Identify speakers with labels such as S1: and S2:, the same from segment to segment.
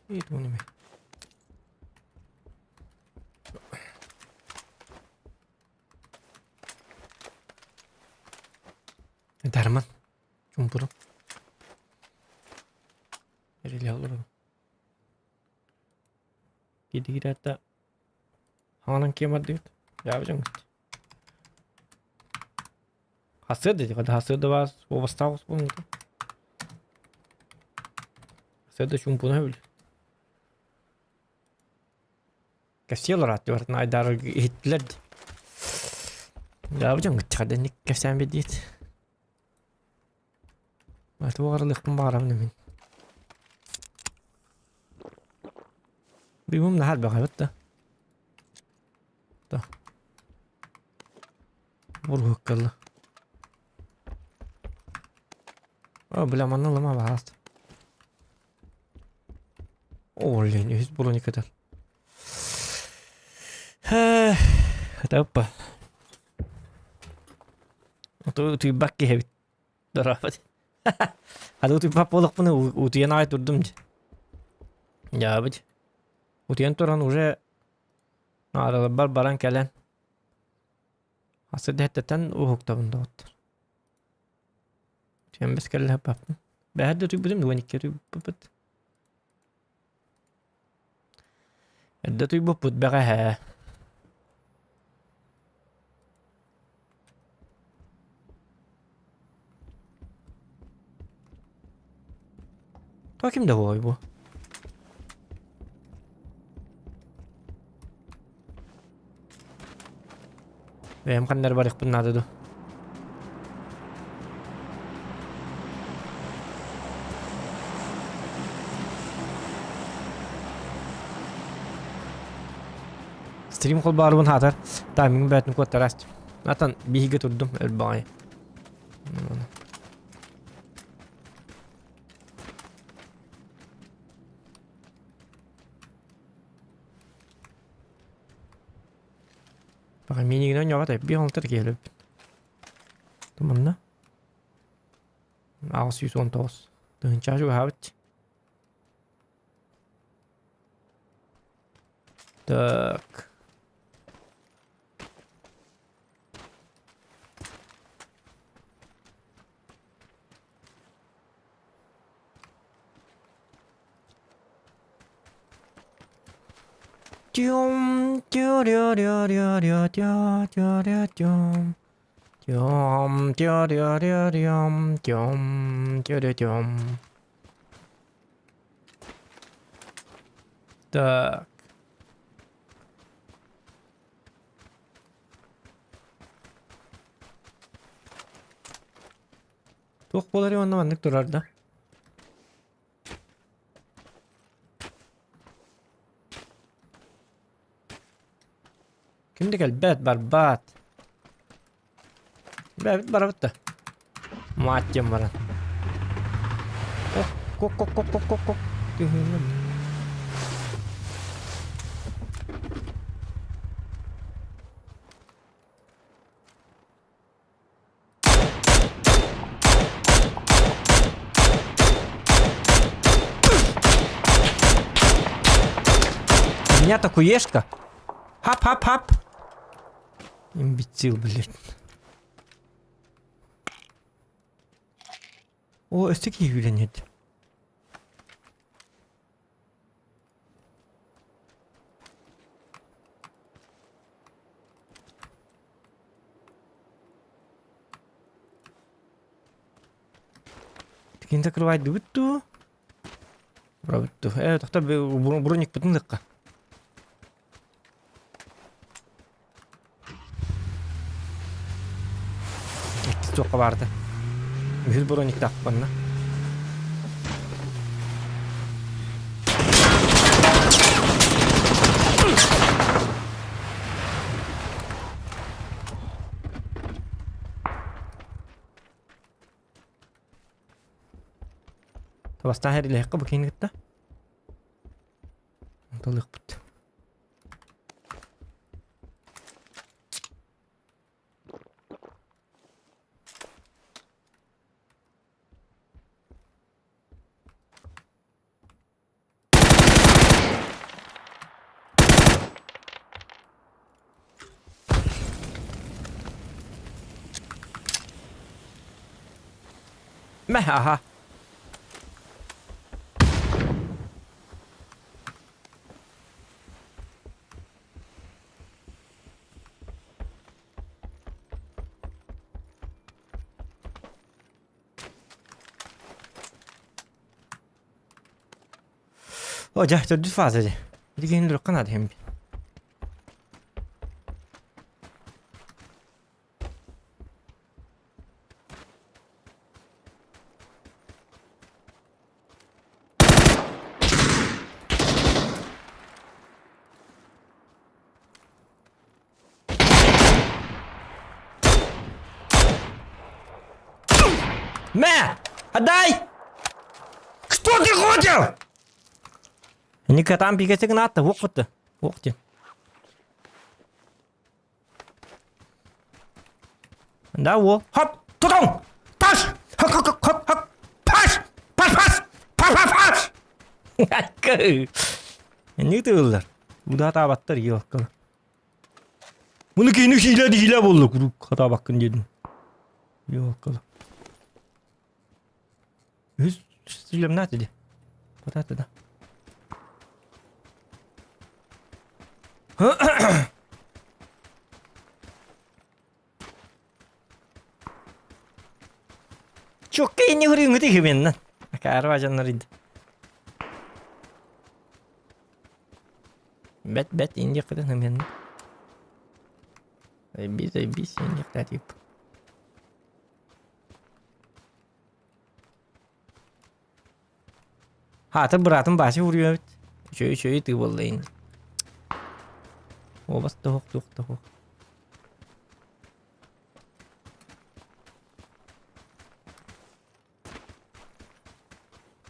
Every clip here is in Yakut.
S1: Итууними. Дарман. Чумпуру. Эрилэ олору. Кидиирата хаҥанан киэм ардыгыт. Дьаабы Хасыа да хасыа да баас уобастаах буолуҥ Хасыа да чуумпуна үл. Кэпсиэ олораат барытын айдаарарга иһиттилэр дии. Дьаабы дьон кытта кэпсээн биэрдиит. Туох арылыахпын баҕарабын мин. Быыбым наһаа элбэх эбит да. Да. Буруһуккалла. О, бля, манна лама баҕаст. О, блин, үһүс броникатан. Хатаппа. Утуйбак киһи эбит. Дорообот. Хата утуйбат буоллахпына утуйан аҕай турдум дии. Дьаабыт. Утуйан туран уже наадаларбар баран кэлэн Асы дэһэттэн уһуктабын доҕоттор. Утуйан бэс кэллэ баппын. Бэһэр да утуйбутум, 12 утуйбуппут. Эрдэ утуйбуппут бэҕэһээ. Тоҕо ким да буолуой бу? Бэйэм ханна эрэ барыахпын наада дуу? Стрим холбоорубун хаатар таймиҥ бээтин куоттараас. Атан биһиги турдум өлбөҕөй. Баҕа миинигин оонньообот эбии оҥтор киһилэбит. Туманна. 819. Тыһыынчаҕа чугаһаабыт. Так. Тюм, тю-рю-рю-рю-рю, тю-тю-рю-тюм. Тюм, тю-рю-рю-рюм, тюм, тю-рю-тюм. Так. Туох буолар уонна маннык турар да? Ким да кэлбэт, барбаат. Бэбит барабыт да. Мать диэн баран. Кок кок кок кок кок кок. Түһүннүм. У меня такуешка. Хап-хап-хап. Имбецил, блядь. О, өссө киһи күүлэнньит. Кини закрывайдыбыт дуу? Барабыт дуу? Э, тохтор броникпытын ылыахха. Иккис туохха баарда. Үһүс брониктаах манна. Бастаан эрилиэххэ бу киһини кытта. Онтолуохпут. Мэ, аха. О, дьэ, төрдүс фаза дьэ. Билигин өлөрөххө наада иһин. Мэ! Отдай! Что ты хотел? Никатам пикетик надо, вот ты. Вот ты. Да, во. Хоп! Тутун! Таш! Хоп, хоп, хоп, хоп! Паш! Паш, паш! Паш, паш, паш! Не тыллар? Удатаабаттар елкалы. Bunu кини хиле хиле болду курук хатаабаккын дедим. Елкалы. Үс сүлемнат иди. Потаты да. Чокка инни хурыҥҥыты хибеннан. Акаарва дьоннор иди. Бэт бэт инди кытын хименна. Айбис айбис инди тип. Хаата быраатым Вася уруйа эбит. Үчүгэй үчүгэй тыы буолла ини. Уобас туох туох туох.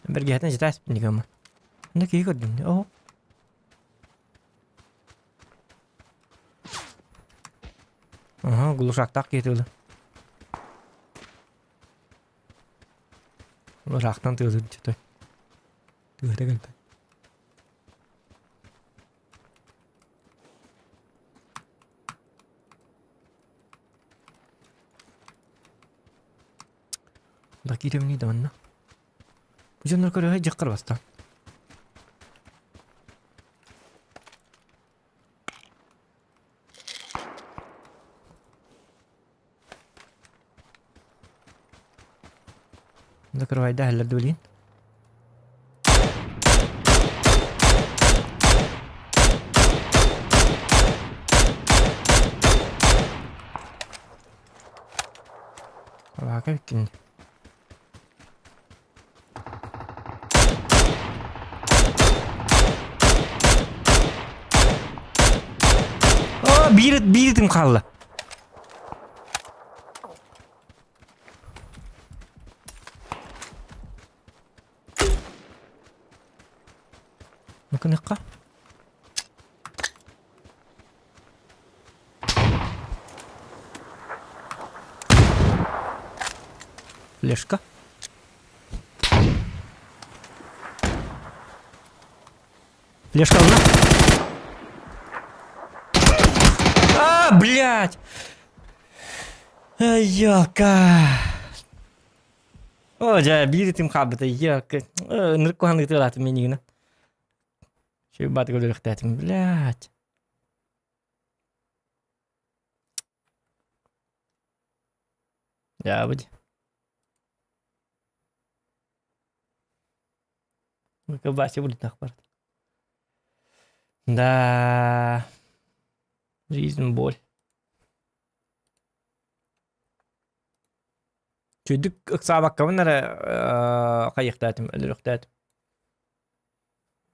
S1: Бэргэһэтин ситэ ааспын дигэммин. Онно киһи көрдүм дии. Оһо. Аха, глушактаах киһи тыала. Ыраахтан тыалыр дьэ Тыата кэлбэт. Да киирэбиний да манна. Бу дьоннор көрөһө дьаххар бастаан. Закрывай, да, Дулин. Вака кин. О, биир биир тым хаалла. Ну-ка, Флешка. Флешка одна. А, блядь! Ёка. О, дьэ, биир итим хаалбыта. Ёка. Ынырык куһаҕаннык ытыалаатым миинигинэ. Чуйбаатык өлөрүөхтээтим. Блядь. Дьаабы Вася будет барат. Да. Жизнь боль. Чүйдүк ыксаабаккабын эрэ хайыахтаатым, өлөрүөхтээтим.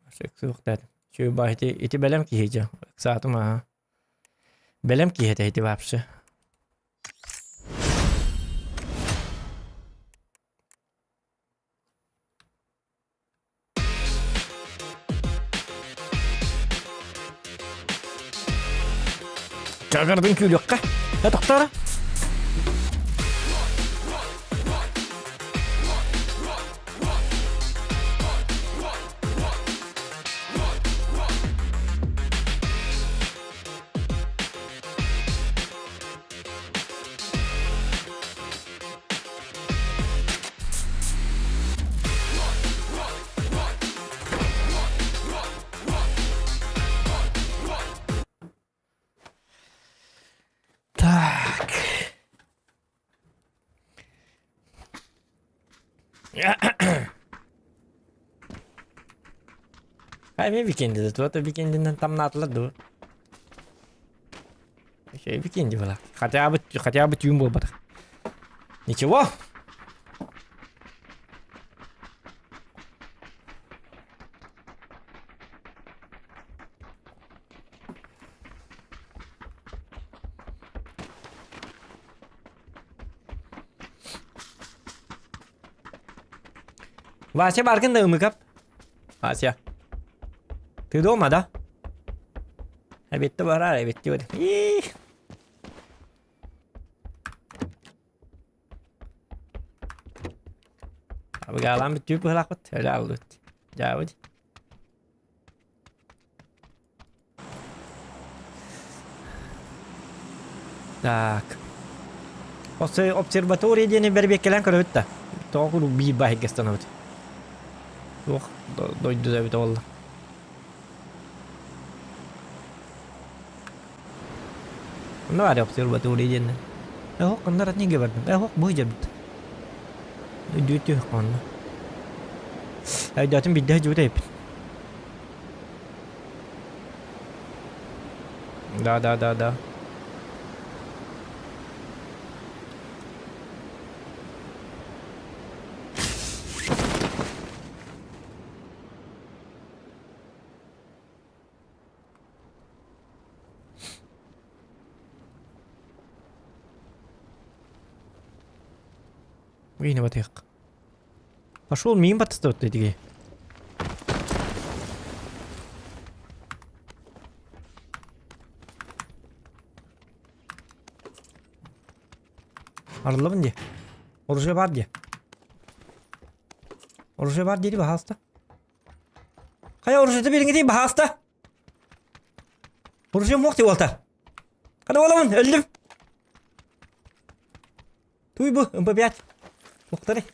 S1: Ыксыахтаатым. Чүй баа ити ити бэлэм киһи дьэ. Ыксаатым аа. Бэлэм киһи этэ ити вообще. Чагардын күүрүөххэ. Э тохторо. Эмиэ викенди да викендинэн тамнаатылар дуо? Үчүгэй викенди была. Хотя бы хотя бы түүн буолбатах. Ничего. Вася баргын да ымыкап. Вася. Ты дома, да? Эбетте барар, эбетте бар. Абыгаалаан бүттүү быһылаахпыт, өлө аллыбыт. Дьаабыт. Так. Обсерватория диэни бэрбиэккэлээн көрөбүт да. Тоҕо куруук биир баһыйга ыстанабыт. Туох дойду эбитэ буолла. Онно баар обсерватория диэннэр. Эһок оннор атниге бардым. Эһок бу дьабыт. Өйдүүтү онно. Өйдөөтүм бидде жубут эппит. Да, да, да, да. Уйна батыах. Пошел миин баттастыбыт дии. Арыллабын дии. Оружие бар дии. Оружие бар диэри баһааста. Хайа оружиета биэриҥ дии баһааста. Оружием муох дии уолта. Хана буоламын өллүм. Туй бу, МП5. Уктары.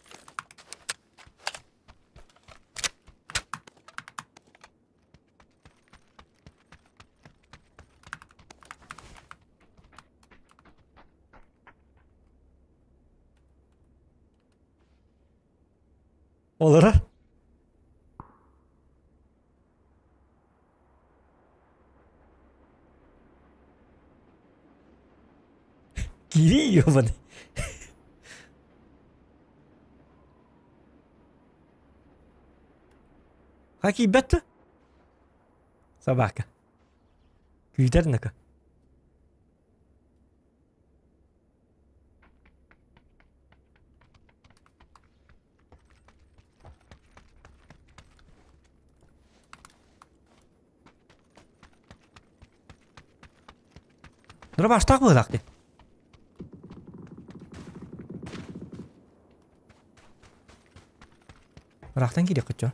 S1: Олорор. Кири ебаный. Ха киирбэт дуо? Собака. Күүтэр нака. Дурабаштаах быһыылаах дии. Ыраахтан киириэххит дьон.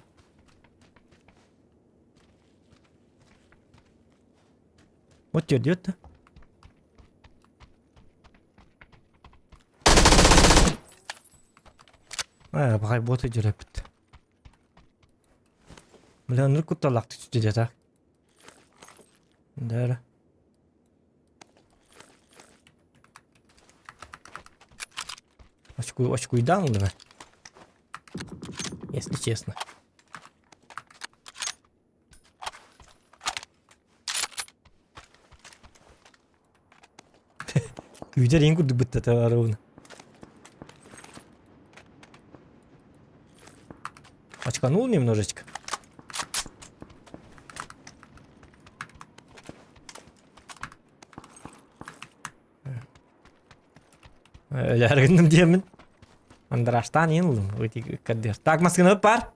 S1: Вот тиэрдибэт да. Ээ, баҕай буота дьөрөппүт. Бля, оннук кутталлаахтык түстэ дьэ так. Да. Очку, очкуйдаан ыллым Если честно. Күүтэр иин курдук быттата ровно. Очканул немножечко. Өлөр гынным диэмин. Андраштан иин ыллым. Так, маскыны бар.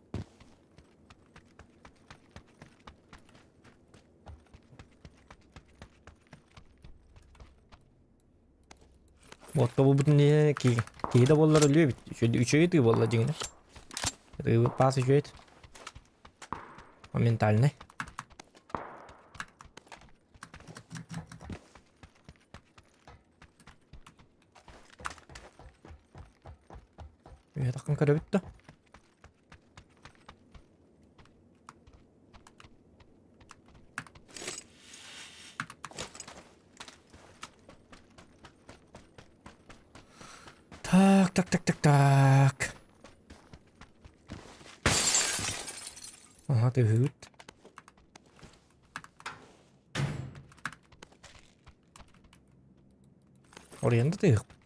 S1: Уотка булбутун диэн киһи да буоллар өлүө эбит. Үчүгэй тыы буолла дьиҥинэ. Тыыбыт паас үчүгэй. Моментальный. Үһэ таххан көрөбүт да. Так, так, так, так, так. Атыыһыт. Оройон да тыыһыкпыт.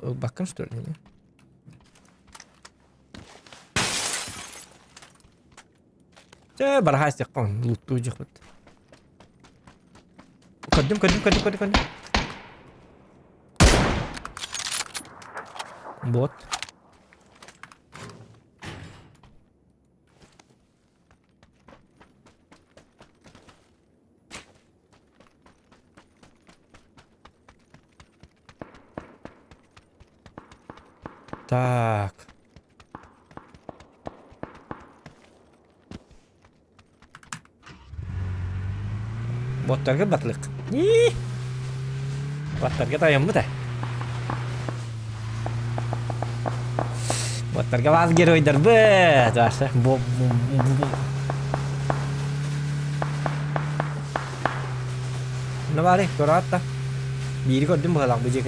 S1: Ылбаккын что ли? Чэ, бараһаа истиэххэ лууттуу дьиэхпит. Көрдүм, көрдүм, көрдүм, көрдүм, көрдүм. Бот. Так. Боттарга батлык. Боттарга тайаммыт э. Боттарга баас геройдарбыт. Ваше. Бо Ну бары, көрөт да. Биири көрдүм быһалаах бу дьиэ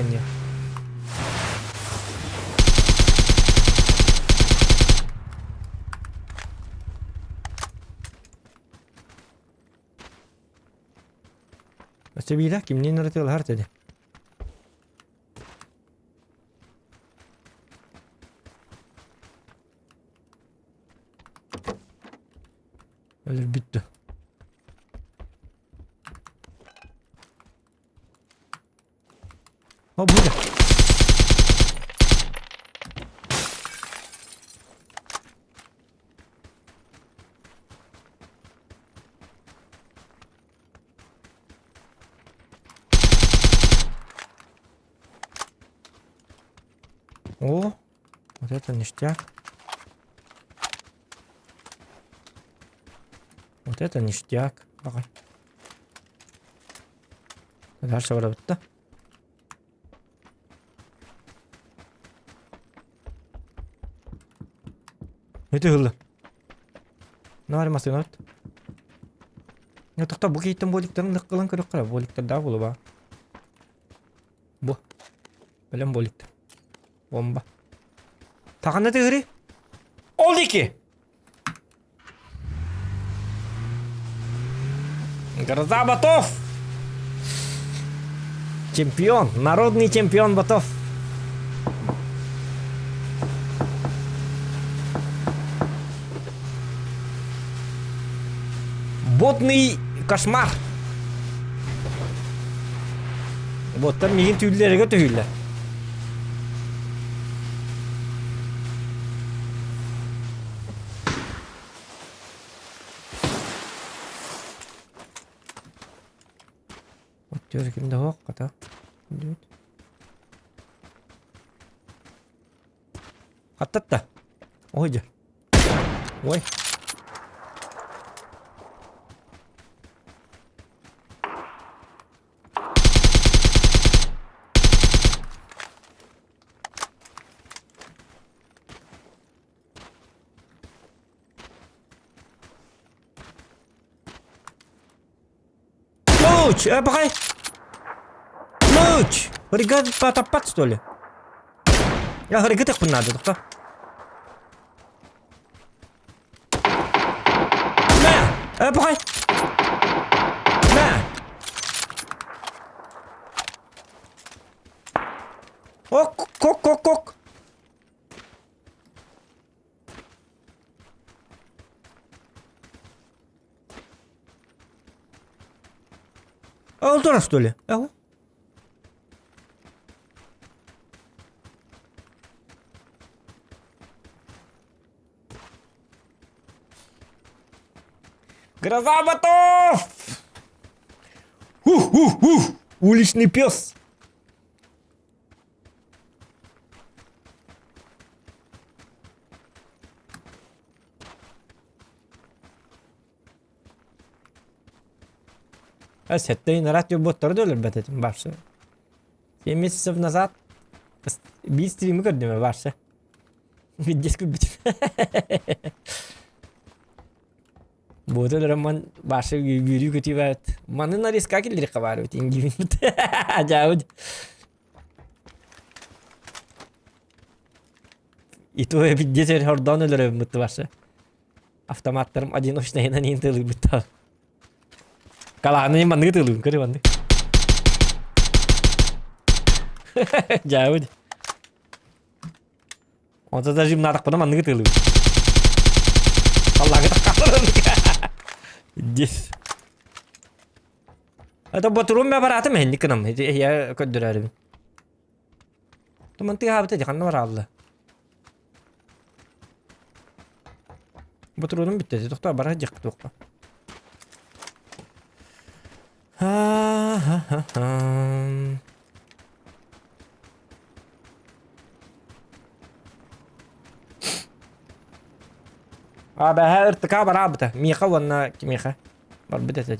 S1: Өссө биирэ кимниин ырытыалаһар этэ Өлөрбүттү. О, будет. О, вот это ништяк. Вот это ништяк. Давай. Дальше барабыт да. Өтө ылла. Наар массыына от. Тохто бу кейттен боликтарын ныккылан көрөк кара боликтардаах буолуба. Бу. Бэлэм боликтар. Бомба. Таханна тыгыры. Ол ики. Гроза Батов! Чемпион, народный чемпион Батов. Ботный кошмар. Боттар миигин түүллэргэ түһүүллэр. Оттуор ким да суох хата. Хаттатта. Ой дьэ. Ой. Луч! Э, пахай! Луч! Ригат потопать, что ли? Я ригатых надо, только. На! Э, пахай! На! Ок, кок, кок, кок. А он что ли? Ага. Гроза ботов! Ух-ух-ух! Уличный пес! Сэттэ нарат боттары да өлөрбөт этим барсы. 7 месяцев назад биир стримы көрдүм барсы. Виддес көрбүтүм. Буота өлөрөммөн барсы үөрүү көтүү баат. Маны нарезка киллириэххэ баар эбит ингибин. Дьаабыт. И то эбит диэн хордоон өлөрөбүн бытты Автоматтарым одиночнайынан иин тылыыбыттар. Калааны манныгы тылыым көрү маннык. Дьаабыт. Онто даже наадахпына манныгы тылыым. Аллаҕы таххалар. Дис. Это ботурум мэ бараатым эһинник кынам. Я көрдөрөрүм. Туман тыаһаабыта дьаханна бараалла. Ботуруонум бүттэ. Тохтоо бара дьахха туохха. Ха-ха-ха-ха. А бэһэ ыртыка бараабыта. Миэхэ уонна кимиэхэ барбыт этэ.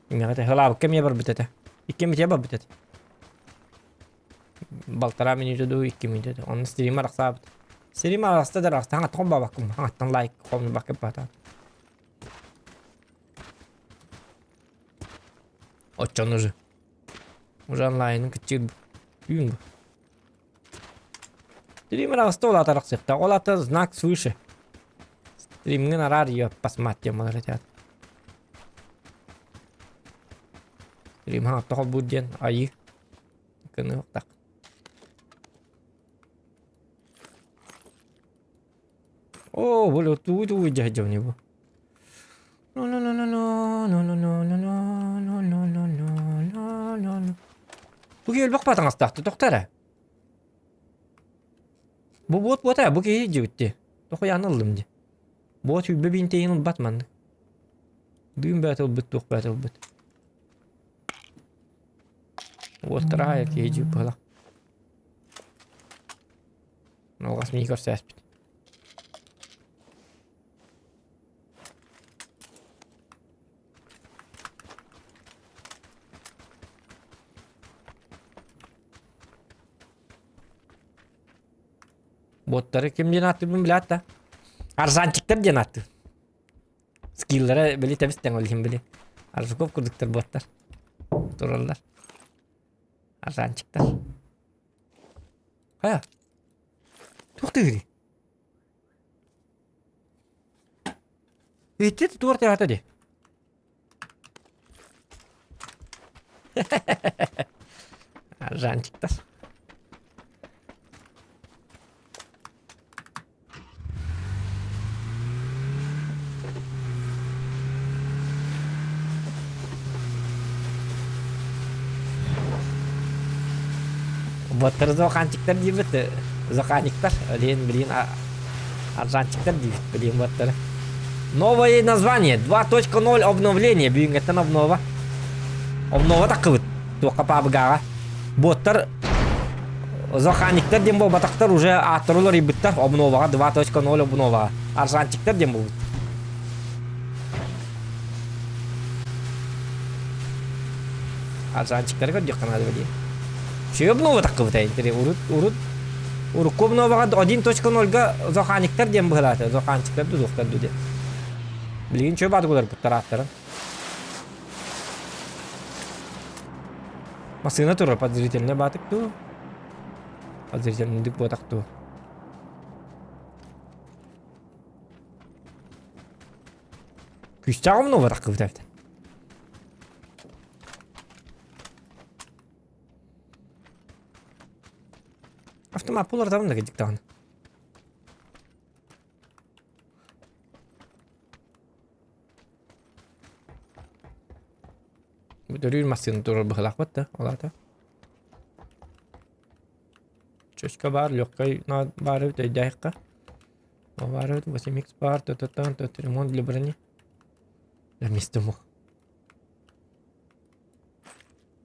S1: Миэхэ этэ. Хылаабыкка эмиэ барбыт этэ. Икки эмитэ барбыт этэ. Балтараа мүнүүтэ дуу, икки мүнүүтэ дуу. Онно стрим арахсаабыт. Стрим араста да араста. Хаҥаттан хомбаабаккын. Хаҥаттан лайк хомнубакка баата. Оччон уже. Уже онлайнын кыччыыр Түүн бу. Стрим араста ол атарахсыахтаах. Ол ата знак свыше. Стримҥин араар ее посмотрим диэн этят. Стрим хаҥатта холбуур диэн айыы. Кыныахтах. О, бу туу туу дьаһдьабыный бу. Бу киһи элбэх баатаҥастаахты тохто эрэ. Бу буот буота бу киһи дьибитти. Тохуйааны ыллым дии. Буот сүүрбэ биинтэйин ылбат маннык. Дыым бөөтө ылбыт, туох бөөтө ылбыт. Уоттара аайы киһи дьип быһалах. Алҕас миигин көрсөөспүт. Боттары ким диэн ааттыырбын билээт да. Арзанчиктар диэн ааттыыр. Скиллара били тэбис тэҥ ол иһин били. Аржаков курдуктар боттар. Тураллар. Арзанчиктар. Хайа? Туох тыырый? Ити туор тыата ди. Арзанчиктар. Боттар зооханчиктар диибит, зоханиктар, билин билин аржанчиктар диибит, билин боттары. Новое название 2.0 обновление бүгүҥҥэттэн обнова. Обнова таххыбыт туохха паабыгааҕа. Боттар Зоханиктар диэн буолбатахтар уже ааттары уларыйбыттар обноваҕа 2.0 обноваҕа. Аржанчиктар диэн буолбут. Аржанчиктары көрдөххө наада диye. Үчүгэй обнова таххыбыта интере урут урут урукку обноваҕа 1.0-га зоханиктар диэн быһалаата. Зоханчиктар ду дуохтар ду диэн. Билигин чөп аатыгылар ааттарын. Массыына турар подозрительный баатык дуу? Подозрительный буотах дуу? Күүстээх умнубатах кыбыта Автомат булар да кедик даҕаны. Төрүүр массыына турар быһылаахпыт да, ол аата. Чөчкө баар, легкай баар эбит өйдөөһүккэ. Ол баар эбит, 8X баар, т-т-т, т ремонт для брони. Да место мух.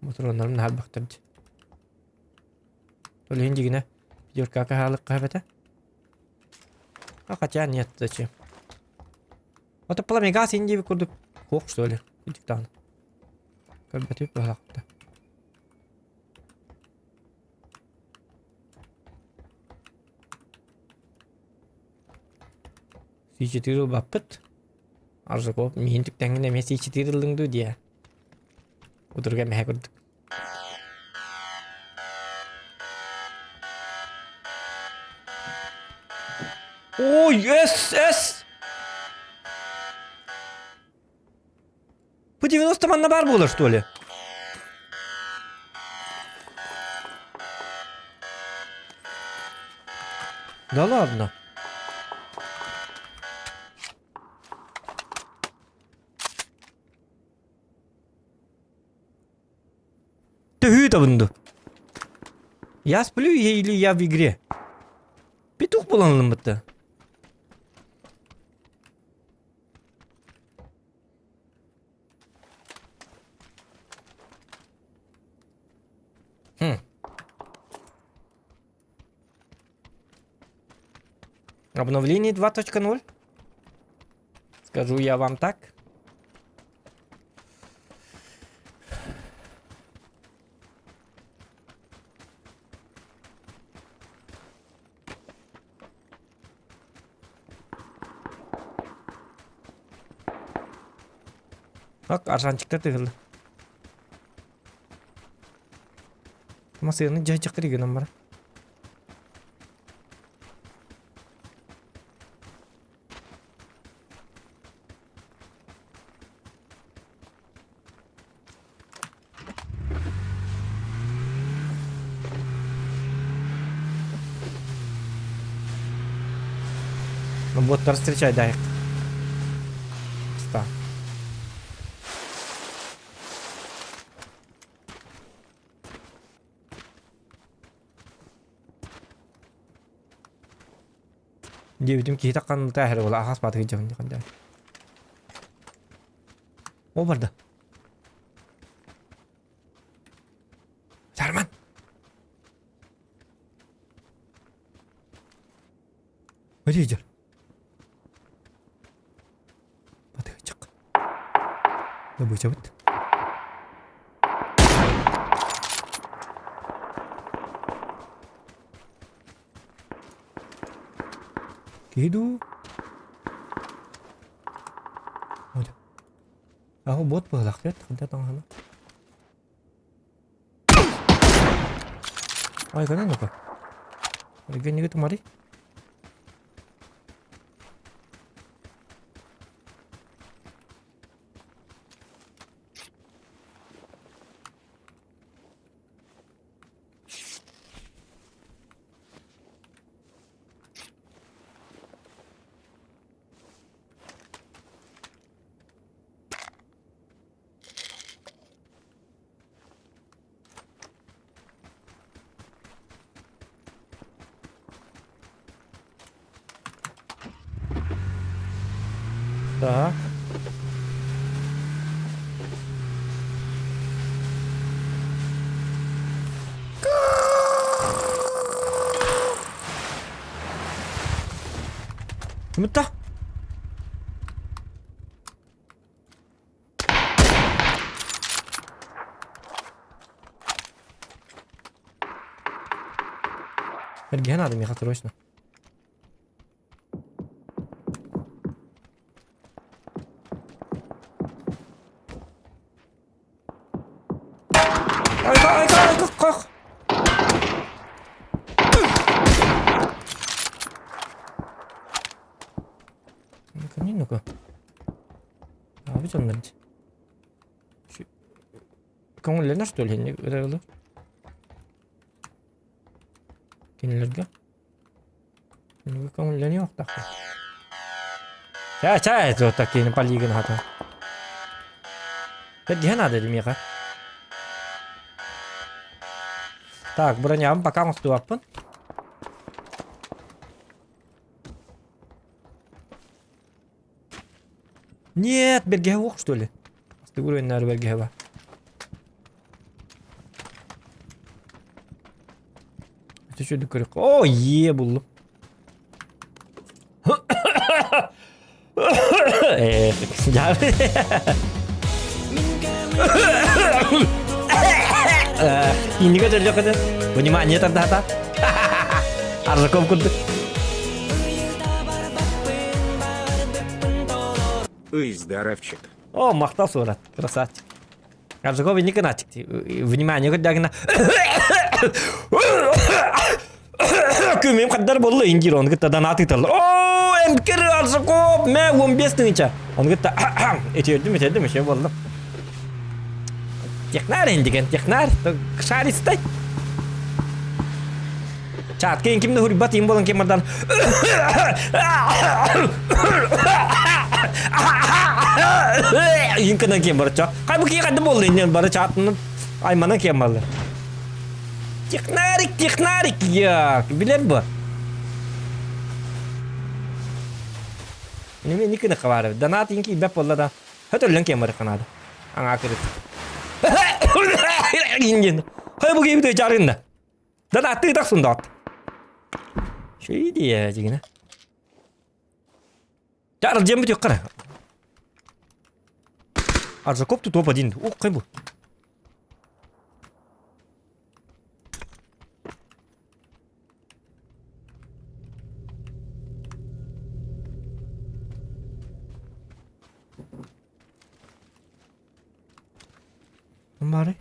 S1: Мотуруоннарым наһаа элбэхтэр дии. Ол иһин дьигинэ пятерка хаалыкка эбэтэ. А хотя нет, зачем? Вот пламегаз индии курдук хуох что ли? Диктан. Көрбөтүп баһалахта. Си-четыре ылбаппыт. Аржаков миин түктэҥҥин эмиэ си-четыре ыллыҥ дуу диэ. Утурга мэһэ курдук. Ой, С, С! По 90 манна баар буолар, что ли? Да ладно. Төһүү табынды. Я сплю или я в игре? Петух буолан ылыммытта. Хм. Обновление 2.0. Скажу я вам так. Bak аржанчиктар тыгылды. Масыны жайчактыр гынан бар. Ну боттар встречай дай. Ста. Диэбитим киһи таххан тааһыр буола ахас баатыгы дьабын дьахан Ол барда. Сарман! Где Батыгычык. Добычабыт. Киһи дуу? Аҕа бот быһалаах диэт, ханта таҥаһына. Ай, гана ну-ка. Евгений тумари. Так. Mutta. Эргиһэн наада миэхэ срочно. Айка, айка, айка, ках! Ну-ка, ну-ка. Аҕабыт онно Көҥүллэнэр что ли ырыалы? Кинилэргэ? Кинилэргэ көҥүллэниэхтаахпын. Чэ, чэ, вот такие полигон хата. Бэргиһэ наада миэхэ. Так, бронябын пока оҥостубаппын. Нет, бэргэһэ уох что ли? Астыгыр уйуннары бэргэһэ ба. Это что көрүк? О, е буллум. Э, Инниге төллө кыды. Внимание тардата. Аржаков курдук.
S2: Ый, здоровчик.
S1: О, махтал суорат, красавчик. Аржаков инник гыначик. Внимание көрдөгүнэ. Күмүм хаддар болла индир оны кытта донат ыыталлар. Оо, эмкер Аржаков, мэ 15 тыһыынча. Оны кытта этиэрдим, этиэрдим, еще болла. Технарь индиген, технарь, шаристай. Чатка ин кимде хурбат им болан кемардан. Инкынан кем бар ча. Кай бу ки кайда болду инен бары чатынан айманан кем барды. Технарик, технарик я. Билер бу. Неме никини кабары. Донат инки беп болла да. Хөтөллөн кем бар канады. Аңа кырыт. Инген. Кай бу кебите чарында. Да ты так сундат. Шөй дие дигине. Чар жем бит кара. Аржаков тут топ-1. Ух, кай бу. Бары.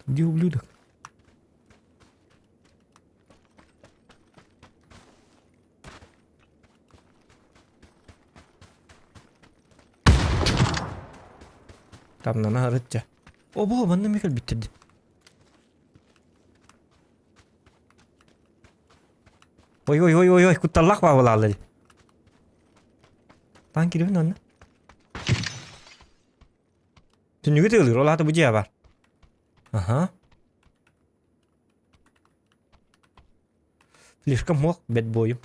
S1: Где ублюдок? Тамнана арытча. Обо, манна мекел биттирди. Ой ой ой ой ой кутталлах баабылааллар. Таан кирибин онно. Түннүгү тыылыр, ол аата бу дьиэ бар. Аха. Слишком мох бэт бойум.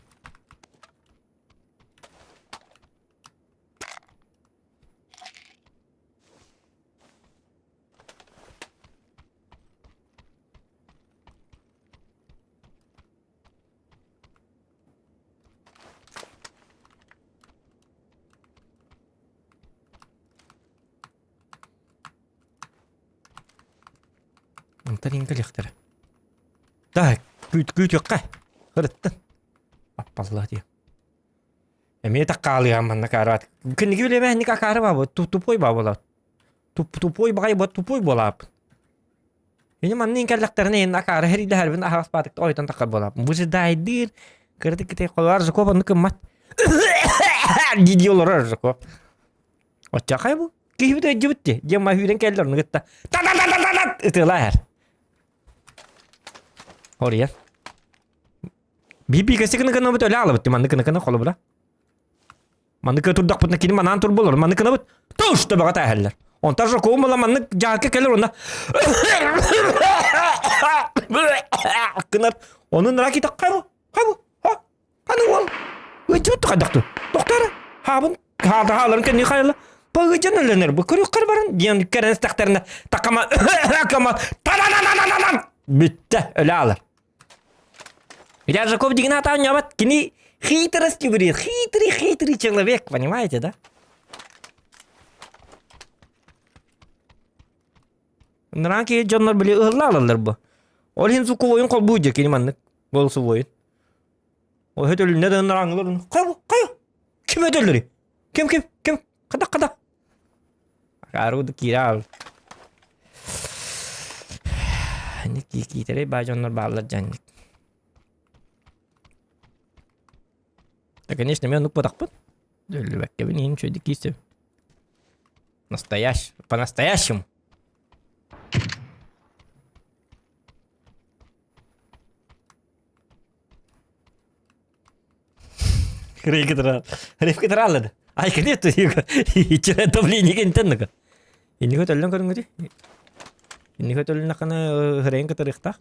S1: Онтон иҥкэлиэхтэрэ. Так, күүт күүтүөххэ. Ырыттын. Аппалла дии. Эмиэ таккаалыам манна каараат. Күнүгү билэмэһинник акаары баабы, тупой баабыла. Тупой баҕай бот тупой буолааппын. Мини манна иҥкэллэхтэринэ ин акаары хэрийдэһэрбин аһаҕас баатыкта ойутан таххар буолааппын. Бу сыдаайдыыр, кыратык китэй холоор Жуков оннук гыммат. Дии олорор Жуков. Оччахай бу. Киһибит өйдүбүт дии. Диэн ма сүүрэн кэллэр ону кытта та-та-та-та-та ытыалаа иһэр. Оруйан. Биир кэси гына гынабыт өлө аалабыт маннык гына гына холобура. Маннык турдахпытына кини манаан тур болор маннык гынабыт туш төбөҕө тээһэллэр. Онтон жокуум була маннык дьаарка кэлэр онно гынар. Онун раки таккару. Хабу. Аны уол ыдьыбыт хайдахту тохторо хаабын хааларын кэнни хайла пагыдьан өлөнөр бу көрүөххэр баран диэн кэрэн истэхтэринэ такама кама та бүттэ өлө аалар Ряжаков деген атаан нябат кини хитрость говорит хитрый хитрый человек понимаете да Ныран киһи дьоннор били ыһыллаалаллар бу. Ол иһин суккубойун холбуу дьэ кини маннык болсубойун. Ол өтөлүннэ да ыныраңылар хайа хайа ким өтөллөрүй? Ким ким ким када када Акаарыды киирэ аал. Ник киитэрэй баа дьоннор бааллар дьанник. Да, конечно, мен укпатахпын. Өллүбэккэбин иһин үчүгэйдик киирсэбин. Настоящий, по-настоящему. Рейкытырааллады. Айкыны иччирэ давление кентенныга. Иннигэ төллөн көрүҥүтүй. Иннигэ төллүнэххинэ хырайын кытарыахтаах.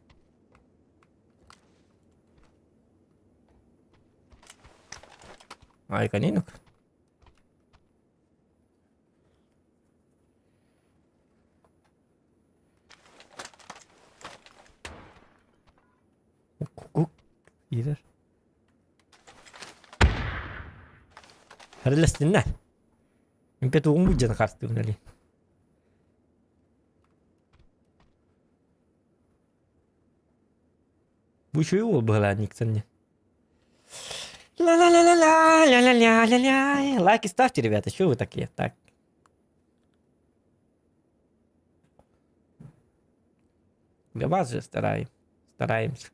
S1: Айканинук. Кук иирэр. Харыластынна. Импе тугун буддьан хартыын али. Бу үчүгэй уол быһалаан Никсон не. Ла-ла-ла-ла-ла, ля-ля-ля-ля-ля. Лайки ставьте, ребята, что вы такие? Так. Для вас же стараем. Стараемся.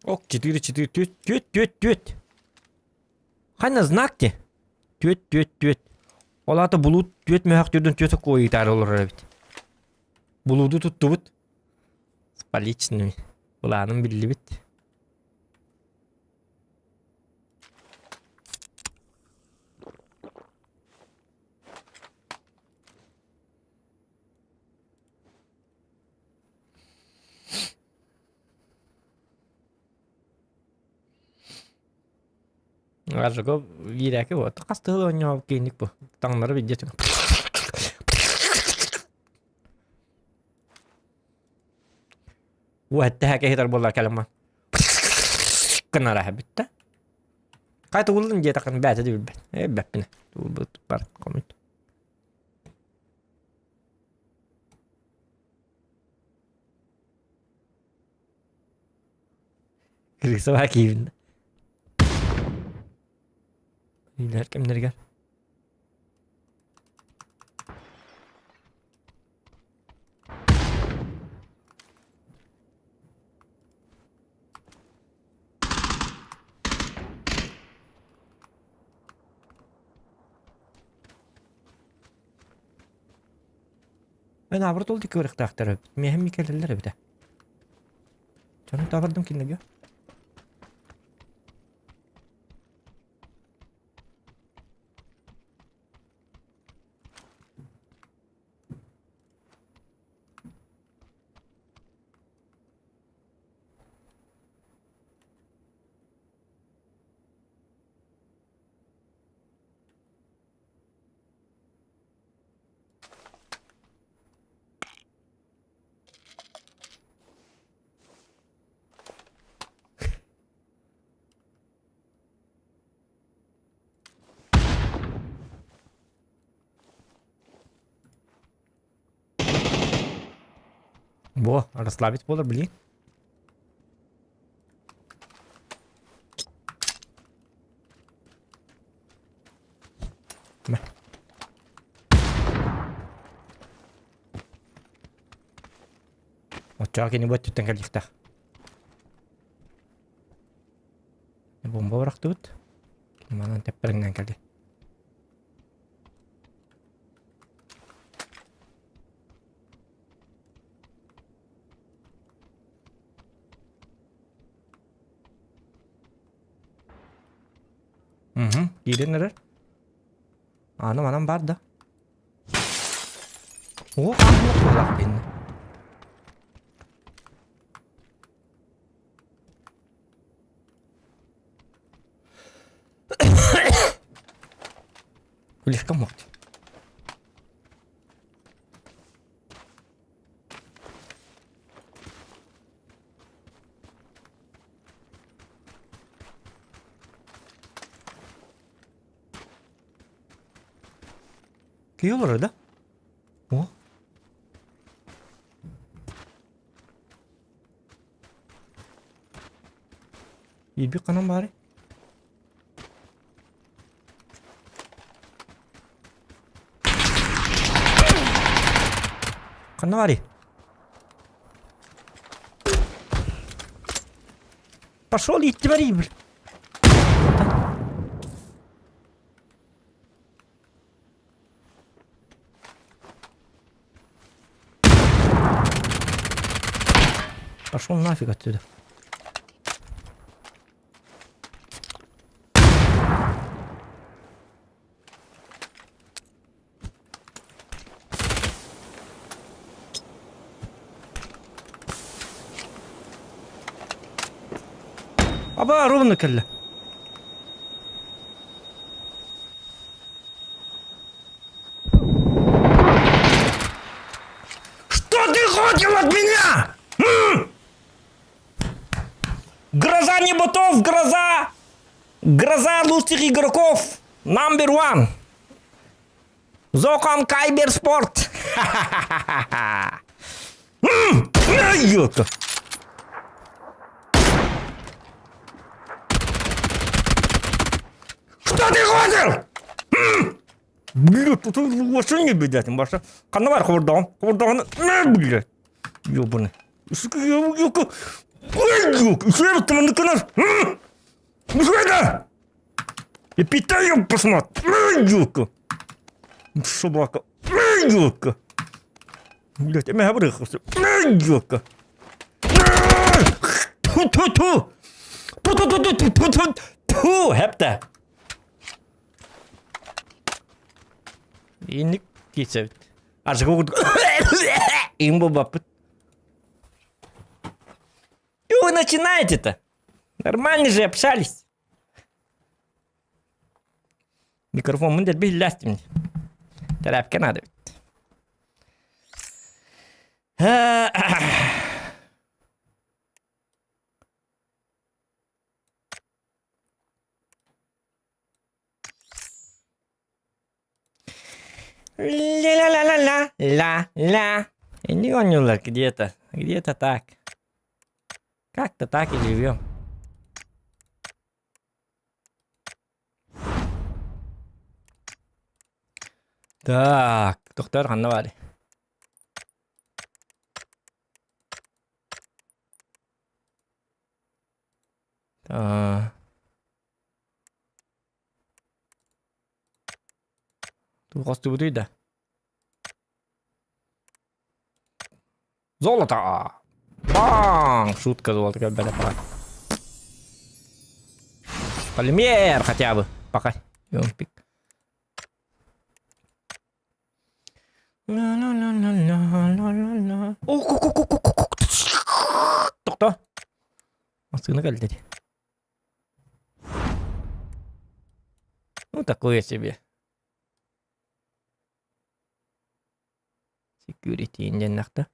S1: Ок, 4, 4, 4, 4, 4, 4. Ханна знак те? 4, 4, 4. Ол аата булуут түөрт мөһөх түрдүн түөрт окуо ыытаары олорор эбит. Булууду туттубут. С поличными. Былааным биллибит. Ажого биирээки вот хас тыһыл оонньообут киинник бу таҥнары билдьэ Уһэттэһэ киһитэр буоллар кэлэммин гынара бүттэ. Хайа тугуллун диэтэххин бээтэ да билбэт. Э билбэппин. Тугулбут бар коммент. Крысова киирдэ. Илэр кэмнэригэр. Мен абырт ол диэки барыахтаахтар эбит. Миэхэ эмиэ кэлэллэр эбитэ. Дьону табардым кинилэргэ. Во, расслабить буолар, блин. Мэ. Оччоҕо кини бу өттүттэн кэлиэхтээх. Бомба бырахтыбыт. Кини манан тэппэриҥнэн кэлиэ. Угу, киирэн эрэр. Аны манан бар да. О, хааллах инне. Слишком мохти. Киһи олорор да? О. Иирбит ханан баарый? Ханна баарый? Пошел идти бери, блин. Пошел нафиг отсюда. Аба, ровно кэллэ. Что ты Неботов, гроза! Гроза лучших игроков! Number one! Зохан Кайберспорт! Ёлка! Что ты хочешь? Блядь, тут машине бедят, маша. Ханна бар хобордоҕун, хобордоҕун, блядь. Ёбаный. И питаю посмотри, ёлка. Собака. Ёлка. Блядь, я говорю, ёлка. Ту-ту-ту. Ту-ту-ту-ту-ту-ту. Ту, хепте. Инник киирсэбит. Аржыга курдук им буолбаппыт. И вы начинаете-то? Нормально же общались. Микрофон дэлби иһиллээстим. Тэрээпкэ наада эбит. Ля-ля-ля-ля-ля, ля-ля. И оонньууллар где-то, где-то так. Как-то так и живем. Так, доктор ханна баарый? Аа. Туох да? Золото! Бang! Шутка золото бәле пока. Полимер хотя бы. Пока. Пик. Ла-ла-ла-ла-ла-ла-ла. О, ку ку ку ку ку Тохто. Массыына кэллэ дии. Ну, такое себе. Security диэннэхтэ.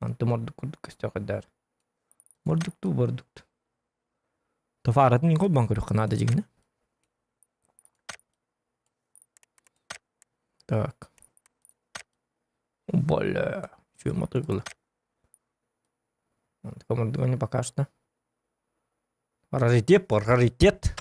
S1: Онтум ордук курдук көстөөх өйдөөр. Мордуктуу бордукту. Тофааратын мин холбоон көрүөххэ наада дьиҥинэ. Так. Бля, үчүгэй мотуйгула. Командование пока что. Раритет, раритет.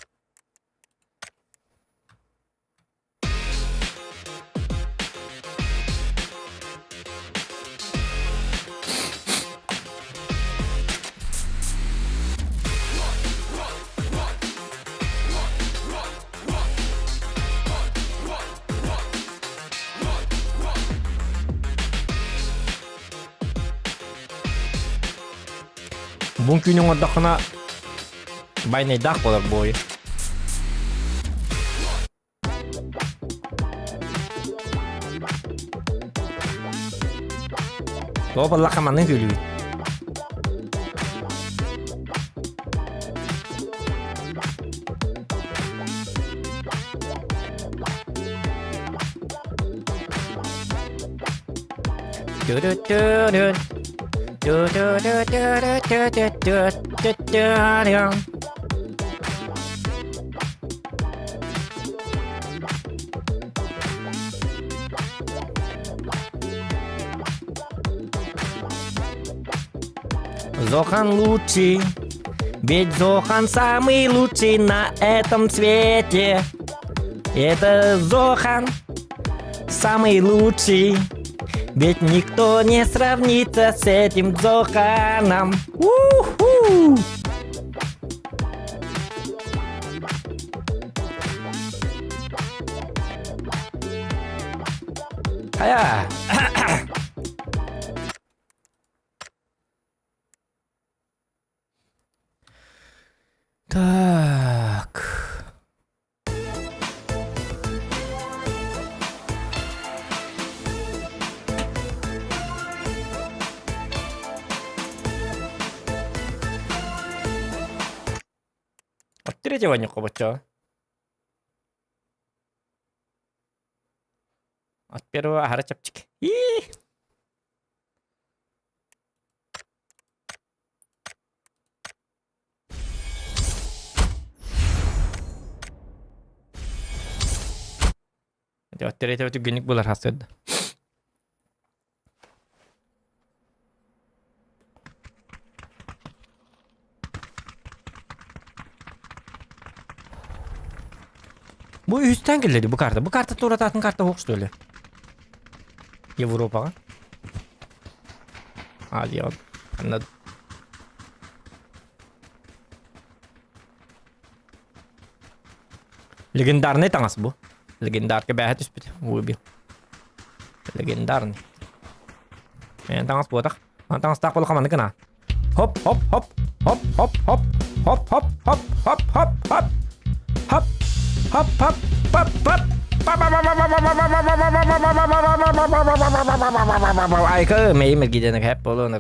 S1: Бу күн оҥордоххуна байнайдаах буолар буойу. Тоҕо буоллахха маннык күлүүт. Ту-ду-ту-ду. Ту-ду-ду-ду-ду-ду-ду-ду-ду-ду. Зохан лучший, ведь Зохан самый лучший на этом свете. Это Зохан самый лучший, ведь никто не сравнится с этим Зоханом. У-ху! Хайа! Так. От третьего не хобоча. От первого аһара чэпчэки. Ии! От третьего түргэнник булар хасырды. Бу үһүстэн кэллэри бу карта. Бу карта турататын карта суох что ли? Европаҕа. Азияҕа. Анна Легендарный таҥас бу. Легендарка бээһэ түспүт. Выбил. Легендарный. Мен таҥас буотах. Ман таҥастаах буолла хаманнык гына. Хоп, хоп, хоп, хоп, хоп, хоп, хоп, хоп, хоп, хоп, хоп, хоп, хоп, хоп, хоп, хоп, хоп. Айка меймер гиден хэп болуну.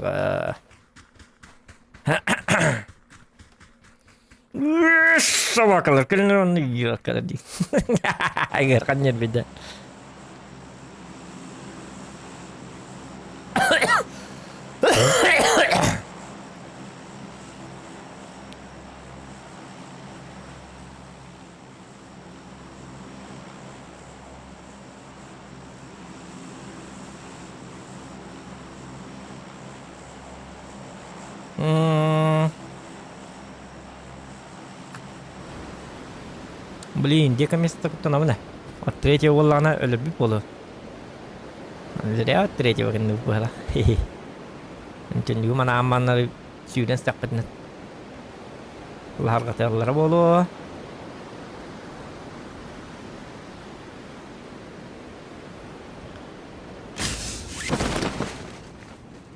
S1: Собакалар кэлин онно йыаккара дии. Ыархан нервидэ. Блин, где место куттанабын ээ. От третьего буоллаҕына өлөрбүт буолуо. Зря от третьего гынныбыт быһала. Түннүгү манаан маннары сүүрэн стэхпитинэ лаһарҕатыаллара буолуо.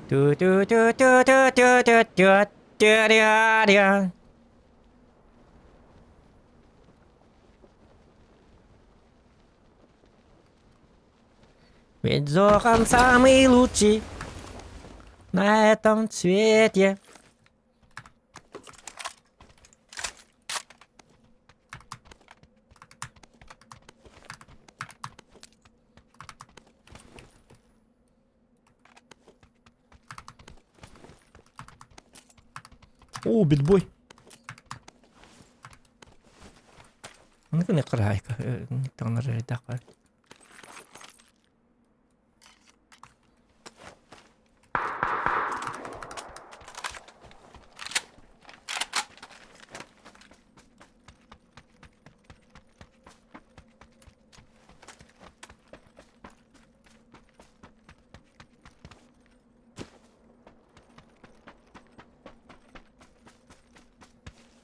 S1: Ту-ту-ту-ту-ту-ту-ту-ту-ту-ту-ту-ту-ту. Ведь Зохан самый лучший на этом свете. О, битбой. Ну-ка, не крайка.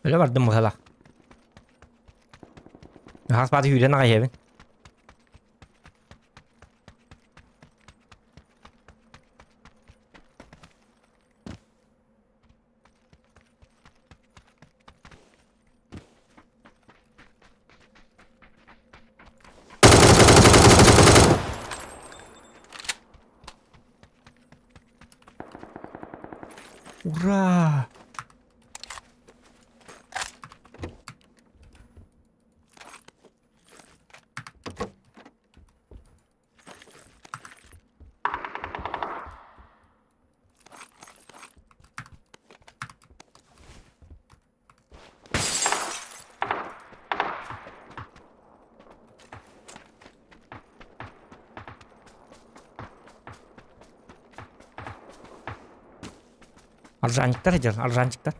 S1: Өлө бардым быһалаах. Хас бааты сүүрэн аҕай иһэбин. Ура! Аржанчиктар дьон, аржанчиктар.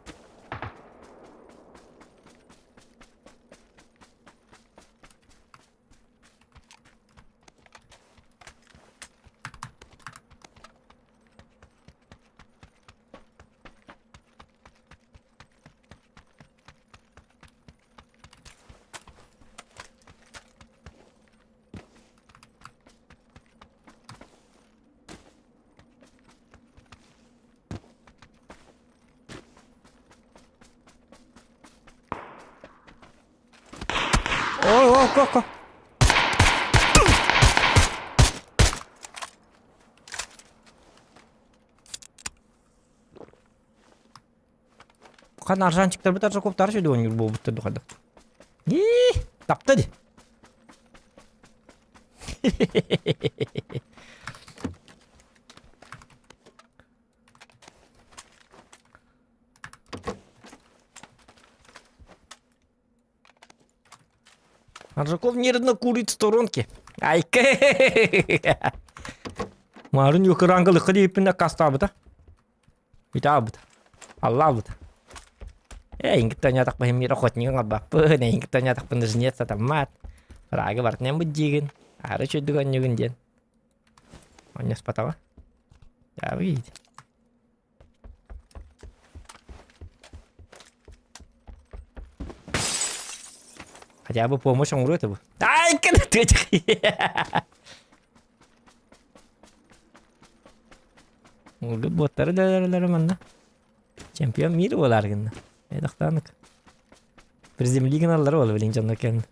S1: Ой, ой, ко, Хан аржанчиктарбыт аржаковтары сөйдө оонньуур буолбуттар духада. Ии, тапта ди. Аржаков нервно курит в сторонке. Айка! Марын юкырангылыкка диэппин аккаастаабыта. Итаабыт. Аллаабыт. Э, ингиттэн ятахпын мир охотник оҥорбаппын, эйингиттэн ятахпын жнец сатаммат. Рага бартынан быддиигин, ары чөйдүк онньугун диэн. Онньоспатаҕа. Дьаабы Хотя бы помощь оҥоруо этэ бу. Ай, Улгут буоттары да манна. Чемпион мира буолаар гынна. Эдахтаанык. Приземли гыналлар буола билин дьонно кэн.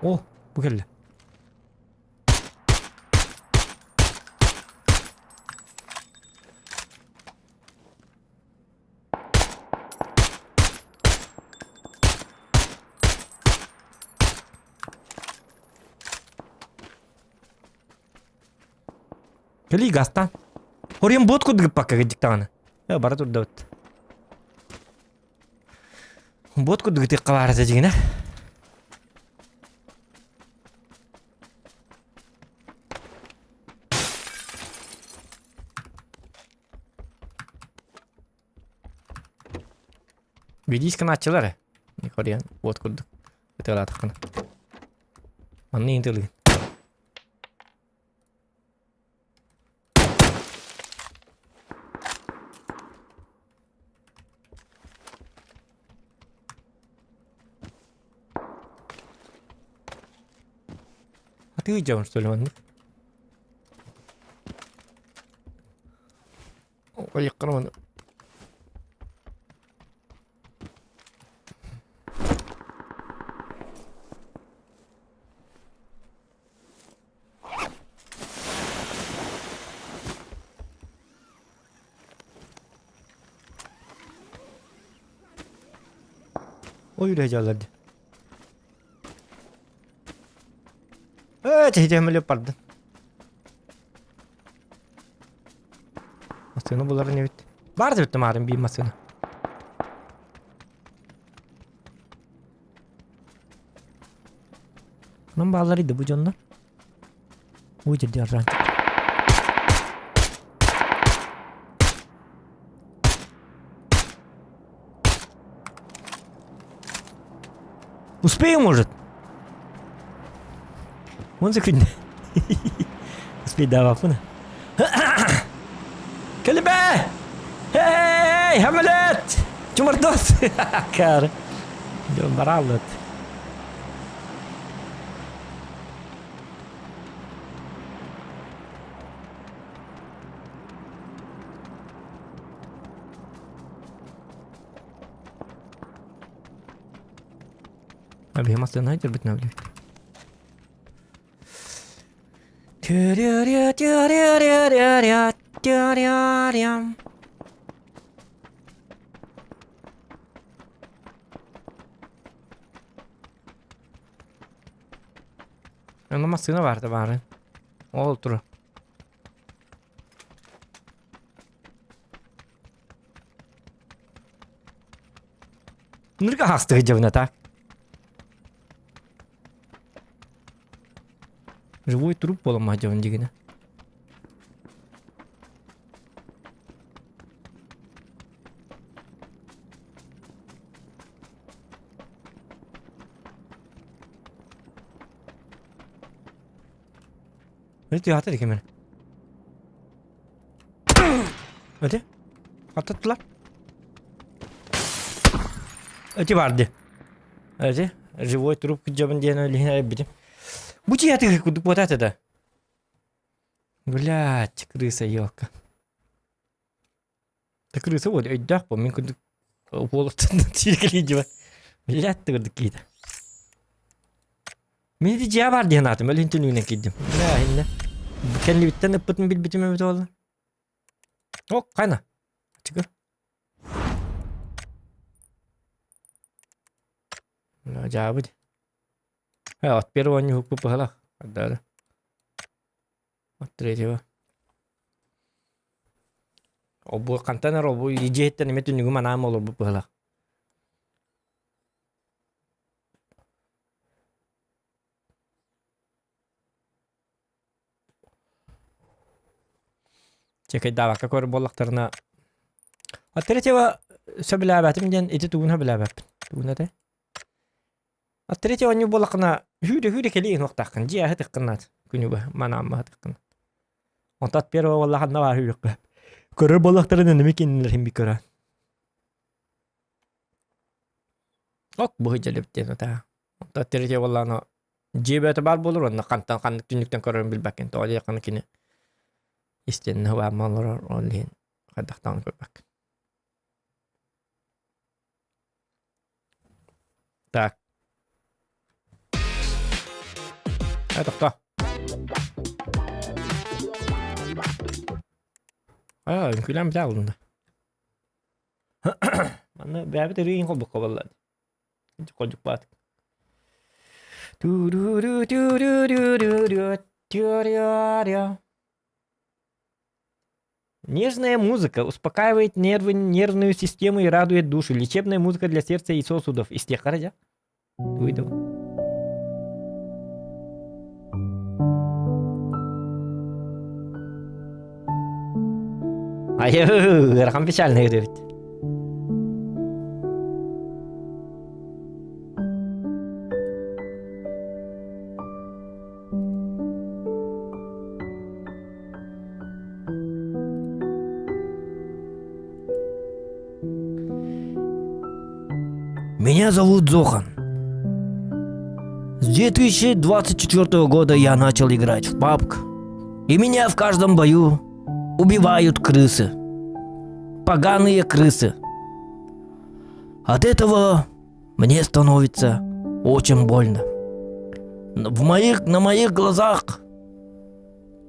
S1: О, бу кэллэ. Кэлии газтаан. Хорион бот курдук ыппакка кырдьыктаҕына. Э, бара турдабыт. Бот курдук ытыахха баар этэ дьиҥинэ. Видись канааччылар э. Хорион бот курдук ытыалаатаххына. Манна иин тылыгын. А ты идем, что ли, маннык? Ойыққын Ой, үлэһэ дии. Ээ, тэһитэмэлэ бардын. Массыына буларын эбит. Бар да бүттүм аарым биир массыына. Онон бааллар иди бу дьоннор. Ой, дьэ ранчик. Успею, может? Вон закрыть. Успей даваппына. Кэлибэ! Эй, Хамлет! Чумардос! Кар. Баралыт. Объем астына тербит навлек. Онно массыына баарда баарын. Ол тура. Нырга хаастыгы дьабына так. Живой труп буоламмаха дьабын дигинэ. Öte атыр екен мені. Өте. Аттаттылар. Өте барды. Өте. Живой труп күджабын диэн өлүһүн эбитим. Бу чиятыгы курдук буотаата да. Блядь, крыса елка. Да крыса вот өйдөөх бу мин курдук уолуттан тииргэлии Блядь, ты курдук киитэ. Мин ити дьиэ бар диэн аатым өлүн түнүгүнэн киирдим. Бля, иннэ. Кэннибиттэн ыппытын билбитим эбит буолла. О, хайна. Чыгыр. Дьаабыт. От первого ньуһукпут быһалах. Да. От третьего. Обу хантан эр обу дьиэттэн эмэ түннүгүм анаам олорбут быһалах. Чекайдаабакка көрөр буоллахтарына От третьего сөбүлээбэтим диэн ити тугун сөбүлээбэппин. Тугун этэй? От третьего оонньуу буоллаххына хүүрэ-хүүрэ кэлиэн уохтааххын дьиэ аһытыаххын күнүгэ манаамма аһытыаххын. Онтон от первого буоллаххына баар хүүрүөххэ. Көрөр буоллахтарына нэмэ кинилэр хин би көрө. Ок быһый дьэлэбит диэн атаа. Онтон третьего буоллаҕына дьиэ бэйэтэ баар буолар уонна хантан ханнык түннүктэн көрөрүн билбэккин. Тоҕо диэххинэ кини истиэннэ баамма олорор ол иһин хайдах даҕаны көрбөккүн. Так. Тохтоо. Аа, үҥкүүлээн бүтэ аҕаллым да. Манна бэйэбит ырыын холбукка буолла. Холдьукпаат. Нежная музыка успокаивает нервы, нервную систему и радует душу. Лечебная музыка для сердца и сосудов. Из тех ради. Выйду. Айы, ыарахан печальный ырыа эбит. Меня зовут Зохан. С 2024 года я начал играть в PUBG. И меня в каждом бою убивают крысы. Поганые крысы. От этого мне становится очень больно. В моих, на моих глазах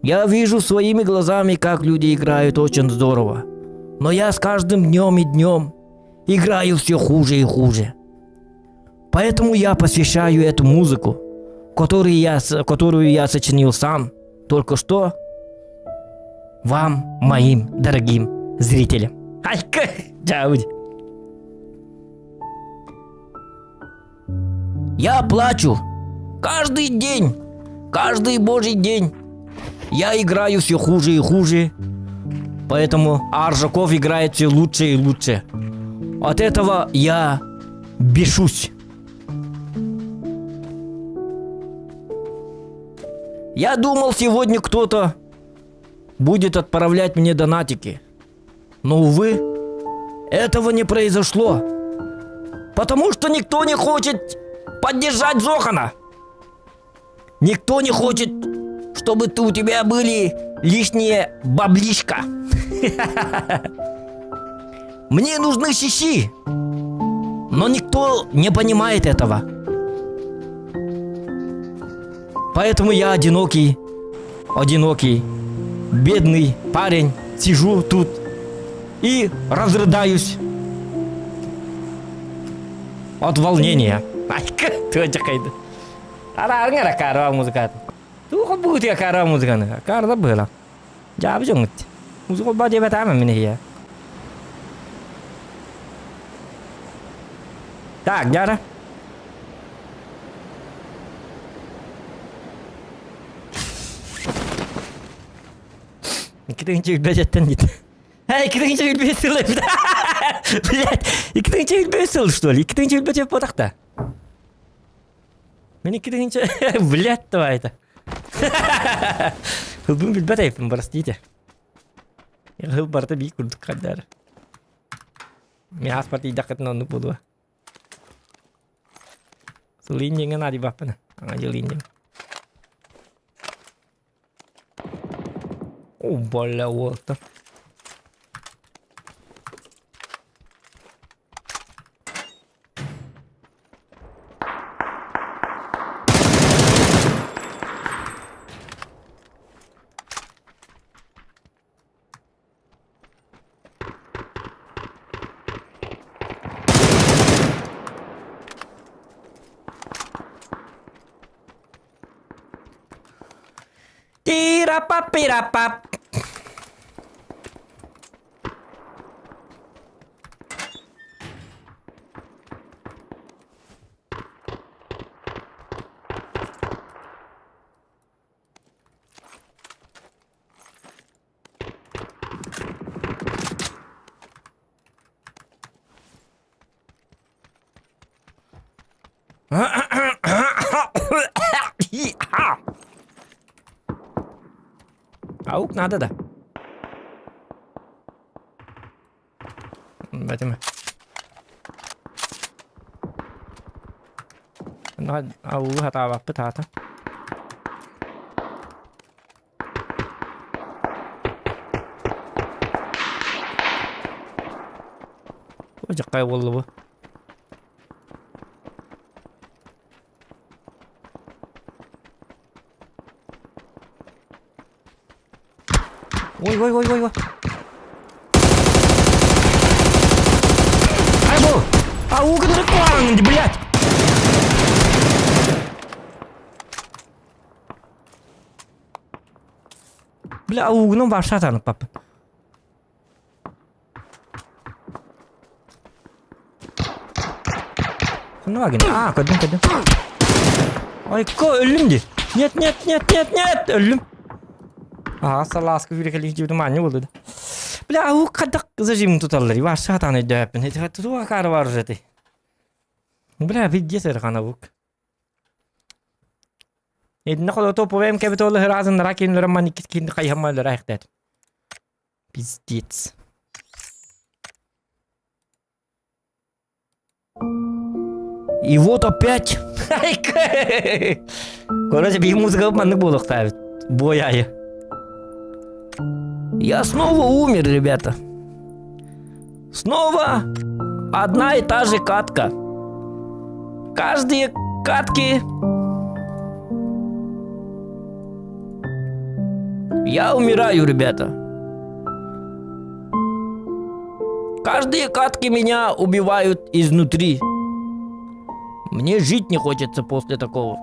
S1: я вижу своими глазами, как люди играют очень здорово. Но я с каждым днем и днем играю все хуже и хуже. Поэтому я посвящаю эту музыку, которую я сочинил сам только что, вам, моим дорогим зрителям. Айка, Я плачу каждый день, каждый божий день. Я играю все хуже и хуже, поэтому Аржаков играет все лучше и лучше. От этого я бешусь. Я думал, сегодня кто-то будет отправлять мне донатики. Но, увы, этого не произошло. Потому что никто не хочет поддержать Зохана. Никто не хочет, чтобы ты, у тебя были лишние баблишка. Мне нужны щи, но никто не понимает этого. Поэтому я одинокий, одинокий, бедный парень, сижу тут и разрыдаюсь от волнения. Араарыҥ эрэ каарва музыкатын. Туох быытыга каарва музыканы? Каарда быһыла. Дьаабы дьоҥҥут. Музыка ба диэбэтаама мин иһийэ. Так, дьара. Икки тыһыынча дит. Эй, 2 тыһыынча сыл эбит. Блядь, 2 тыһыынча сыл, что ли? 2 тыһыынча ботахта. Мин 2 тыһыынча... Блядь, давай это. Хылбын билбэт эйпин, простите. Хыл барыта бии курдук хаддар. Мен аспар тиийдэххитинэ оннук буолуо. Сылыйын диэҥҥэ наадыйбаппын. Аҥа дьылыйын диэн. О, бля, уолта. Тира-па-пира-пап. Аук надо да. Бэтимэ. Аугу хатаабаппыт аата. Дьаккай буолла бу. Ой, ой, ой, ой, ой. Ай, бу! А угныры куаҥ, блядь! Бля, угунун барша пап. Ханна гин? А, көрдүм, көрдүм. Айко, өллүм дии. Нет, нет, нет, нет, нет, өллүм. Аа, салааска күүрэ кэлии маанньа буолду да. Бля, уу хайдах зажим туталлар, барша сатаан өйдөөппүн. Тутуга каары бар уже ты. Бля, пиздец эрхана бук. Итиннэ холото повем кэбит ол ыраазын нара кинилэрэ ман иккис киһини хайыһамма өлөрө айхтаат. Пиздец. И вот опять. Короче, биир музыка маннык буолуохтаабыт. Бой айы. Я снова умер, ребята. Снова одна и та же катка. Каждые катки Я умираю, ребята. Каждые катки меня убивают изнутри. Мне жить не хочется после такого.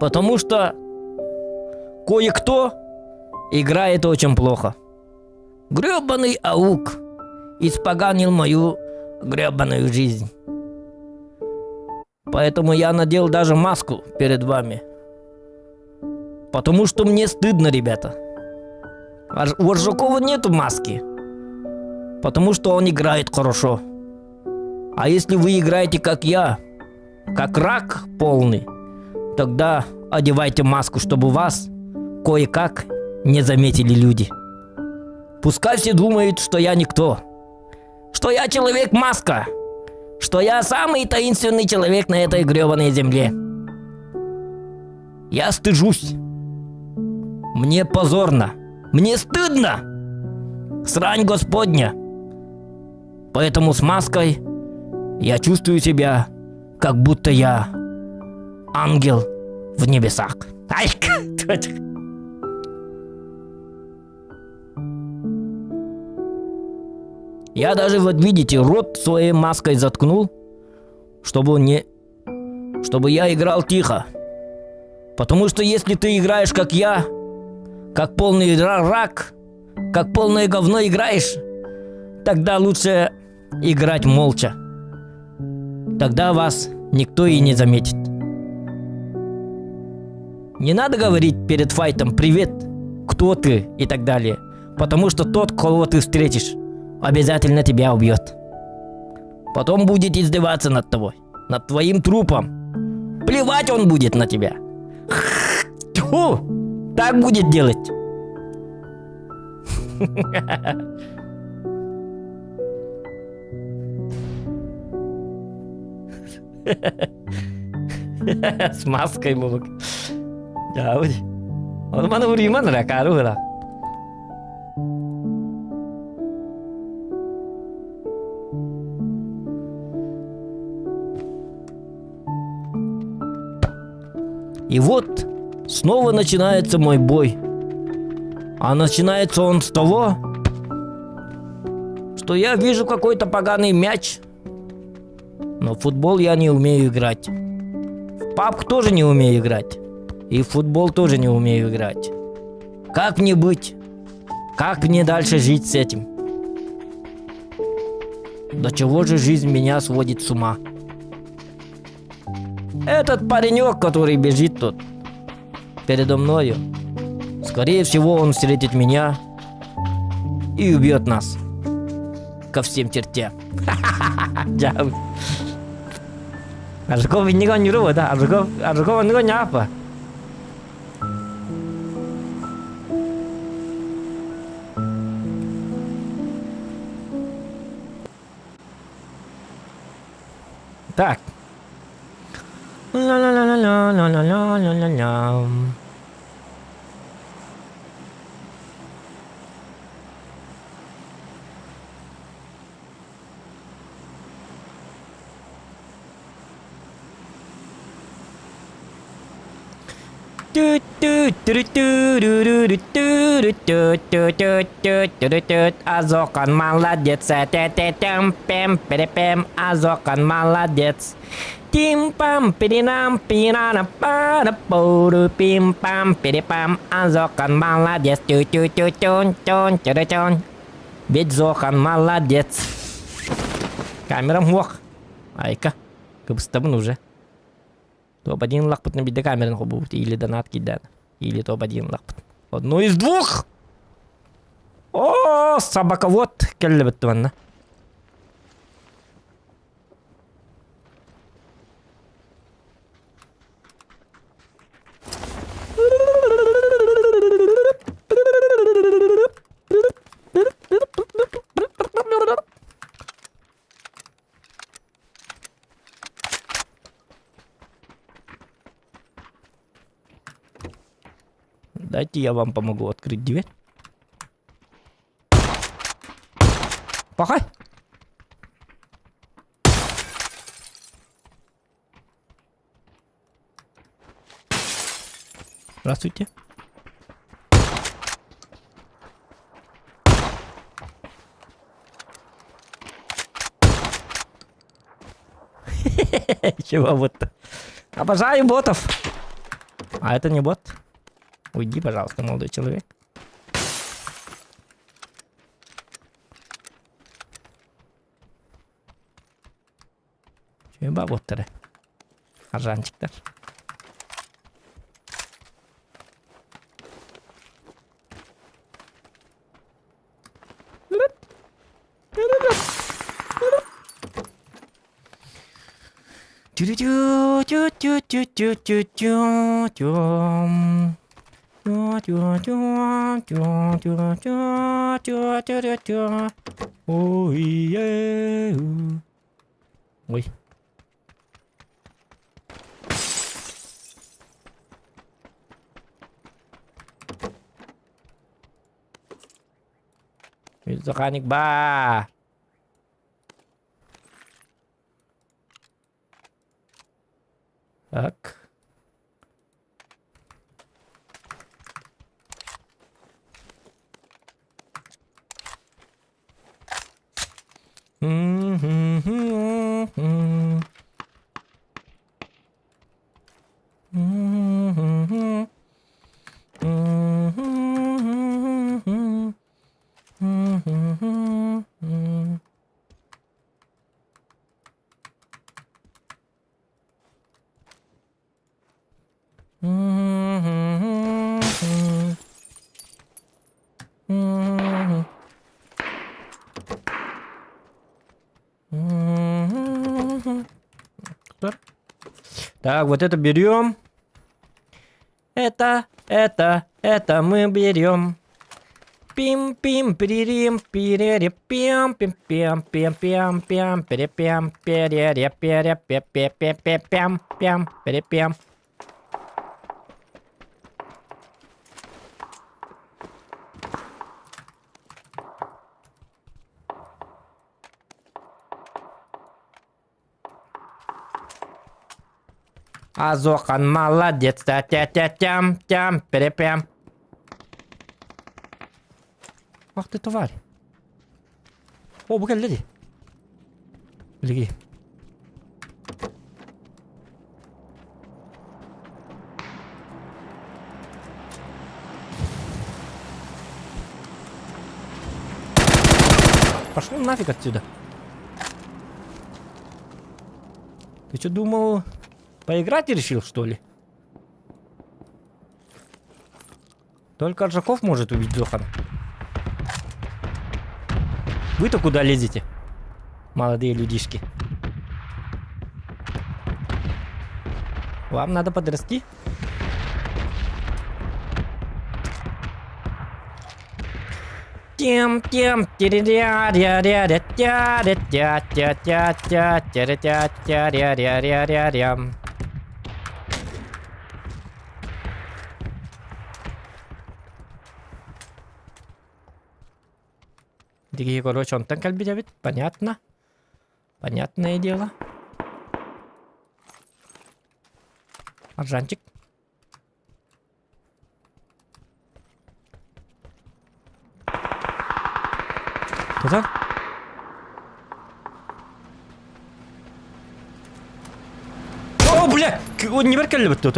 S1: Потому что кое-кто играет очень плохо. Гребаный аук испоганил мою гребаную жизнь. Поэтому я надел даже маску перед вами. Потому что мне стыдно, ребята. У Аржакова нету маски. Потому что он играет хорошо. А если вы играете как я, как рак полный, тогда одевайте маску, чтобы вас кое-как не заметили люди. Пускай все думают, что я никто. Что я человек-маска. Что я самый таинственный человек на этой гребаной земле. Я стыжусь. Мне позорно. Мне стыдно. Срань господня. Поэтому с маской я чувствую себя, как будто я ангел в небесах. Ай, Я даже, вот видите, рот своей маской заткнул, чтобы он не... Чтобы я играл тихо. Потому что если ты играешь, как я, как полный рак, как полное говно играешь, тогда лучше играть молча. Тогда вас никто и не заметит. Не надо говорить перед файтом «Привет», «Кто ты?» и так далее. Потому что тот, кого ты встретишь, обязательно тебя убьет. Потом будет издеваться над тобой, над твоим трупом. Плевать он будет на тебя. Тьфу! Так будет делать. С маской мулук. Дьаабы. Ону маны уруйман эрэ, акаары ыла. И вот снова начинается мой бой. А начинается он с того, что я вижу какой-то поганый мяч, но в футбол я не умею играть. В пабг тоже не умею играть. И в футбол тоже не умею играть. Как мне быть? Как мне дальше жить с этим? До чего же жизнь меня сводит с ума? Этот паренек, который бежит тут передо мною, скорее всего, он встретит меня и убьет нас ко всем чертям. Аржаков иннигэ оонньуура да? Аржаков, Аржаков оннуга оонньооппа. Так. Ла-ла-ла-ла-ла-ла-ла-ла-ла-ла. Азокан молодец, те-те-тем, пем, перепем, Азокан молодец. Тим-пам, пиринам, пирана, пара, пуру, пим-пам, перепам, Азокан молодец, тю-тю-тю-тюн, тюн, тю-тюн. Ведь Зохан молодец. Камерам суох. Айка, кыбыстабын уже. Топ-1 ыллахпытына биирдэ камераны холбуубут или донат киирдээн. Или топ-1 ыллахпыт. Одну из двух! О, собаковод кэллэбит манна. Дайте я вам помогу открыть дверь. Пахай! Здравствуйте. Чего вот? Обожаю ботов. А это не бот. Уйди, пожалуйста, молодой человек. Чего боттары? Аржанчиктар. Ой. Механик ба. Так. Так, вот это берем. Это, это, это мы берем. Пим-пим, пиририм, пирере, пим, пим, пим, пим, пим, пим, перепем, перере, пере, пе, пе, пе, пе, пям, пям, перепем. Азохан молодец, та тя тя тям тям перепям. Ах ты тварь. О, бу кэллэ дии. Билиги. Пошел нафиг отсюда. Ты что думал, поиграть решил, что ли? Только Аржаков может убить Зохана. Вы-то куда лезете? Молодые людишки. Вам надо подрасти. Тем тем тя ря ря ря тя ря тя тя тя тя тя ря тя тя ря ря ря ря ря. Дикий, короче, онтон кэлбит эбит, понятно. Понятное дело. Аржанчик. Кто О, бля! Не бер тут.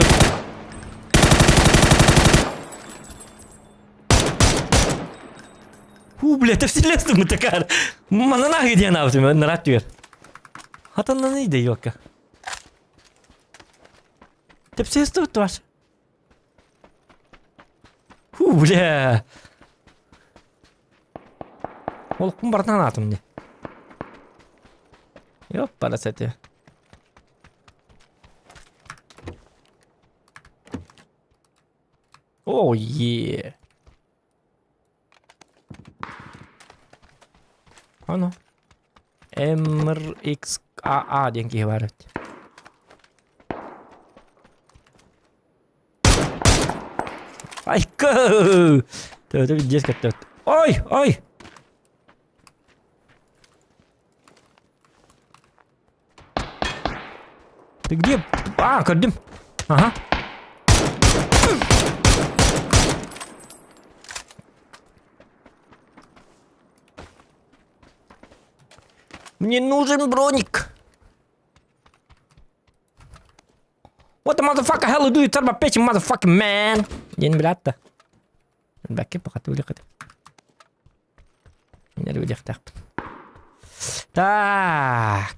S1: Фу, бля, это вселенная такая. Манана где она у тебя, на ратвер. Хатанна иде, ёлка. Тэпсэстэ ваш. Фу, бля. Олохпун барытын анаатым дии. Ёппарасэти. О, е. Ано. MRXAA диэн киһи баар эбит. Айка! Төбөтө дьиэс көттөт. Ой, ой! Ты где? А, көрдүм. Ага. Мне нужен броник. What the motherfucker hell do you tell my bitch motherfucking man? Диэн билээт да. Бэкке пока үлэхит. Минер үлэхтээхпин. Так.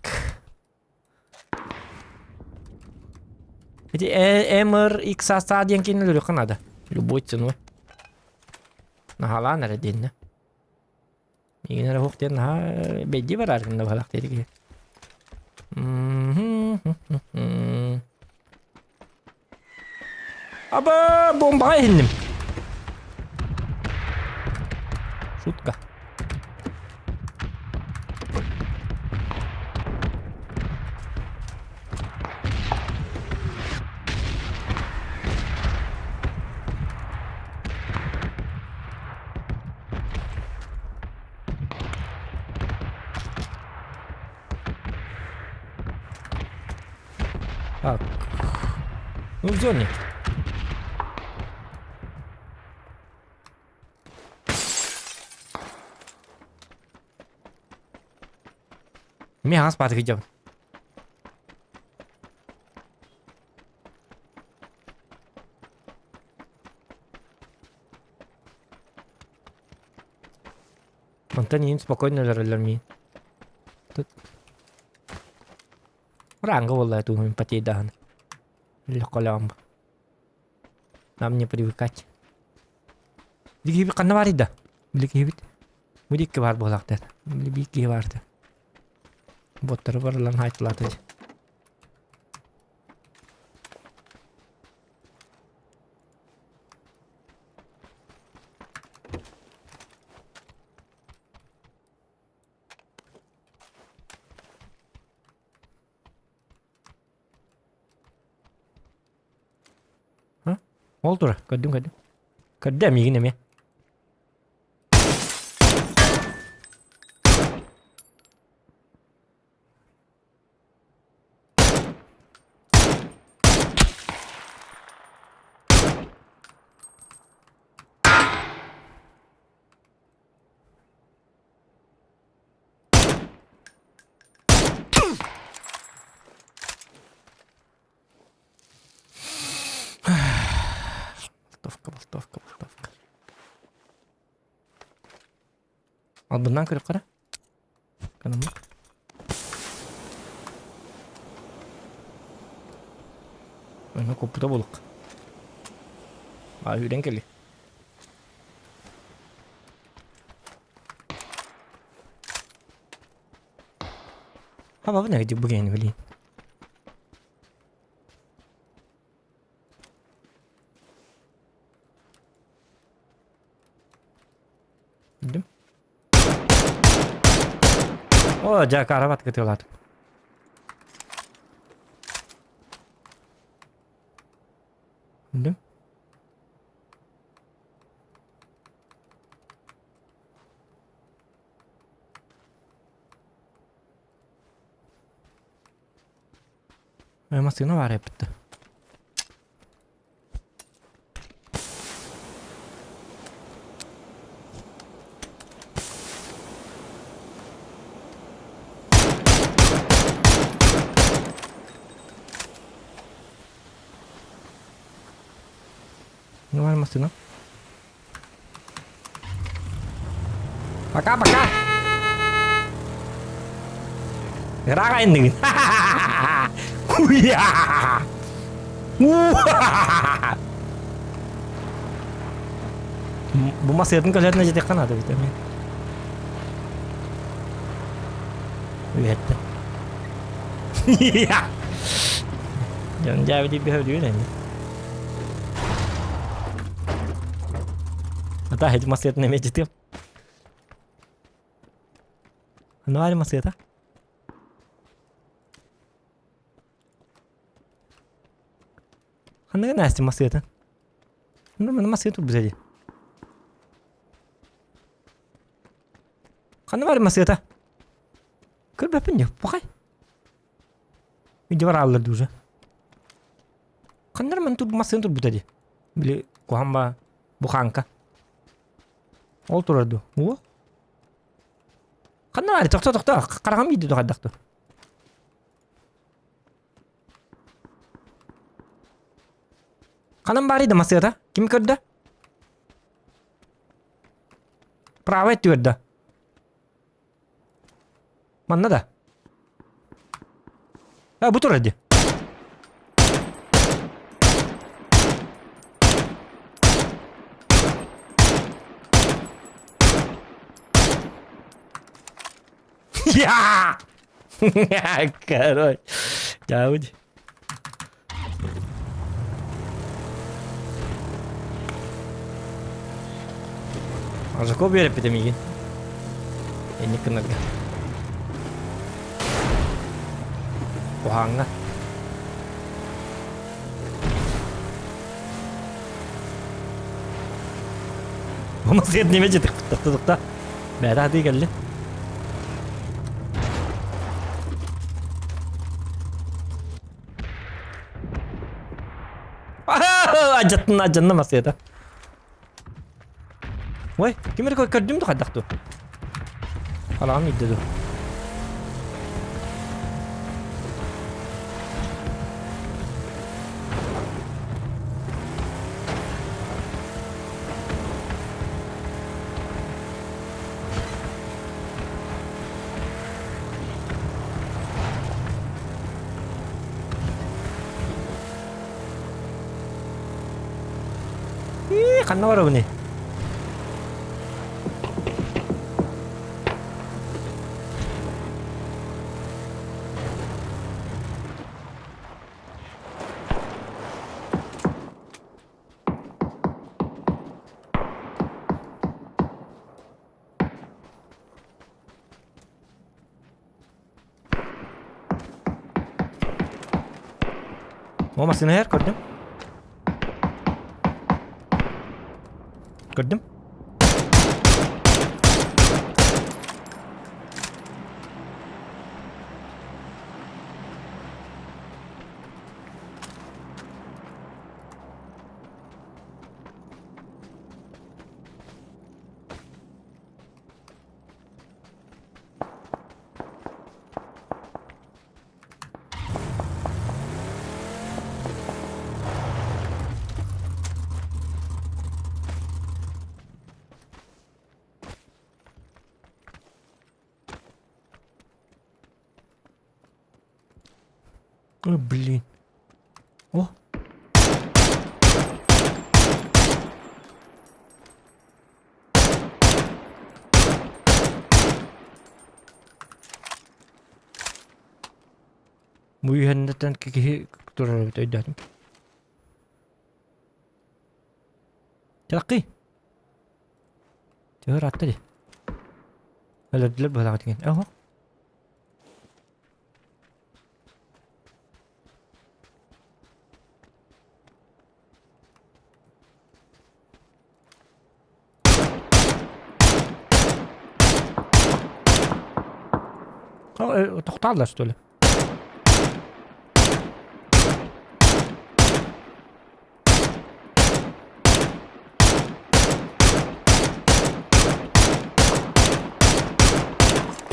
S1: Эти MRXASA диэн кинилэр өлүөххэ наада. Любой ценой. Наһаалаан эрэ диэннэ. Миигин эрэ уһук диэн наһаа бэйдии бараар гынна баһылаах диэри киһи. Аба, бомбаҕа иһинним. Шутка. Так. Ну, в зоне. Мен ас баар видео. Мантан иин спокойно өлөрөллөр миин. Тут Ранга буолла туһун потейдаһын. Лехколоом. Нам не привыкать. Билигибит ханна баарый да? Билигибит. Бу икки баар буолаахтар. Били биир киһи баарда. Боттары барыларын хаайтылаата. Ол тура, көрдүм көрдүм. Көрдө миигин эмиэ. Болтовка, болтовка, болтовка. Албыннаан көрүөххэ эрэ. Канаммыт. Онно куппута булук. А үүрэн кэлли. Хабабын эбит бу киһини билин. Билдим. О, дьэ, карабат кытыалаатым. Билдим. Массыына баар эппитте. Не бар массыына. Пока-пока. Ыраах айанныгын. Хуя! Бу масыатын көлөтүнэ дьэтиэххэ наада эбит эмиэ. Үһэттэ. Дьон дьээбитий бөһөлүүр эми. Ата эти масыатын эмиэ дьэтиэм. Анвари масыата. Ханныгы Настя масыата? Ну, маны масыа турбута дии. Ханна бар масыата? Көрбөппүн дии, пахай. Видео барааллар уже. Ханнар ман тур масыан турбута дии. Били куһан ба буханка. Ол турар ду. О? Ханна бар? Тохто тохто. Карагам видео хайдахту. Ханан баарый да масыата? Ким көрдө? Правый өттүгэр да. Манна да. А, бу турар дии. Я! Короче, Дауди. Азако биэрэппитэ миигин. Инник гынарга. Куһааҥҥа. Ону сиэт неме жетик тухта. Бэйэтэ хатыы кэллэ. Адьаттын адьанна масыата. Ой, ким эрэ көрдүм да хайдах дуу? Хараҕым иирдэ дуу? Ханна барабыный? О, массыына иһэр, көрдүм. Көрдүм. Ой, блин. О! Бу үһэннэтэн киһи турар эбит өйдөөтүм. Чалакый! Төһө ыраатта дии. Өлөрдүлэр быһалаах этигин. Оһо. Тохтааллар что ли?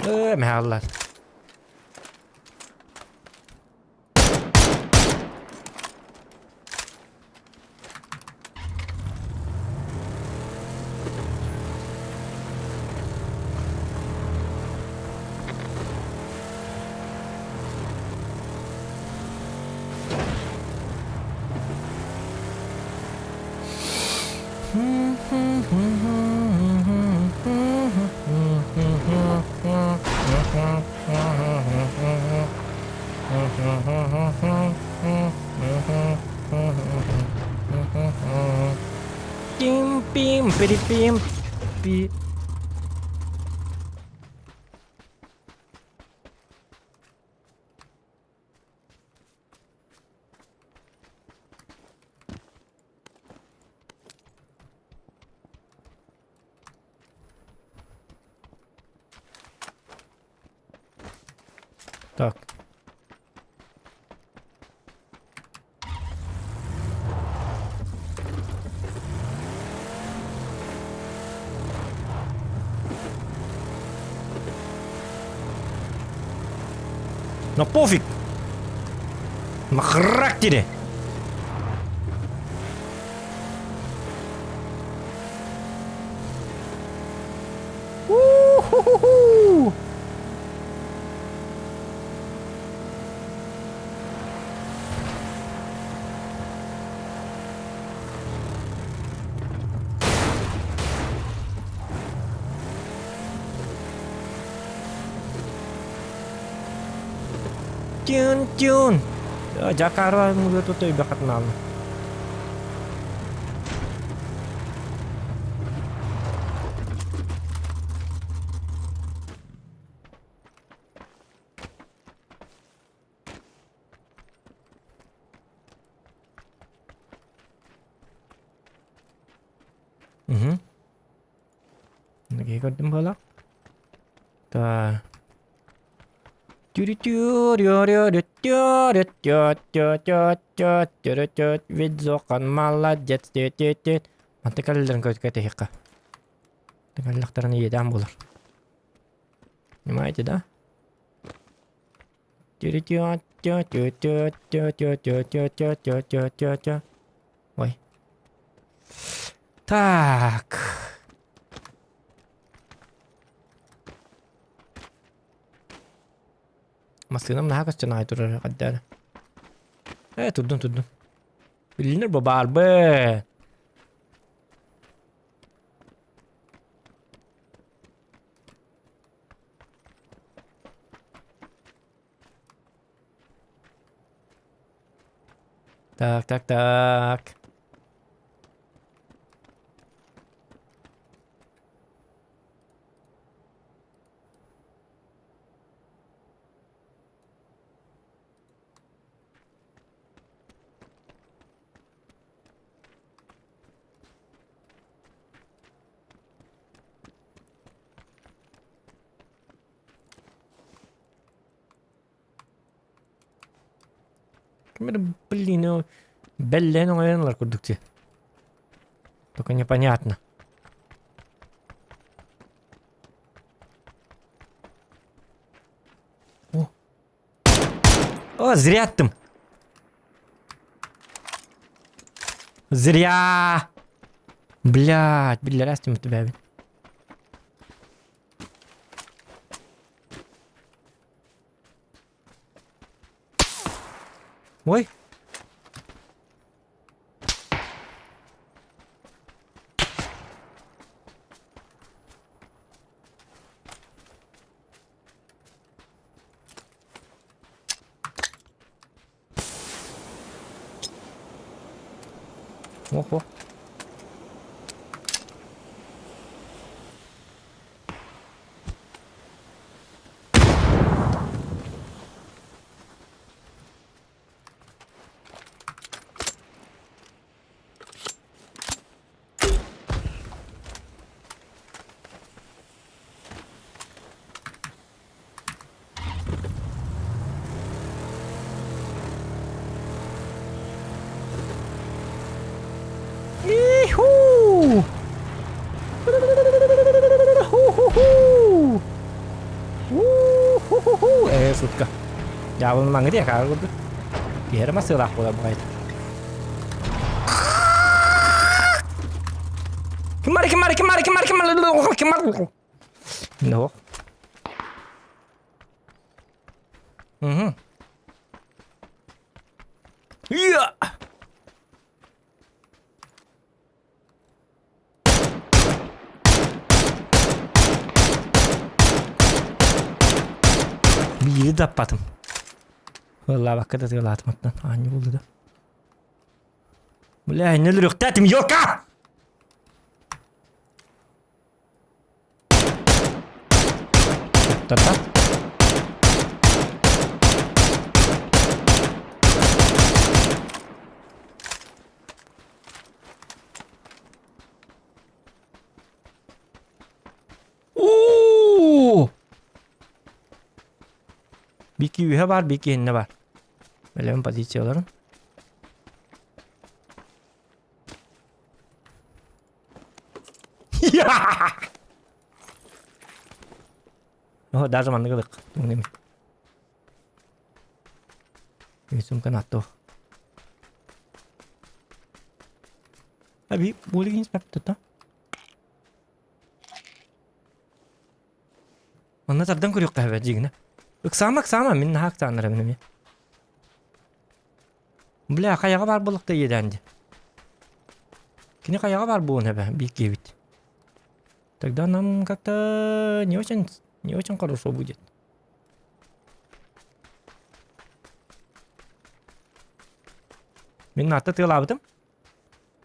S1: Ээ, мэһэҕэллэр. Пим-пим, пири-пим, пи. Так. Но пофиг! На характере! У-ху-ху-ху! Тюн-тюн! Дьакаарва мугуту өйбөхатынаалла. Угу. Киһи көрдүм буола. Та. Видзохан молодец, тет-тет. Манты кэллэрин көтүкэ тэһиэххэ. Кэллэхтэрин иэдээн буолар. Понимаете, да? Ой. Так. Массыынам наһаа көстөн аҕай турар хайдаары. Ээ, турдун, турдун. Билинэр бу баарбын. Так, так, так. Блин, бэллээн оҥойон ылар курдук дии. Только непонятно. О! О, зря аттым. Зря! Блядь, биллэрээс түмүттү бэбин. Ой. Ого. Иху! Ху-ху-ху! У-ху-ху-ху! Э, сутка. Дьаабылын маҥырыа хаалар курдук. Киһи эрэ массыылаах буолар баҕайыта. Ким бар, ким бар, ким бар, ким бар, ким бар, ким бар? No. Угу. Я! Биири да аппатым. Ыллаабакка да тыалаатым оттон. Аанньа булду да. Бля, не өлөрүөхтээтим, ёлка! Та-та. Уу! Бики үһэ бар, бики иннэ бар. Бэлэм позицияларын. О, даже маннык ылык. Тугун Сумканы атту. Аби, более инспектор, Манна тардан көрүөххэ эбэ дьиҥинэ. Ыксаама ыксаама мин наһаа ыксааннарабын эмиэ. Бля хайаҕа баар буолуохта иэдээн дии. Кини хайаҕа баар буолуон эбэ биир киһибит. Тогда нам как-то не очень не очень хорошо будет. Мин атты тыалаабытым.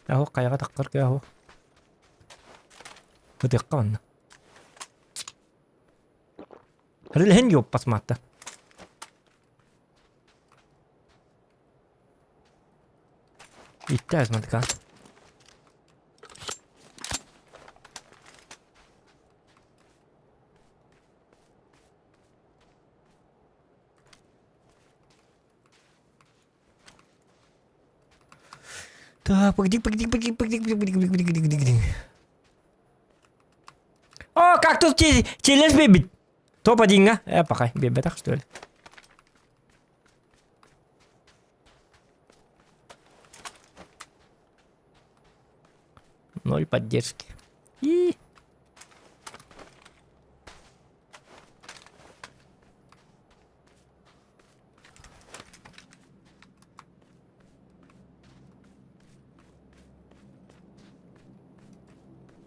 S1: Аһуох хайаҕа таххар кыаһуох. Ытыахха манна. Рилһин юоппас маатта. Иттээс мантыкаан. Так, погоди, погоди, погоди, погоди, погоди, погоди, погоди, погоди, погоди. О, как тут челлендж бэбит? Топ один, а? Э, пока, бэбэтах, что ли? Ноль поддержки. И...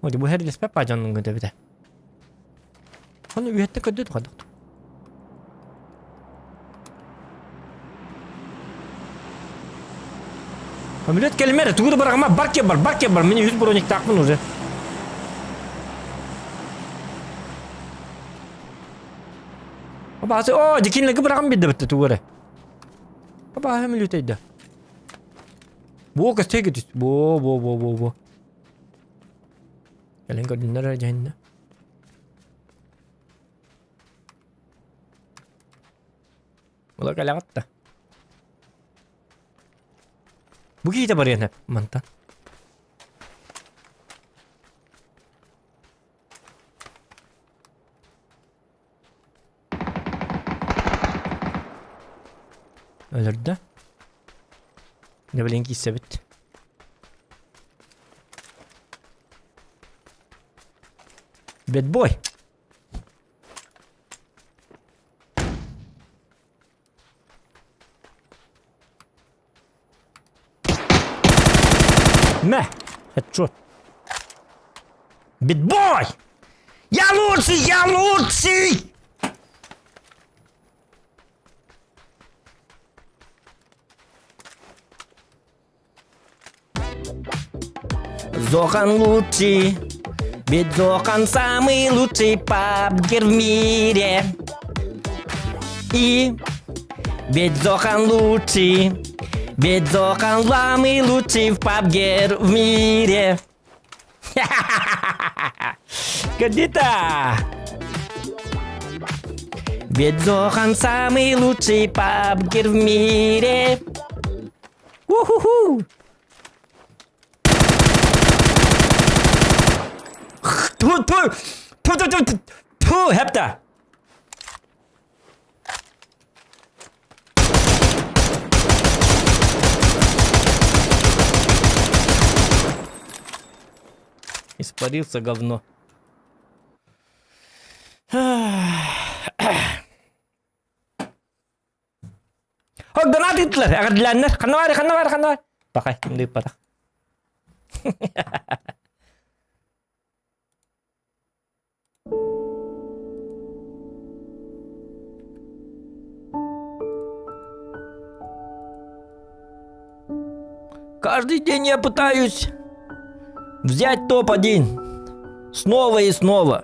S1: Ой, бу һэрлэспэт баа дьоннун көтөбүтэ. Ону үһэттэ көрдө тухадах. Амулет кэлимэр, тугу да быраҕыма, бар киэр бар, бар киэр бар, мин үһүс брониктаахпын уже. Абаасы, оо, дикинлэги быраҕан биэрдэ тугу эрэ. Абааһы мүлүтэйдэ. Бу көстөйгө түс. Бу, бу, бу, бу, бу. Кэлэн көрдүннэр эрэ дьэһиннэ. Ула кэлэҕит да. Бу киһитэ барыан эп мантан. Өлөрдө. Дьэ билигин киирсэбит. Бэтбой. Мэ, хедшот. Битбой! Я лучший, я лучший! Зохан лучший, ведь Зохан самый лучший пабгер в мире. И ведь Зохан лучший, ведь Зохан самый лучший пабгер в мире. Кадита! Ведь Зохан самый лучший пабгер в мире. Уху-ху! Ту ту ту ту ту ту хепта. Испарился говно. Донат ыыттылар, эҕэрдэлээннэр. Ханна баар, ханна баар, ханна баар? Пахай, ким да ыыппатах. Каждый день я пытаюсь взять топ-1. Снова и снова.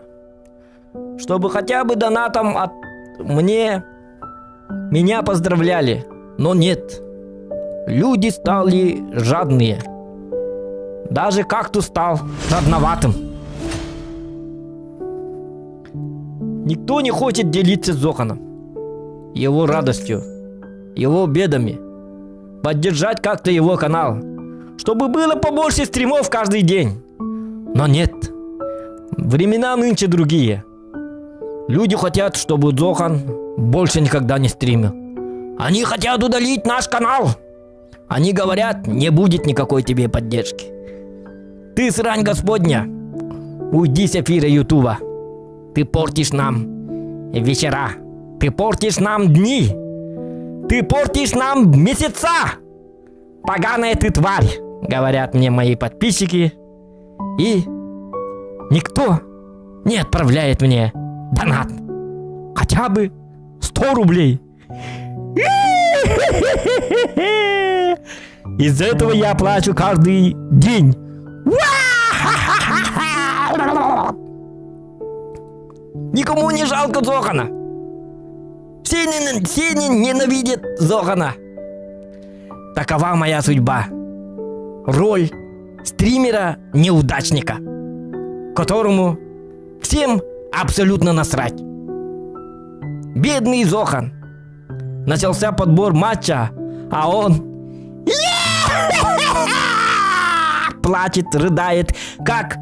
S1: Чтобы хотя бы донатом от мне меня поздравляли. Но нет. Люди стали жадные. Даже кактус стал жадноватым. Никто не хочет делиться с Зоханом. Его радостью, его бедами. Поддержать как-то его канал. Чтобы было побольше стримов каждый день. Но нет. Времена нынче другие. Люди хотят, чтобы Зохан больше никогда не стримил. Они хотят удалить наш канал. Они говорят, не будет никакой тебе поддержки. Ты срань господня. Уйди с эфира Ютуба. Ты портишь нам вечера. Ты портишь нам дни. Ты портишь нам месяца. Поганая ты тварь, говорят мне мои подписчики. И никто не отправляет мне донат. Хотя бы 100 рублей. Из-за этого я плачу каждый день. Никому не жалко Зохана. Все, не, все не, ненавидят Зохана. Такова моя судьба. Роль стримера-неудачника, которому всем абсолютно насрать. Бедный Зохан. Начался подбор матча, а он плачет, рыдает, как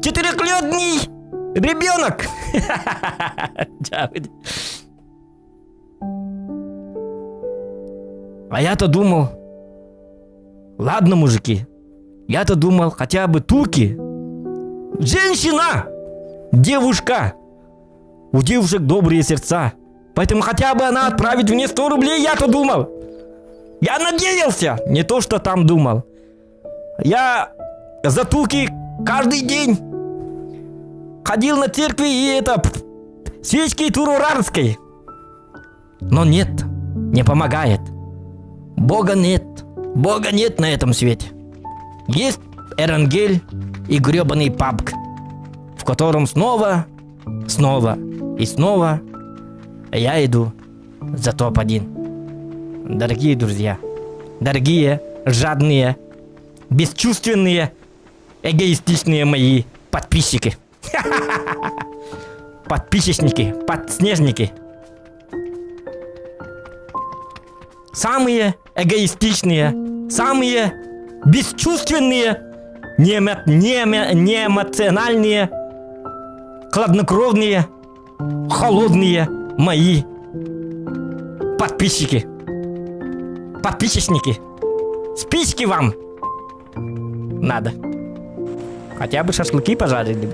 S1: четырехлетний ребенок. А я-то думал, ладно, мужики, я-то думал, хотя бы турки. Женщина! Девушка! У девушек добрые сердца. Поэтому хотя бы она отправит мне 100 рублей, я-то думал. Я надеялся, не то что там думал. Я за туки каждый день ходил на церкви и это свечки Туруранской. Но нет, не помогает. Бога нет. Бога нет на этом свете. Есть Эрангель и гребаный пабг, в котором снова, снова и снова я иду за топ-1. Дорогие друзья, дорогие, жадные, бесчувственные, эгоистичные мои подписчики. Подписчики, подснежники. Самые эгоистичные, самые бесчувственные, неэмоциональные, хладнокровные, холодные мои подписчики. Подписчики. Спички вам надо. Хотя бы шашлыки пожарили бы.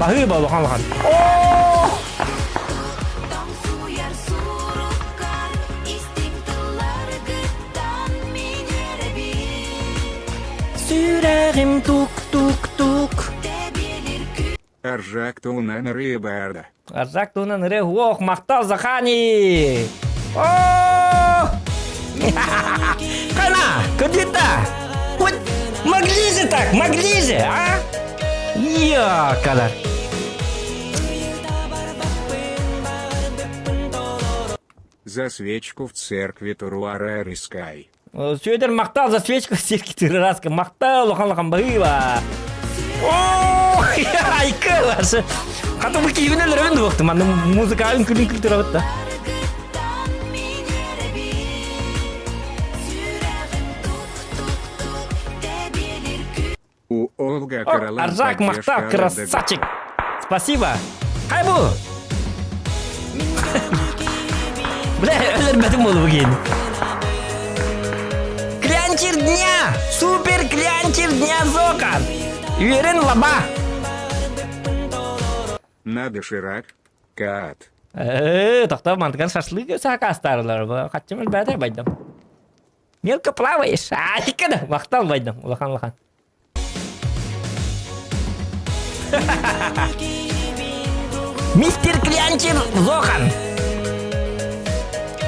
S1: Баһыыба улахан улахан. О! Сүрэҕим тук-тук-тук.
S2: Аржак туһунан ырыа баарда.
S1: Аржак туһунан ырыа уох махтал Захани! О! Хана, куда Вот могли же так, могли же, а? Ёкалар.
S2: За свечку в церкви Туруара Рискай.
S1: Сүөдэр махтал за свечку в церкви Туруараска. Махтал, улахан-улахан баһыыба. О, айка ваша. Хата бу киһибин өлөрөбүн дуохтум. Манна музыка үҥкүлүн күлтүрөбүт да.
S2: У Олга Каралан
S1: Аржак махтал, красавчик. Спасибо. Хай бу. Бля, өлөрбөтүм болу бүгін. Клянчир дня! Супер клянчир дня Зокар! Үөрэн лаба!
S2: На доширак, Каат.
S1: Э, тохтоо мантыгар шашлык саакаастаарылар. Хаччым өлбөөтө байдам. Мелко плаваешь. Айка да, махтал байдам, улахан улахан. Мистер Клянчир Зохан.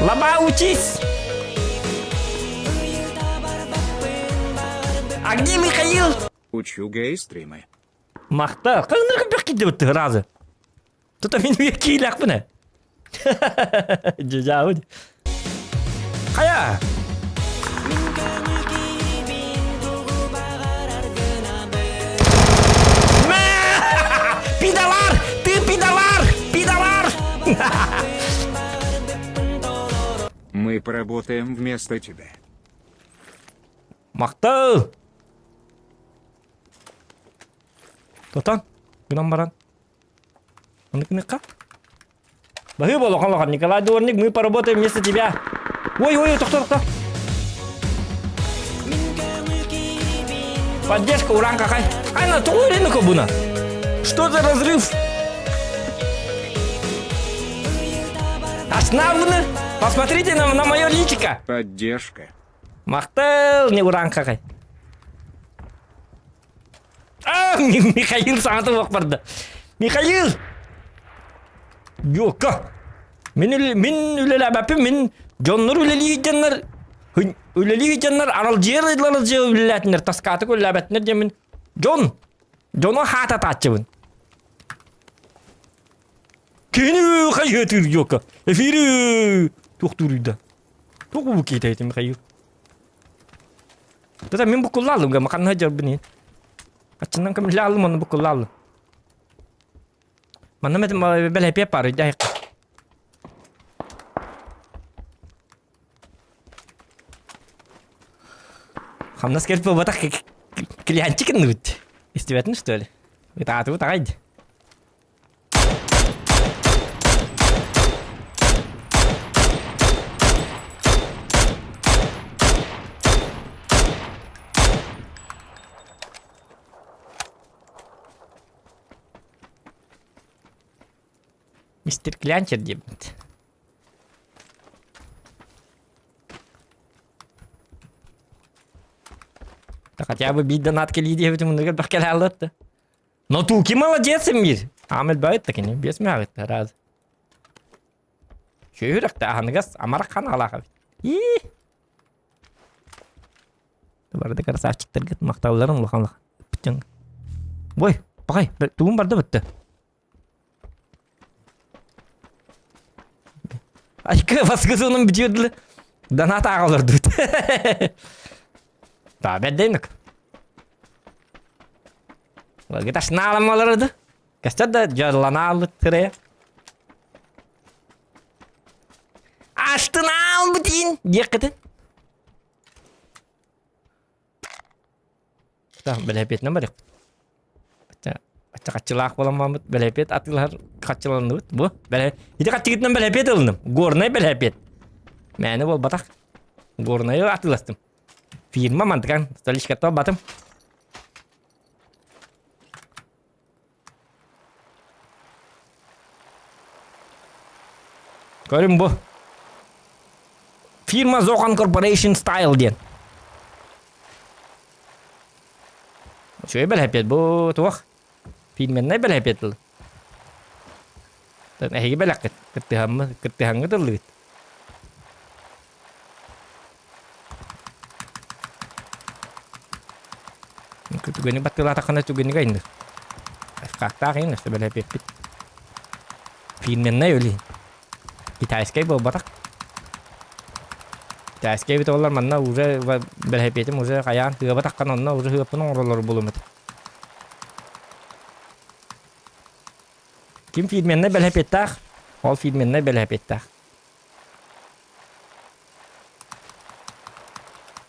S1: Лаба учись. А где Михаил?
S2: Учу гей-стримы.
S1: Махтал. Кыңныргы бек кидебит разы. Тута мин үйе киилэхпинэ. Дьэ Хайа! Пидалар! Ты пидалар! Пидалар!
S2: Мы поработаем вместо тебя.
S1: Махтал! Тотан, гынан баран. Оныкыныка. Баһыыба улахан улахан Николай Дворник, мы поработаем вместо тебя. Ой, ой, тохто, тохто. Поддержка, уран какай. Ай, на тугу рынок буна. Что за разрыв? Основны. Посмотрите на, на мое личико.
S2: Поддержка.
S1: Махтал, не уран какай. А, Михаил саҥата суох барда. Михаил! Йока! Мин, мин үлэлээбэппин, мин дьоннор үлэлии дьоннор үлэлии дьоннор аралдьыйар аралдьыйа үлэлээтиннэр, таскаатык үлэлээбэтиннэр диэммин дьон дьону хаататааччыбын. Кини хайыатыыр йока. Эфири туохтууруйда. Туох бу киитэйти Михаил? Тата мин буккуллаалым гама ханна дьарбын Аччынан көмүллаалым оны буккуллаалым. Манна метим бэлэпиэ пары дьайык. Хамнас келип буолбатах клиентчик иннибит. Истибэтин что ли? Ытаатыбыт аҕай Мистер Клянчер диэбит. Хотя бы биир донат кэлии диэбитим оннугар бэх кэлэ Но Туки молодец, Эмир. Амел бает так не без мягит раз. Чөйрәк аныгас амарак ханалаах И. Барды красавчиктаргыт макталларын улахан бүтүн. Ой, пакай, тугун барды бүтті. Айка баскысының бүтүрдү. Донат ағаларды бүт. Да, бәддейнік. Гыташнаалам олорду. Көстөр да дьоллонаалбыт тырая. Астынаалбытын диэххитин. Бэлэпиэтинэн барыахпыт. Ачча хаччылаах буолан бэлэпиэт атыылаһар хаччыланныбыт. Бу бэлэ ити хаччыгытынан бэлэпиэт ылыным. Горнай бэлэпиэт. Мээнэ буолбатах. Горнайы атыыластым. Фирма мантыкан столичкаттан батым. Көрүм бу. Фирма Zohan Corporation Style диэн. Үчүгэй бэлэһэпиэт бу туох? Фирменнай бэлэһэпиэт был. Эһиги бэлэххит кыттыһаммыт кыттыһаҥҥыт ыллыгыт. Түгэни баттылаатаххына түгэни айныр. Хаактаах иһин өссө бэлэһэпиэппит. Фирменнай өлүн. Китайскай буолбатах. Китайскай эбит олар манна уже бэлэһэпиэтим уже хайаан тыабатаххын онно уже хыаппын оҥороллор булумут. Ким фирменнай бэлэһэпиэттээх, ол фирменнай бэлэһэпиэттээх.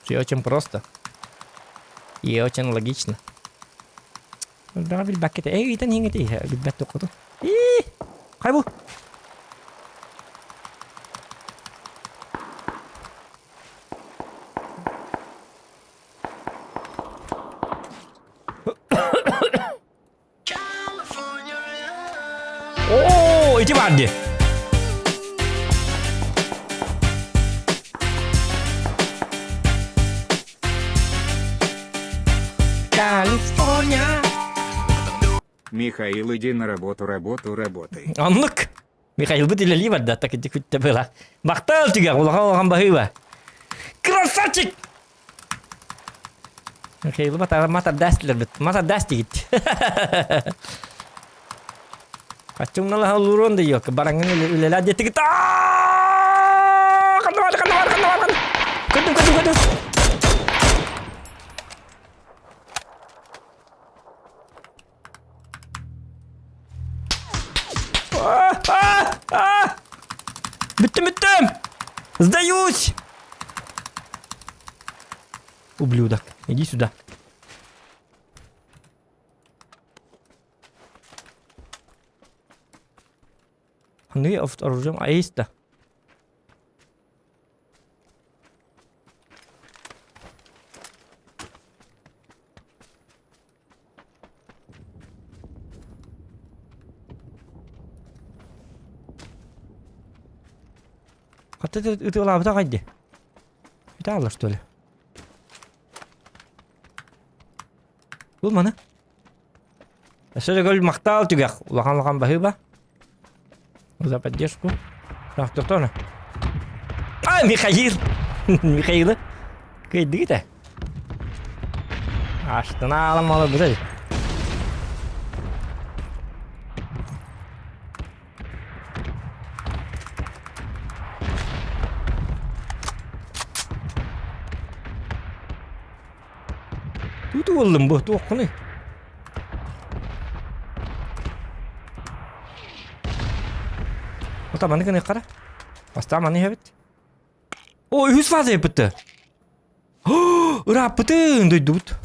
S1: Все очень просто. И очень логично. Элбэҕи билбэккит. Эй, ыйтан иһиҥ ити. Билбэт тоххуту. Ии! Хай бу! Оо, ити баар дии. Калифорния.
S2: Михаил, иди на работу, работу, работай.
S1: Оннук. Михаилбыт үлэлии барда, так ити күттэ была. Махтал түгэх, улахан улахан баһыыба. Красавчик! Михаилы матардастилербит. Матардастигит. Хаччымналаха улуруон да yok. Бараңын үлэлээ диэтигит. Ханна бар, ханна бар, ханна бар, Көрдүм, көрдүм, көрдүм. Бүттүм, бүттүм! Сдаюсь! Ублюдок, иди сюда. Ханныгы оружием аиста. Хата ытыалаабыта аҕай дии. Ытааллар что ли? Бул маны. Өссө да көл махтаал түгэх. Улахан-улахан баһыыба. За поддержку. Так, тоқтоно. А, Михаил! Михаилы. Кыйдыгыт э. Аштына аламалы бузай. Туту болдум бу, туоххуный? Ота маны гына қара. Баста маны хэбит. О, үһүс фаза еппитті. Ырааппытын дойдубут.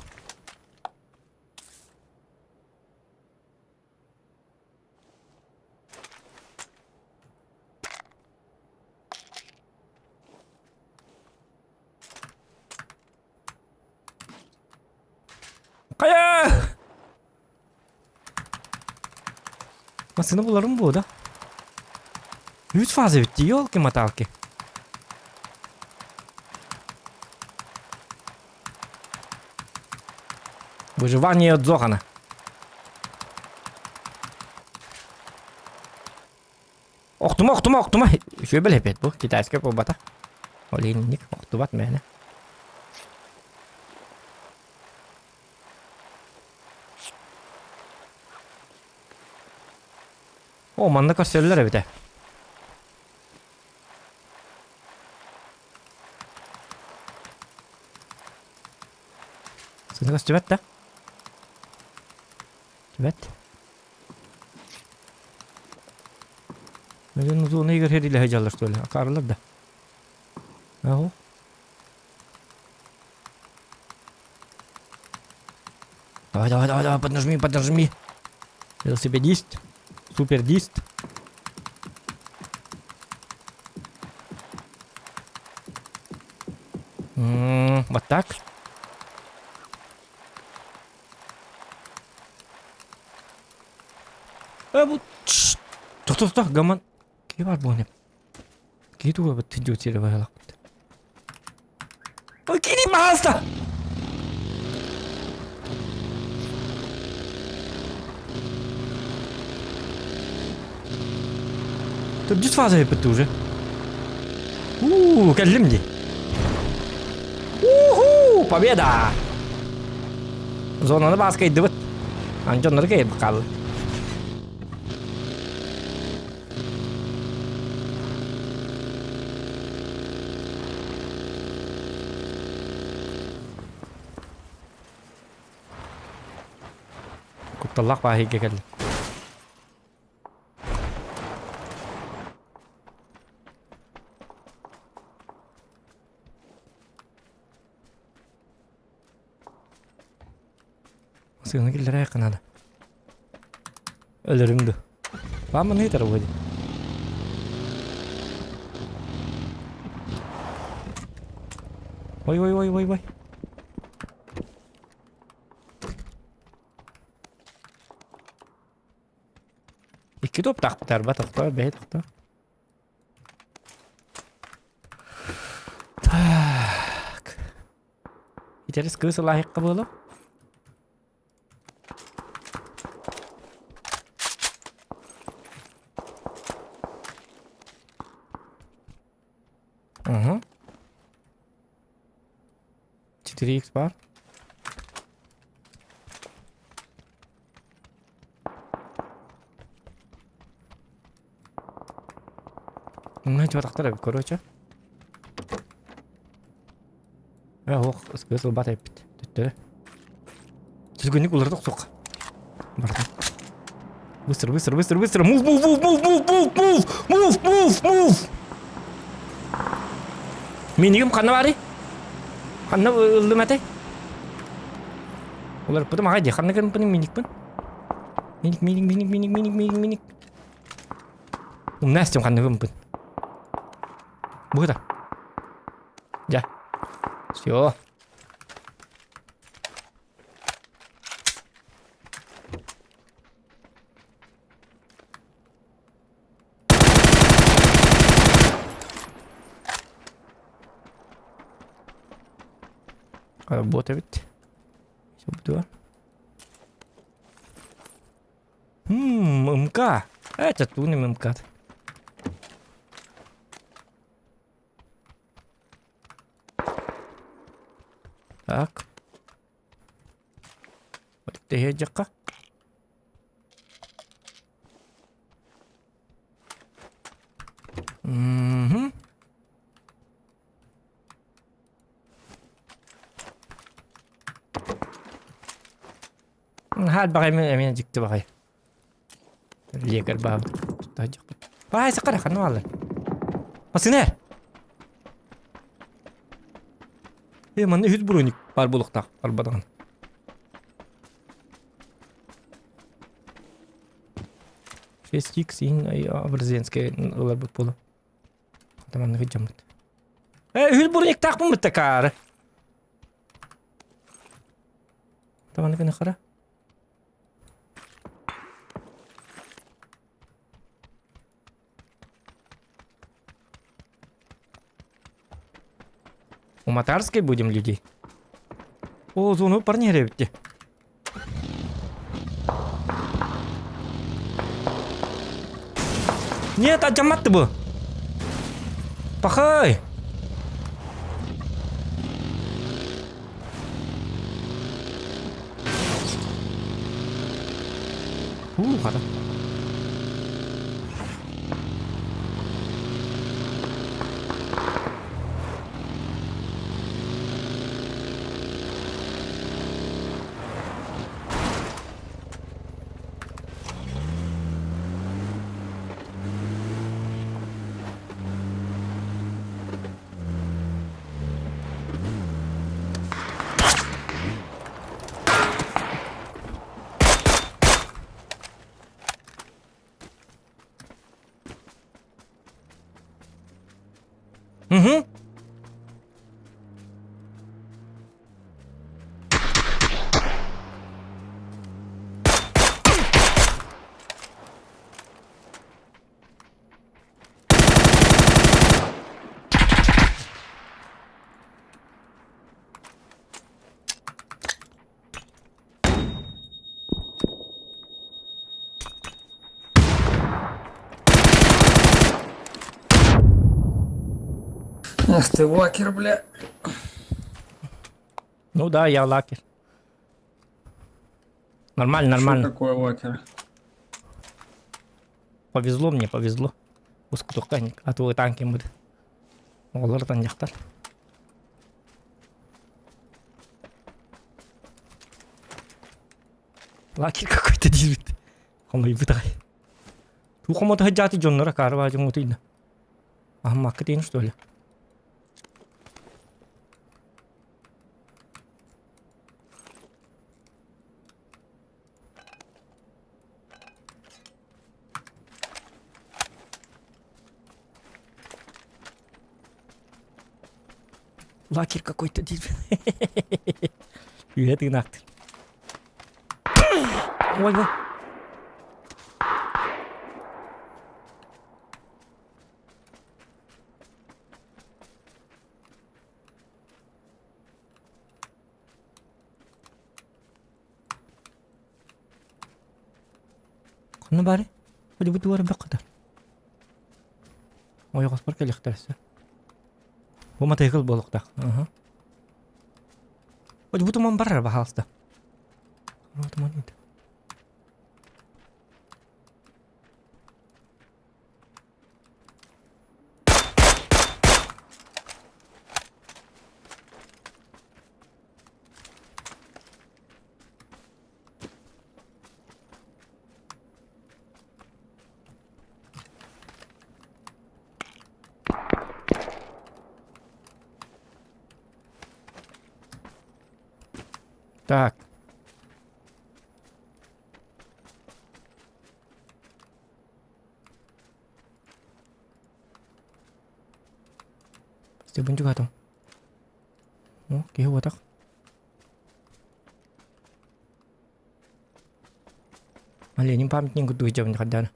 S1: Хайа! Массыына буларым буо да. Үс фаза эбит дии, елки-моталки. Выживание от Зохана. Охтума, охтума, охтума. Үчүгэй бэлэпиэт бу. Китайскай буолбата. Ол иһинник охтубат мээнэ. О, манна көрсөллөр эбитэ. Сыны көстүбэт да? Түбэт. Мөлөн узуну игер хериле жаллар что ли? Акарылар да. Аһу. Давай, давай, давай, давай, поднажми, поднажми. Велосипедист. Супердист. М -м, вот так. Э, бу... Тохто, тохто, гаман. Кие бар буон. Киһи туга бытты дьиэ баһылахпыт. Ой, кири пожалуйста! Төрдүс фаза эппит уже. Уу, кэллим дии. Уху, победа! Зонаны бааскайдыбыт. Антоннары кэйбит хаалла. Кутталлаах бааһыйга кэллим. Сыгына киллэрэ наада. Өлөрүм ду. Баамын ыытар буо дии. Ой ой ой ой ой. Икки топтаахпытар ба тохтоо бэйэ тохтоо. Так. Итэрис кыыс ылааһыкка буолуо. Угу. 4х бар. Мына эбит, короче. Э, ох, ысгыс ылбат эппит. Төттөрү. Түзгүнүк уларытык суох. Бардым. Быстро, быстро, быстро, быстро. Move, move, move, move, move, move, move, move, move, move. Минигим ханна барый? Ханна ыллым этэй? Уларыппытым аҕай дии. Ханна гымпыным миникпин? Миник, миник, миник, миник, миник, миник, миник. Умна истим ханна гымпын. Быта. Дьэ. Все. Работа ведь. Все МК. Это тунем МК. Так. Тэһиэдьэххэ. Мгм. Наһаа элбэх эмиэ эмиэ дьикти баҕайы. Лиэгэр баабыт. Тутта Баай сакара ханна бааллар? Масына! Э, манна үһүс броник баар буолуохтаах арбадаҕын. Шесть икс иһин Образенская ыларбыт буолуо. Манныгы дьоммут. Э, үһүс брониктаахпын бытта каары. Таманныгы хара. У Матарской будем людей? О, зону парни эбитти. Нет, алдьаммат бу. Пахай! Уу, хата. Угу.
S3: Ах ты лакер, бля.
S1: Ну да, я лакер. Нормально, нормально.
S3: Что такое лакер?
S1: Повезло мне, повезло. Ускутукка, а то танки будет. Оҕолортон дьахтар. Лакер какой-то диэбит. Хомойбут аҕай. Туох хомото сылдьааты дьонноро акаары дьоҥҥутуйда. Аһыммакка тиийэн что ли? Лакер какой-то диэбит. Үөһэ тыынаахтыр. Ой, ой. Ханна баарый? Били бу бөх хатар. Ойоҕоспор кэлиэхтэр өссө. Бу матайгыл буолуохтаах. Аха. Бу туман барар баһаалыста. Туман Так. Степан чугатым. О, киһи уотах. Ленин памятник курдук дьабын хардана.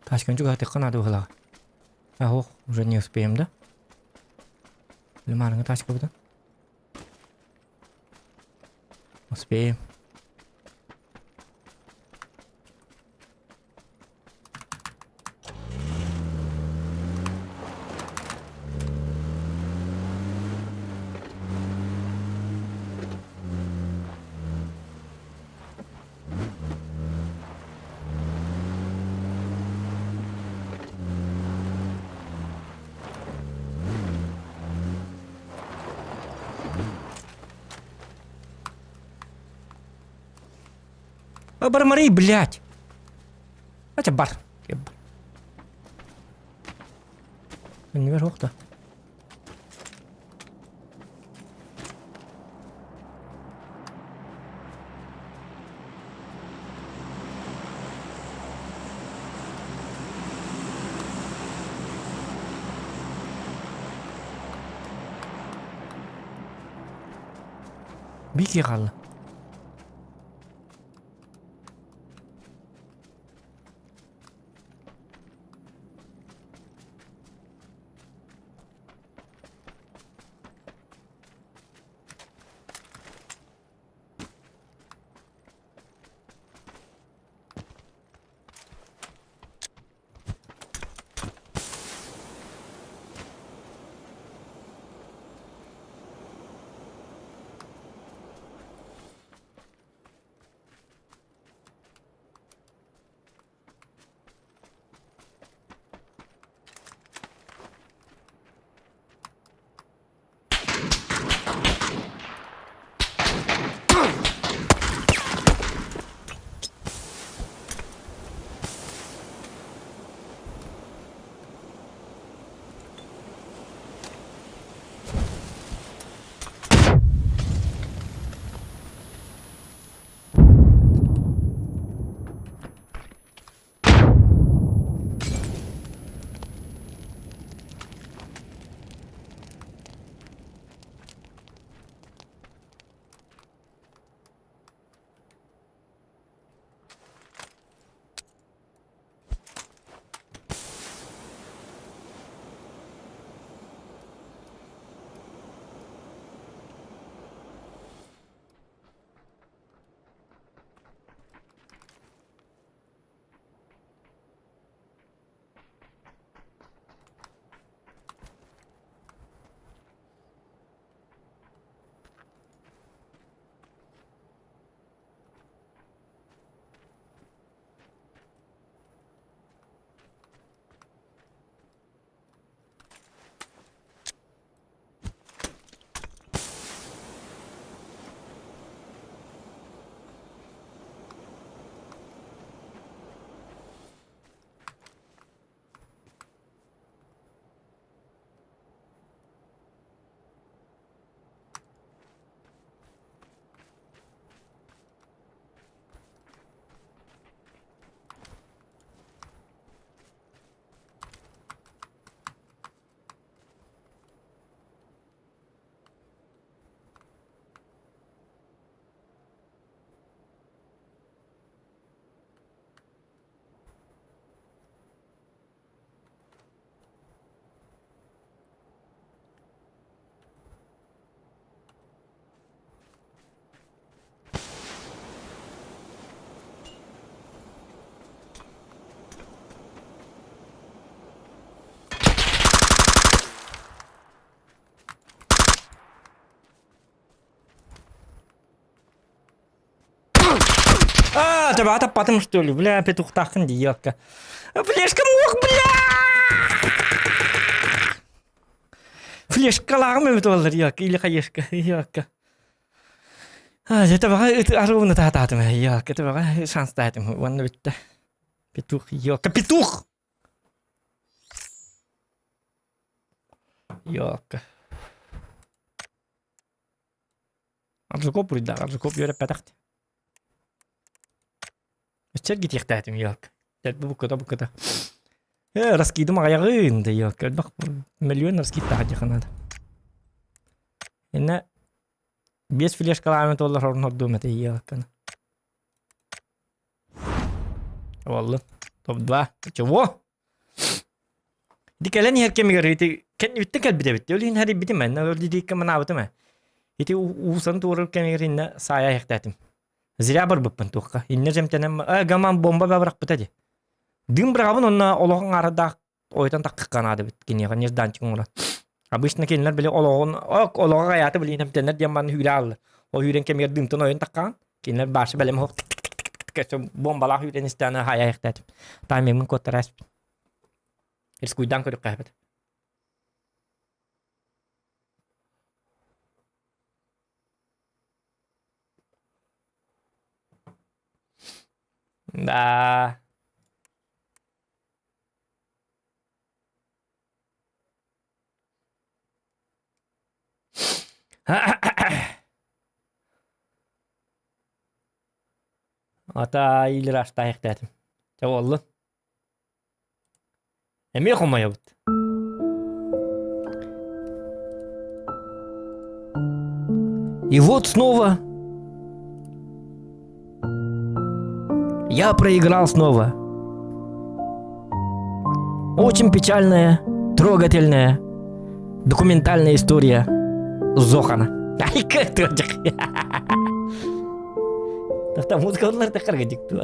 S1: Ташкын чугатыкка надо было. А, ох, уже не успеем, да? Лимарыңы тачка будан. Успеем. Бармарый, блядь! Хотя бар. Наверх-то. Бики хаалла. А, тебя таппатым что ли? Бля, петухтааххын дии, ёлка. Флешка муох, бля! Флешкалааҕым эбит буоллар, ёлка, или хаешка, ёлка. А, это баҕа арыуна таатаатым, ёлка, это баҕа шанстаатым, уонна бүттэ. Петух, ёлка, петух! Ёлка. Аржаков буруйдаах, Аржаков үөрэппэтэх. Сэргитиэхтээтим елка. Дэлби букката букката. Э, раскидым аҕайаҕын да елка. Элбэх миллион раскидтаах диэххэ наада. Иннэ биэс флешкалаамы туоллар орун ордуом этэ елканы. Оллу. Топ-2. Чего? Ити кэлэн иһэр кэмигэр ити кэннибиттэн кэлбит эбит. Ол иһин хэрийбитим ээ. Ол диэки манаабытым ээ. Ити уусан туоруур кэмигэр иннэ саайа иһэхтээтим. Зря барбыппын туохха. Иннэ дьэмтэнэн э гаман бомба бырахпыта дии. Дым быраҕабын онно олоҕун аарадаах ойутан таххыкка наадабыт киниэхэ нежданчик оҥорон. Обычно кинилэр били олоҕун ок олоҕо хайааты билин эмтэнэр диэн манна үүрэ аалла. Ол үүрэн кэмигэр дымтан ойон таххаан кинилэр башы бэлэм оһох бомбалаах үүрэн истээнэ хайа иһтээтим. Таймиҥмын куоттара испит. Рискуйдаан көрүөххэ эбит. Да. Ата иилир астаайыктаатым. Чэ буоллун. Эмиэ хомойобут. И вот снова я проиграл снова. Очень печальная, трогательная, документальная история Зохана. Ай, как ты Там музыка олар тахарга дикту.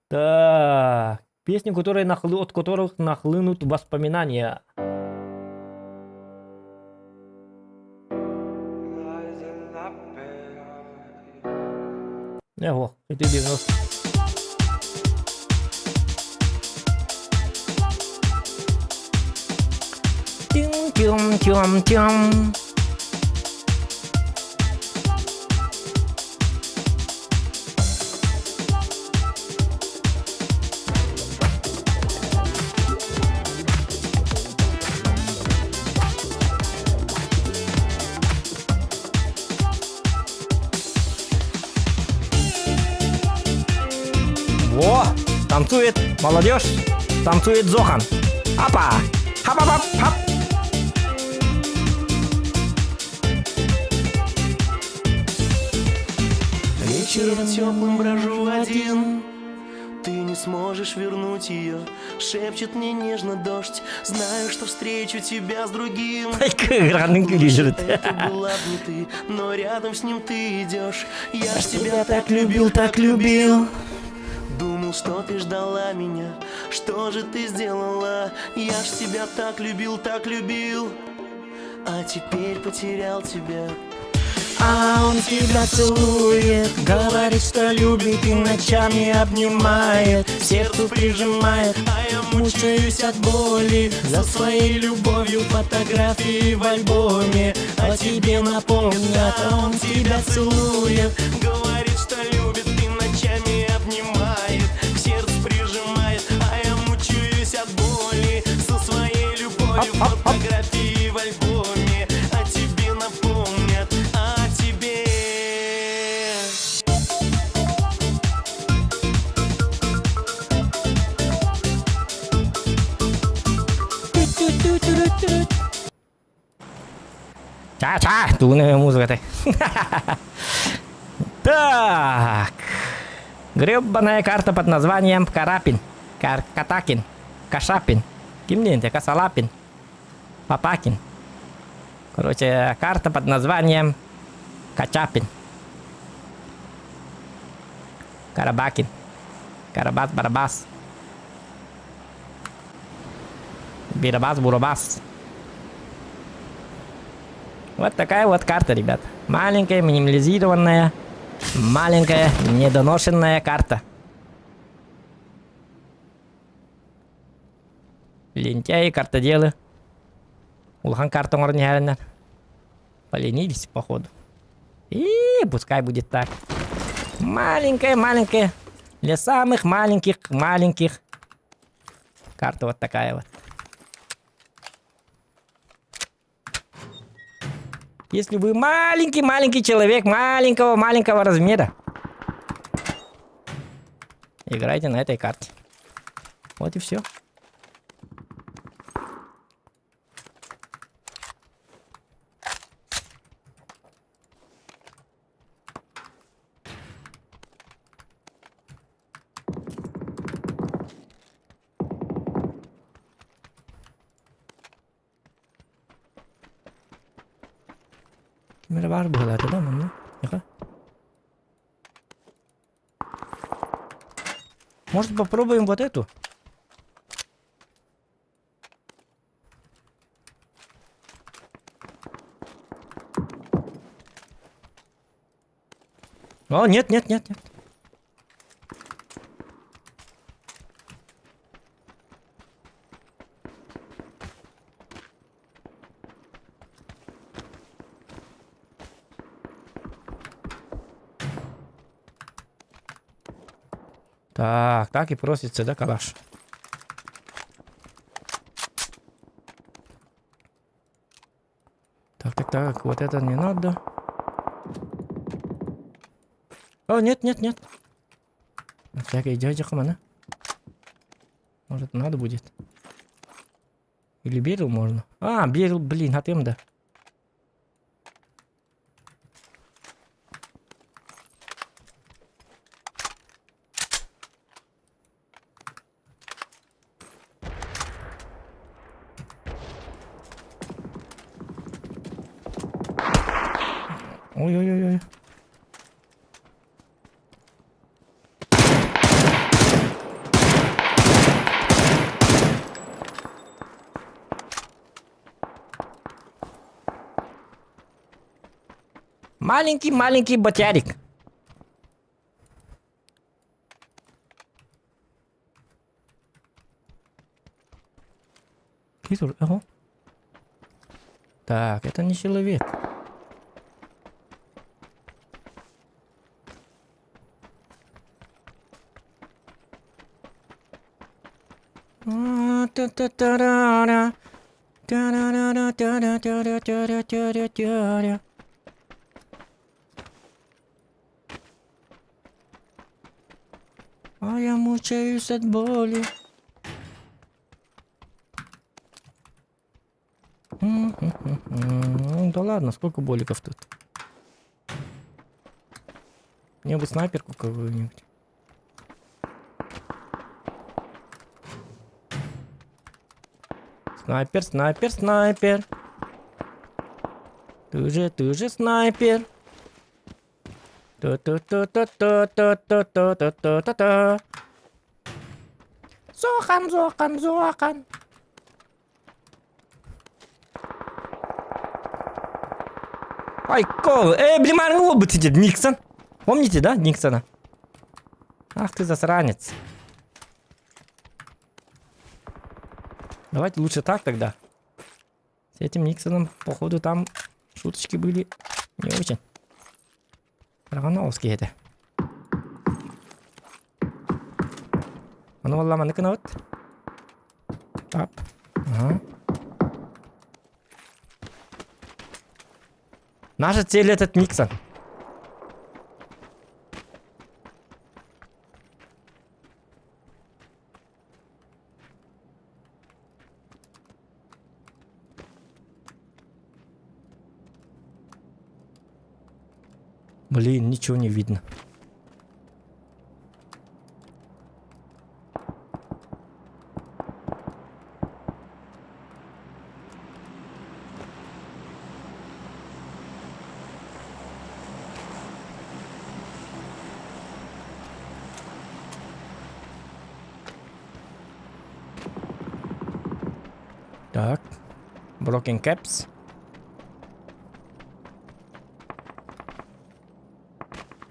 S1: Так, песни, которые нахлы, от которых нахлынут воспоминания. Ого, это 90. Тюм-тюм-тюм-тюм. Во! Танцует молодежь, танцует Зохан. Апа! Хап-хап-хап!
S4: Вечером теплым брожу один. Ты не сможешь вернуть ее. Шепчет мне нежно дождь. Знаю, что встречу тебя с другим. Это была б не ты, но рядом с ним ты идешь. Я ж тебя так любил, так любил. Думал, что ты ждала меня. Что же ты сделала? Я ж тебя так любил, так любил. А теперь потерял тебя.
S1: А он тебя целует, говорит, что любит и ночами обнимает, сердцу прижимает, а я мучаюсь от боли за своей любовью фотографии в альбоме о тебе напомнят, а он тебя целует,
S4: говорит, что любит и ночами обнимает, к сердцу прижимает, а я мучаюсь от боли со своей любовью фотографии в альбоме о тебе напомнят, о тебе.
S1: Ча-ча, тугуна музыка Так. Гребаная карта под названием Карапин. Кар Катакин. Кашапин. Ким диэн Касалапин. Папакин. Короче, карта под названием Качапин. Карабакин. Карабас-барабас. Бирабас, бурабас. Вот такая вот карта, ребят. Маленькая, минимализированная, маленькая, недоношенная карта. Лентяи, картоделы. Улахан карта оҥорон иһэриннэр. Поленились, походу. И пускай будет так. Маленькая-маленькая. Для самых маленьких-маленьких. Карта вот такая вот. Если вы маленький-маленький человек, маленького-маленького размера, играйте на этой карте. Вот и все. Ким эрэ баар быһыылаата да манна? Ньыха. Может, попробуем вот эту? О, нет, нет, нет, нет. Так, так и просится, да, калаш? Так, так, так, вот это не надо. О, нет, нет, нет. Всякие дядя хамана. Может, надо будет. Или берил можно? А, берил, блин, а да. Ой-ой-ой-ой. Маленький-маленький ботярик. Ага. Так, это не человек. Та-та-та-ра-ра. Та-ра-ра-ра-та-ра-та-ра-та-ра-та-ра-та-ра. А я мучаюсь от боли. Ну да ладно, сколько боликов тут? Мне бы снайперку какую-нибудь. Снайпер, снайпер, снайпер. Ты же снайпер. Ту-ту-ту-ту-ту-ту-ту-ту-ту-ту. Зохан, Зохан, Зохан. Ай, кол. Эй, блин, лобы сидит. Никсон. Помните, да, Никсона? Ах ты засранец. Давайте лучше так тогда. С этим Никсоном, походу, там шуточки были не очень. Рогановский это. Оно валла вот. Ап. Ага. Наша цель этот Никсон. Блин, ничего не видно. Так. Broken Caps.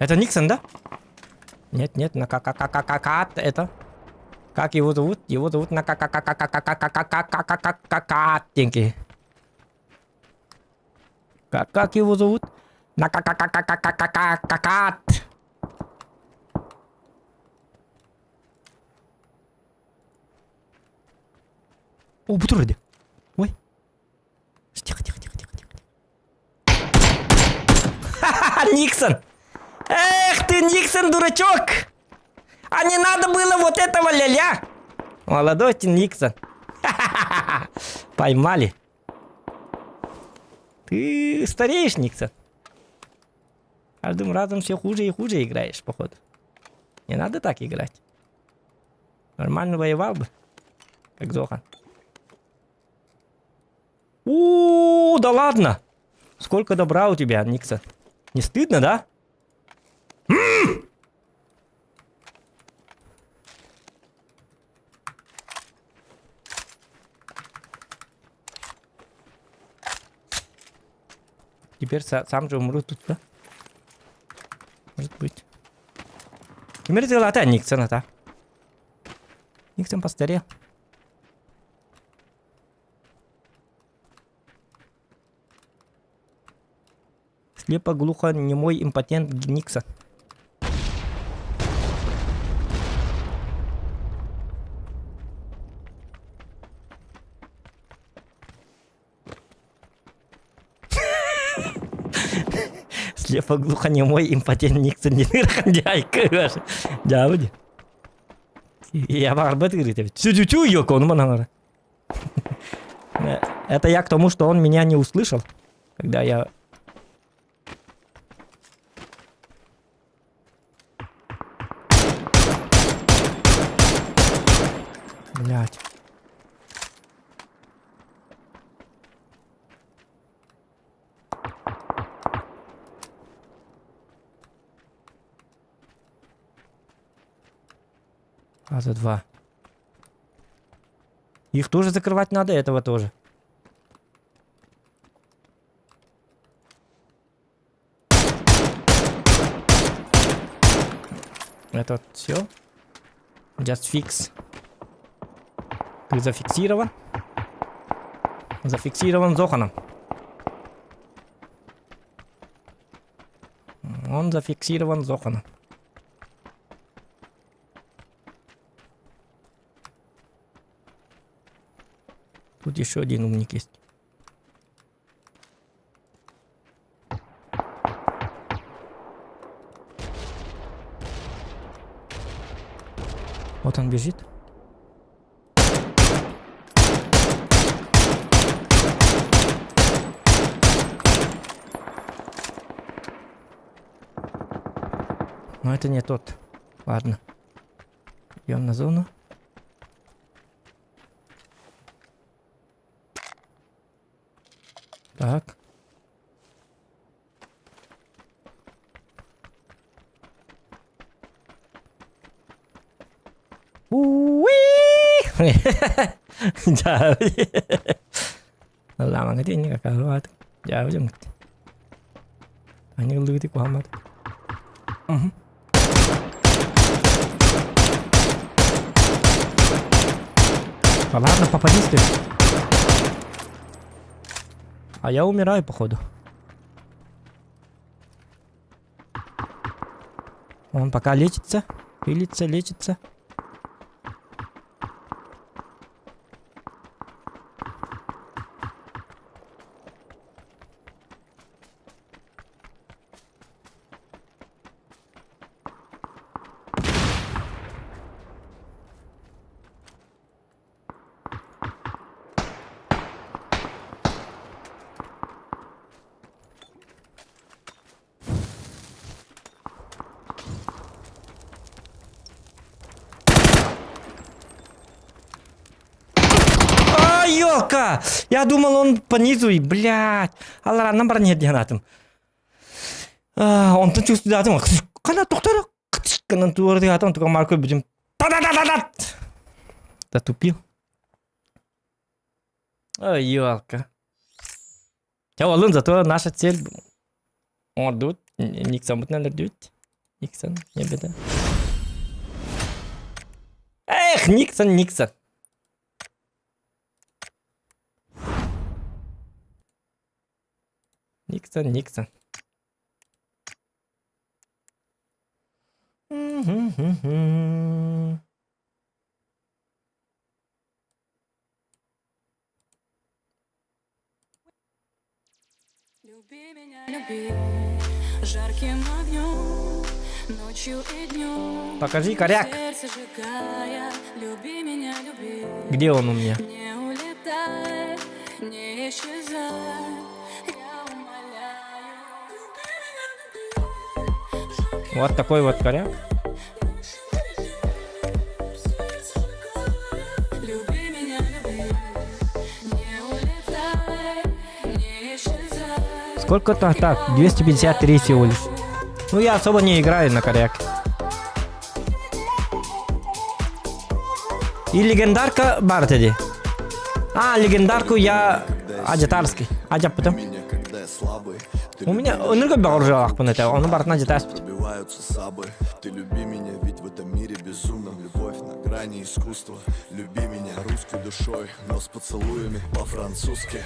S1: Это Никсон, да? Нет, нет, на ка это. Как его зовут? Его зовут на ка ка ка ка ка ка ка ка ка ка ка ка ка Деньги. Как, как его зовут? На ка ка ка ка ка ка ка ка ка О, бу турар Ой. Тихо, тихо, тихо, тихо, тихо. Ха-ха-ха, Никсон! Эх ты, Никсон, дурачок! А не надо было вот этого ля-ля! Молодой ты, Никсон. Ха-ха-ха! Поймали. Ты стареешь, Никсон. Каждым разом все хуже и хуже играешь, походу. Не надо так играть. Нормально воевал бы, как Зохан. У, да ладно! Сколько добра у тебя, Никсон. Не стыдно, да? М! Теперь сам же умру тут, да? Может быть. Ким эрэ тыалаата Никсон ата. Никсон постарел. Слепо, глухо, немой импотент Никсон. Слепо, глухо, немой импотент Никсон диэн ыарахан дьаайка Дьаабы дии. Я баҕарбат ыарыыта эбит. Сүдүтүү йоко ону манан Это я к тому, что он меня не услышал, когда я Блять. Раза два. Их тоже закрывать надо, этого тоже. Это все. Just fix. Ты зафиксирован. Зафиксирован Зоханом. Он зафиксирован Зоханом. Тут еще один умник есть. Вот он бежит. Но это не тот. Ладно. Идем на зону. Так. Уи! Ыллаамаҥҥыт инник акаалаат. Дьаабы дьоҥҥут. Ани ыллыгыты куһаммат. А ладно, попадись ты. А я умираю, походу. Он пока лечится. Пилится, лечится. А, ёлка! Я думал, он по низу, и, блядь. Аллараннан баран иһэр диэн аатым. Онтон чувствуйдаатым. Хана тохтор гынан туордыгаатым, туга Марко бүтүм. Та-да-да-да-да! Затупил. Ой, елка. Чэ, олун зато наша цель оҥордубут. Никсонбутун өлөрдүбүт. Никсон, не беда. Эх, Никсон, Никсон. Никсон, Никсон.
S5: Люби меня, люби жарким огнем, ночью и днем.
S1: Покажи коряк.
S5: Сердце сжигая, люби меня, люби.
S1: Где он у меня?
S5: Не улетай, не исчезай, я умоляю. Люби меня, люби. Жарким
S1: Вот такой вот коряк.
S5: Люби меня, люби, не улетай, не исчезай.
S1: Сколько-то так, 253 всего лишь. Ну, я особо не играю на коряк. И легендарка баар дии. А, легендарку я Аджатарский. Аджаппытым.
S6: Меня, когда я слабый, ты
S1: У меня
S6: люби меня,
S1: ынырга бөҕөржалаахпын этэ, ону барытын адьатааспыт.
S6: пробиваются сабы. Ты люби меня, ведь в этом мире безумно Любовь на грани искусства. Люби меня русской душой, но с поцелуями по-французски.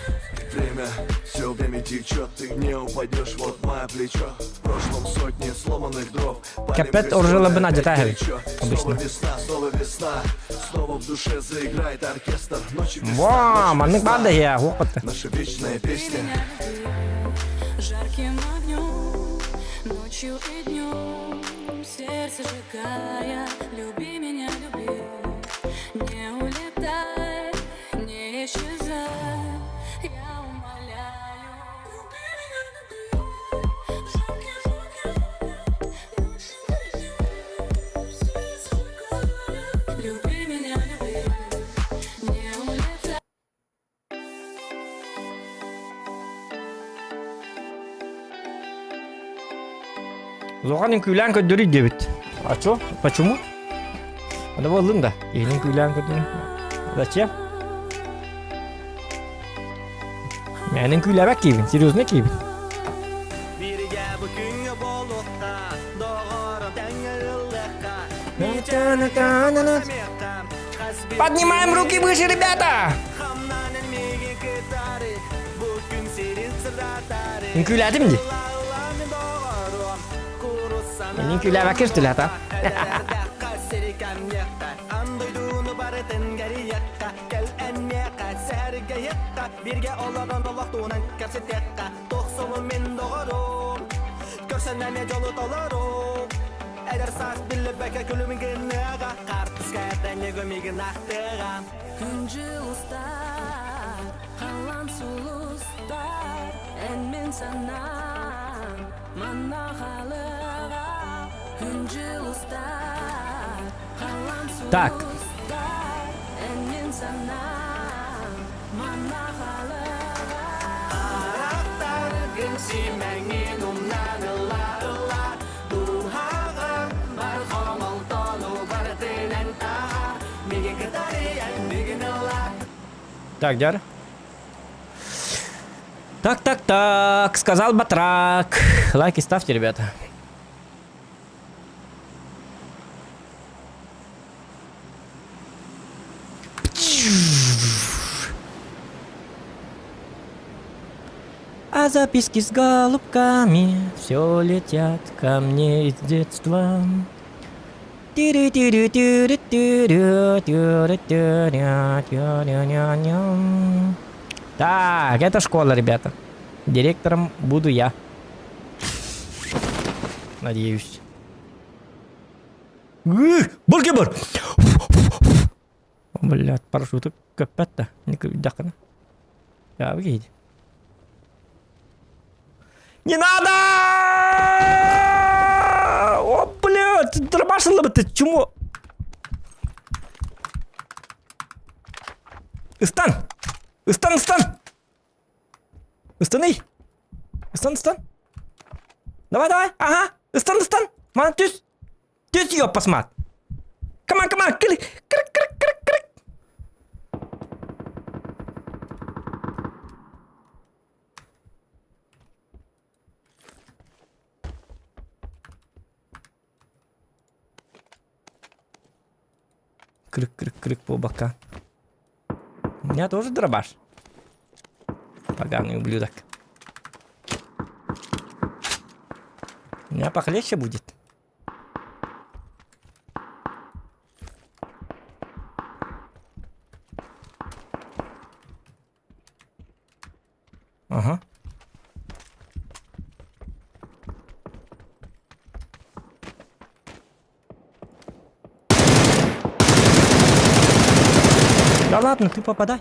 S6: Время, все время течет, ты не упадешь, вот мое плечо. В прошлом сотни сломанных дров. Палим
S1: Капет
S6: костер,
S1: оржалабын
S6: опять
S1: адьатааһын
S6: горячо.
S1: обычно.
S6: Снова весна, снова весна, снова в душе заиграет оркестр. Ночи весна,
S1: Ва,
S6: ночи
S1: маннык
S6: весна.
S1: баар да я, уоппатта.
S6: Наша вечная песня.
S5: Меня люби жарким огнем, ночью и днем, сердце сжигая. Люби меня, люби, не улетай, не исчезай, я умоляю. Люби меня, люби, жарким огнем, ночью и днем, сердце сжигая. Люби меня, люби, не улетай.
S1: Зохан үҥкүүлээн көрдөрүй диэбит. А чё? Почему? Аны буоллун да. Иһин үҥкүүлээн көрдөрүй. Зачем? Мээнэ үҥкүүлээбэт киһибин, серьезно киһибин.
S4: Бииргэ бу күҥҥэ буолуохха, доҕорум тэҥҥэ ыллыахха,
S1: Поднимаем руки выше, ребята!
S4: Хамнанан миигин кытары, бу күн сирин сырдатары.
S1: Үҥкүүлээтим дии. Мин үҥкүүлээбэккэ үстүлээтэ.
S4: Бирге олорон олохтуунан кэпсэтиэххэ Тохсолу мин доҕорум Көрсөн эмиэ дьолу толорум Эдэр саас биллибэккэ күлүмүн гыныаҕа Хартыска этэнигэ миигин ахтыаҕа
S5: Күн жылыстар, халлаан сулустар, эн мин санаам, манна хаалыаҕа. Күн жылыстар, халлаан
S1: Так.
S5: сулустар, эн мин санаам, манна хаалыаҕа.
S4: Харахтаргын симэҥин умнан ыла-ыла Дууһаҕар бар хомолтону барытынан таһаар Миигин кытарыйан миигин ыла
S1: Так, Дяр. Так, так, так, сказал Батрак. Лайки ставьте, ребята. А записки с голубками все летят ко мне из детства. Тиры-тиры-тиры-тиры-тиры-тиры-тиры-тиры-тиры-тиры-тиры. Так, это школа, ребята. Директором буду я. Надеюсь. Бургер! Блядь, парашюты көппөт да. Я выйди. Не надо! О, блядь, дробашила бы ты чмо? Ыстан! Ыстан, ыстан! Ыстаный! Ыстан, ыстан! Давай, давай, ага! Ыстан, ыстан! Мана түс! Түс, ёппасмат! Come on, come on! Крик, крик, крик, крик, крик! Крык-крык-крык по бокам. У меня тоже дробаш. Поганый ублюдок. У меня похлеще будет. Ага. Да ладно, ты попадай.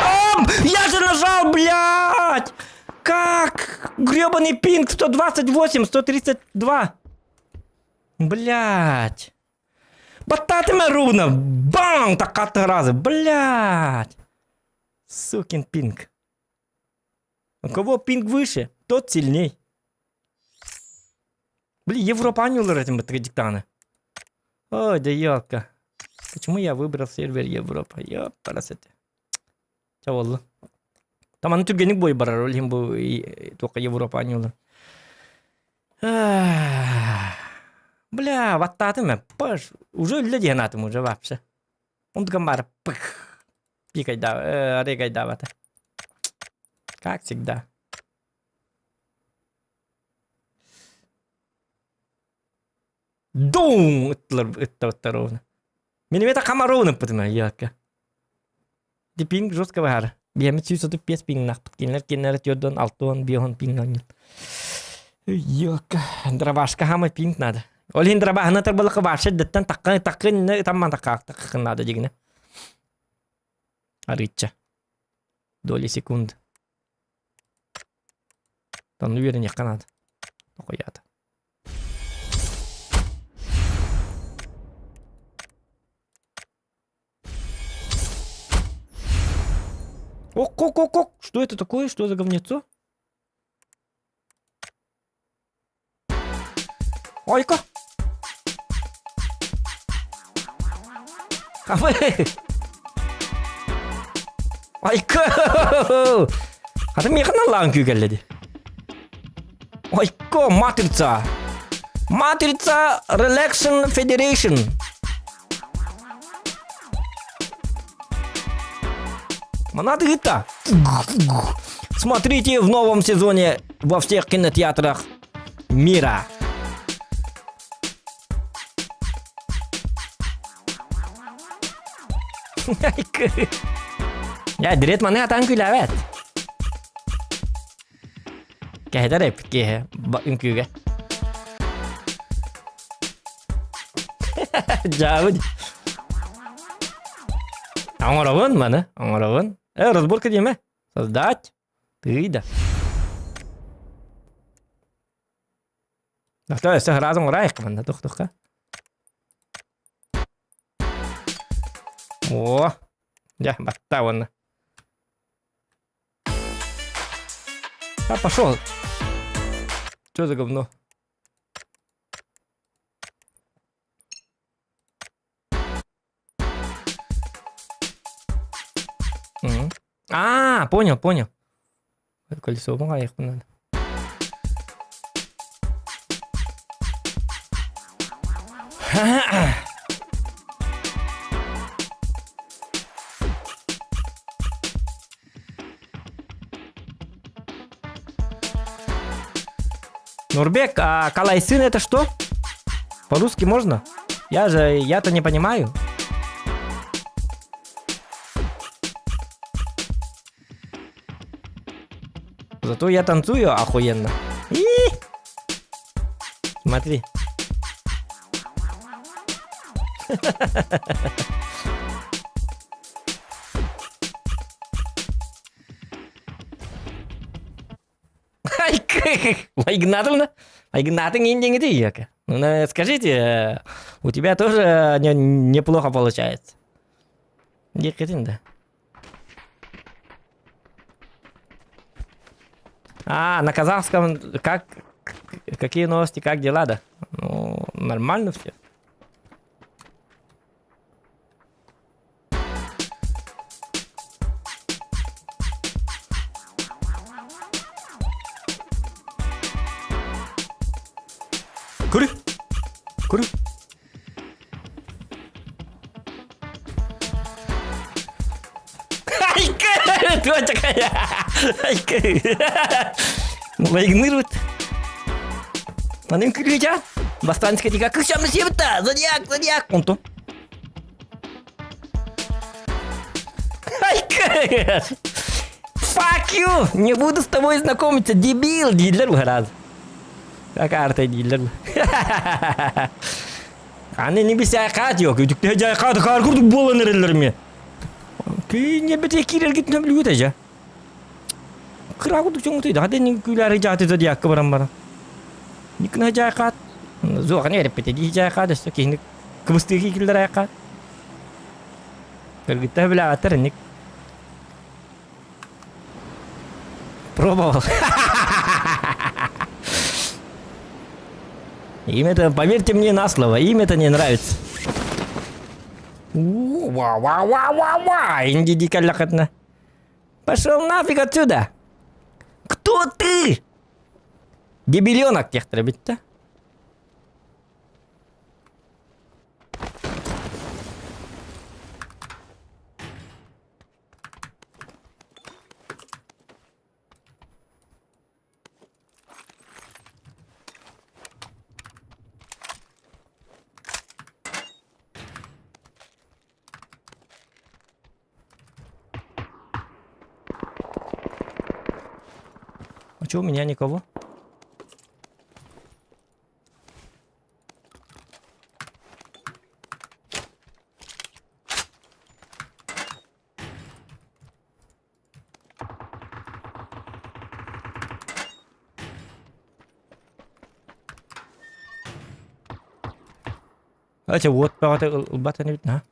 S1: Ам! Я же нажал, блядь! Как? Гребаный пинг 128, 132. Блядь. Баттаатым ровно. Бам! Так раза. Блядь. Сукин пинг. У кого пинг выше, тот сильней. Блин, Европа этим диктаны. Ой, да елка. Почему я выбрал сервер Европа? Ёпарасоте. Чэ буолла. Там аны түргэнник бой барар, ол иһин бу туохха Европа анньыылар. Бля, баттаатым ээ. Паш, уже өллө диэн аатым уже вообще. Онтукам баара пых. Пикайдаа, арыгайдаабата. Как всегда. Дум! Ыттылар ыттабыттар ровно. Мин хамаровын ыппытым яка. Ди пинг жестко баар. Биэмит 135 пингнахпыт. Кинилэр кинилэр түөрдөн алтыан биэһон пинг оонньуут. Йока, дробашка хамай пинг надо. Ол иһин дробаһына тарбалака вообще дэттэн таккын таккын тамман таккаах таккын надо дигинэ. Арыычча. Доли секунд. Тонну үөрэниэххэ наада. Тохуйаата. Ок-ок-ок-ок! Что это такое? Что за говнецо? Ойко! Айка! Хата миэхэ наллаан күүкэллэ дии. Ойко, матрица! Матрица Relaxation Federation. Манадыгыта. Смотрите в новом сезоне во всех кинотеатрах мира. Я дрет маны атан күләбәт. Кэһэтэр эппит киэһэ үҥкүүгэ. Дьаабы Оҥоробун маны, оҥоробун. Э, разборка диэмэ. Создать. Тыый да. Өссө сразу оҥораайык манна тух-тухха. О, дьэ, батта уонна. А, пошел. Что за говно? А, понял, понял. Колесо надо. Нурбек, а Калайсын это что? По-русски можно? Я же, я-то не понимаю. Зато я танцую охуенно. И Смотри. Игнатовна? Игнатовна не Ну, скажите, у тебя тоже неплохо получается. Диэккитин да. А, на казахском как какие новости, как дела, да? Ну, нормально все. Көрү. Көрү. Айка! Туочакая! Айка! Лайгнырут. Анын күлүча. Бастан скетига кышамны себитта. Зодиак, зодиак. Онтон. Айка! Fuck you! Не буду с тобой знакомиться, дебил! Дииллэр бу Карта дииллэр. Аны не бисайкаат yok. Үтүктэ жайкаат хаар курдук буолан эрэллэр ми. Киинньэбите киирэргитинэн билбит эжэ. Кыра курдук чоҥутуйда. Хата ини күлээри жааты зодиакка баран баран. Никна жайкаат. Зуоханы эреппите дии жайкаат өссө киһини кыбыстыы киикиллэр айакаат. Кыргыттар билээҕэттэр инник. Пробовал. Им это, поверьте мне на слово, им это не нравится. Ва-ва-ва-ва-ва! Инди каллахатна. Пошел нафиг отсюда! Кто ты? Дебиленок диэхтэрэ бүттэ. А чё у меня никого? Ача уот бөҕөтө ылбат инибит на.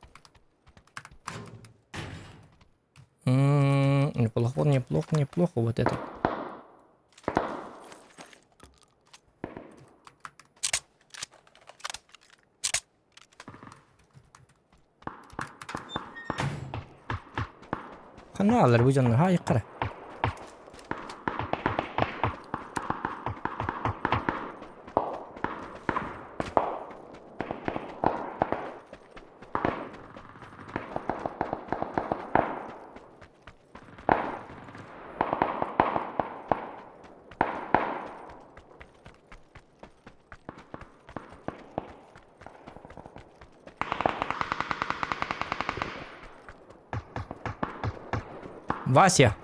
S1: Неплохо, неплохо, неплохо вот это. Ханна алар бу дьонно ха айыккара. Вася.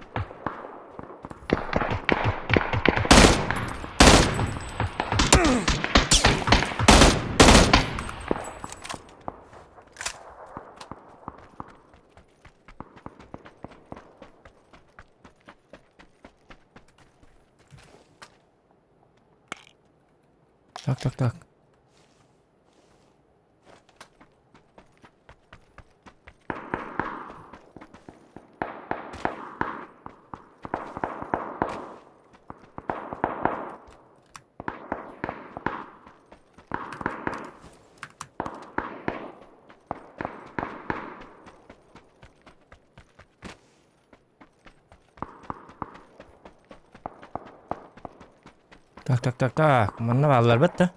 S1: Так, так, так. Так, так, так, так. Манна баалларбыт да.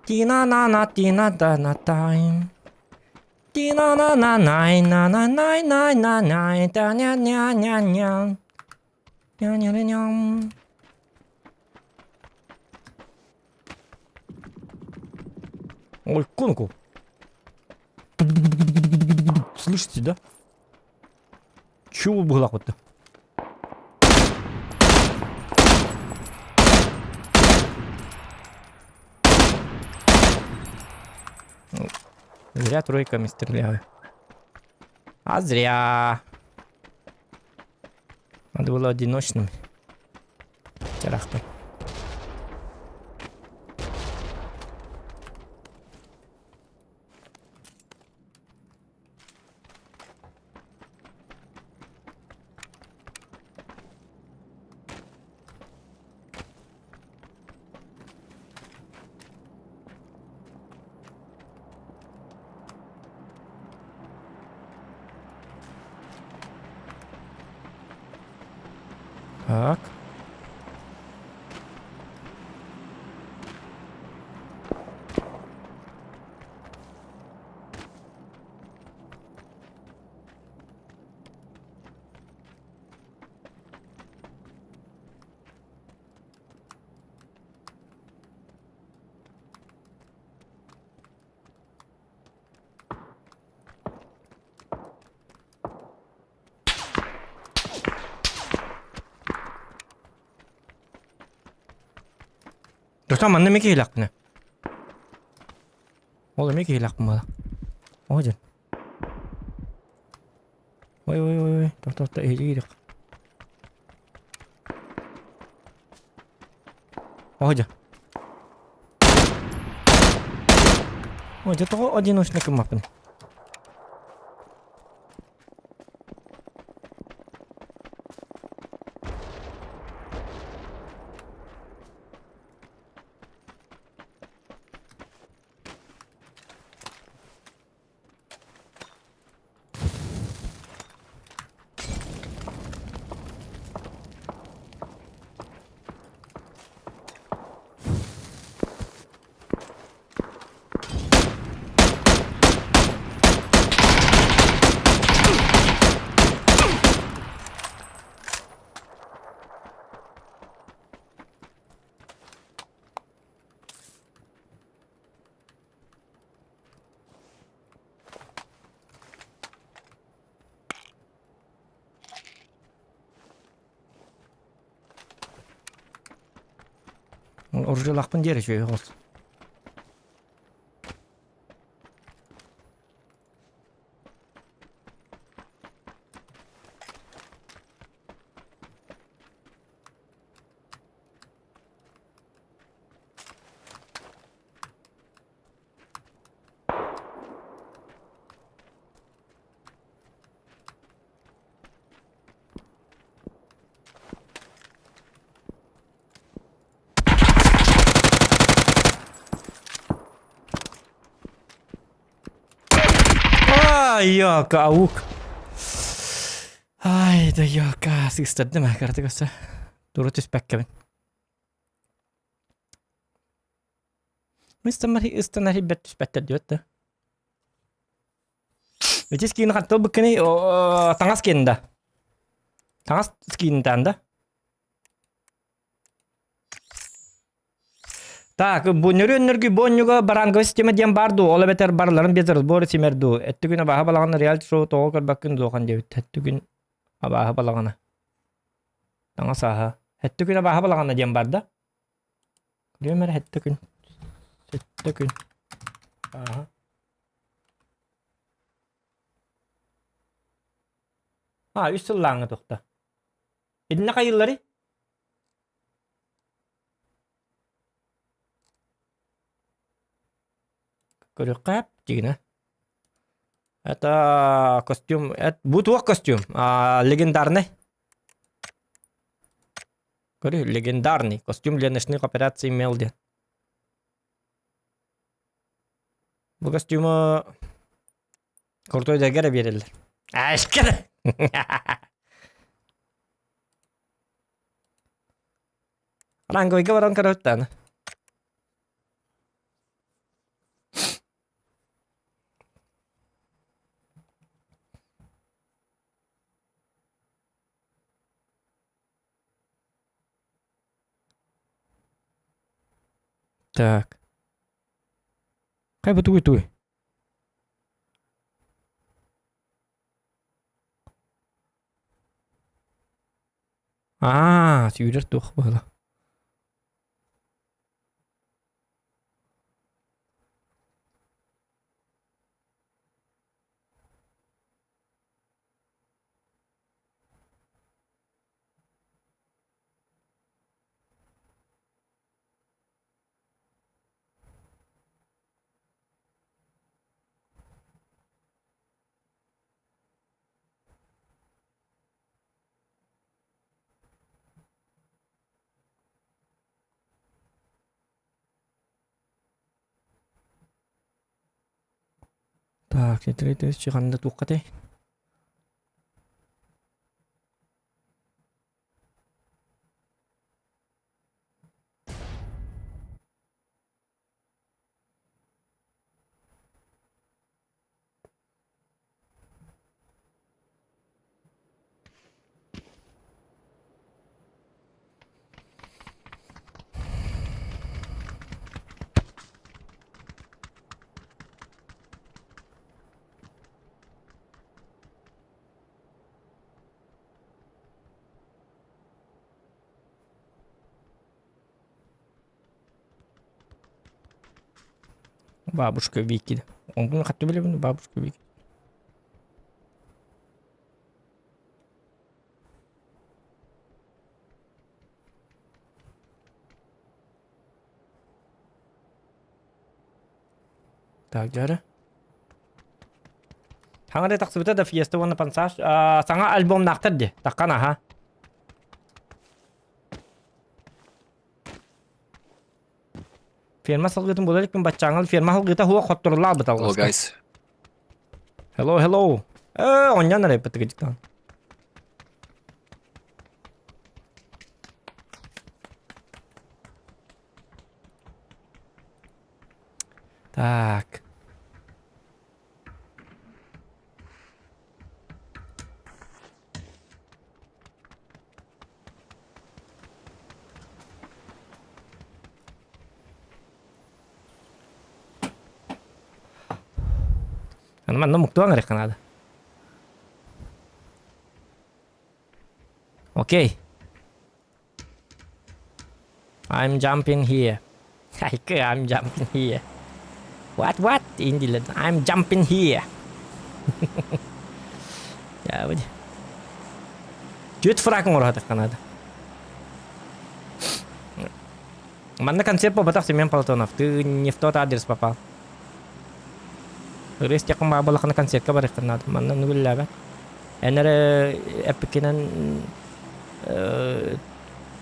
S1: Тина-на-на, тина-да-на-тайн. Тина-на-на-най-на-на-най-най-най, та-ня-ня-ня-ня. Ня-ня-ня-ням. Ой, конку. Слышите, да? Чего было вот-то? Зря тройками стреляю. А зря. Надо было одиночными. Терахты. Так. Өтө манна эмиэ киһилээхпинэ. Ол эмиэ киһилээхпин буолла. Оо дьон. Ой ой ой ой, тохто тохто иһили киирэх. Оо дьэ. Ой, дьэ тоҕо одиночный гыммаппын. Оружиялаахпын диэр үчүгэй оҕус. Ай, йока, аук. Ай, да йока, сыыстардым ээ, кыратык өссө. Тура түспэккэбин. Ыстанар бэрт түспэттэр диэбит да. Ити скины хантан ылбыккыный? Таҥас киэнин да. Таҥас скининтан да. Так, бу нөрүөн-нөргүй бу баранговый система диэн баар дуу, ол эбэтэр барыларын без разбора симэр дуу. Эттүгүн абааһы балаҕана реалити шоу тоҕо көрбөккүн дуохан диэбит. Эттүгүн абааһы балаҕана. Таҥас ааһа. Эттүгүн абааһы балаҕана диэн бар да. Көрүөм эрэ сэттэ күн. Сэттэ күн. Ааһа. А, үс сыллааҥҥа тухта. Итиннэ хайыылларый? Көрүөххэ дьигинэ. Это костюм, это бу туох костюм? А, легендарный. Көрү, легендарный костюм для ночных операций имел диэн. Бу костюму крутой дэргэ эрэ биэрэллэр. Аашка Ранговыйга баран көрөттааны. Так. Хай бу тугуй тугуй? Аа, сүүрэр туох буола. Так, 3000 ханна туоххатай? Бабушка Вики. Онтун хатты билэбин бабушка Вики. Так, дьара. Хаҥа тахсыбыта да Фиеста уонна Пансаж саҥа альбомнаахтар дии. Таккан аха. Ферма салгытын була иликпин баччааҥҥа ферма салгыта суох хотторулаабыт
S7: Hello
S1: алҕаска.
S7: guys.
S1: Hello, hello. Э, онньон эрэ эппит Так. Аны манна муктуаҥ эрэ наада. Окей. I'm jumping here. I'm jumping here. What what? Индилер. I'm jumping here. Дьэ, Түөрт фраг оҥоро наада. Манна концерт буолбатах Семен Платонов. Ты не в тот адрес попал. Ырыас тиэххин баа буоллаххына концертка барыаххын наада. Манна ону үлэлээбэт. Эн эрэ эппиккинэн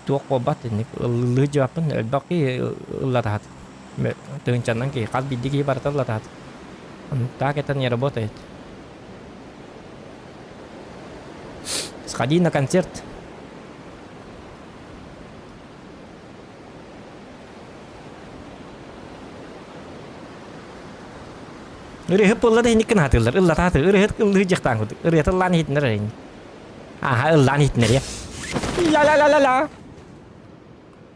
S1: туох буолбат инник ыллыы дьыбаппын элбэх киһи ыллатаһат. Тыһыынчаннан киһи хас биирдии киһи барыта ыллатаһат. Так это не работает. Сходи на концерт. Ырыһыт буолла да иһинник гына Ыллата хатыр. Ырыһыт ыллыы дьахтаан курдук. Ырыата ыллаан иһитиннэр эрэ Аха ыллаан иһитиннэр Ла-ла-ла-ла-ла.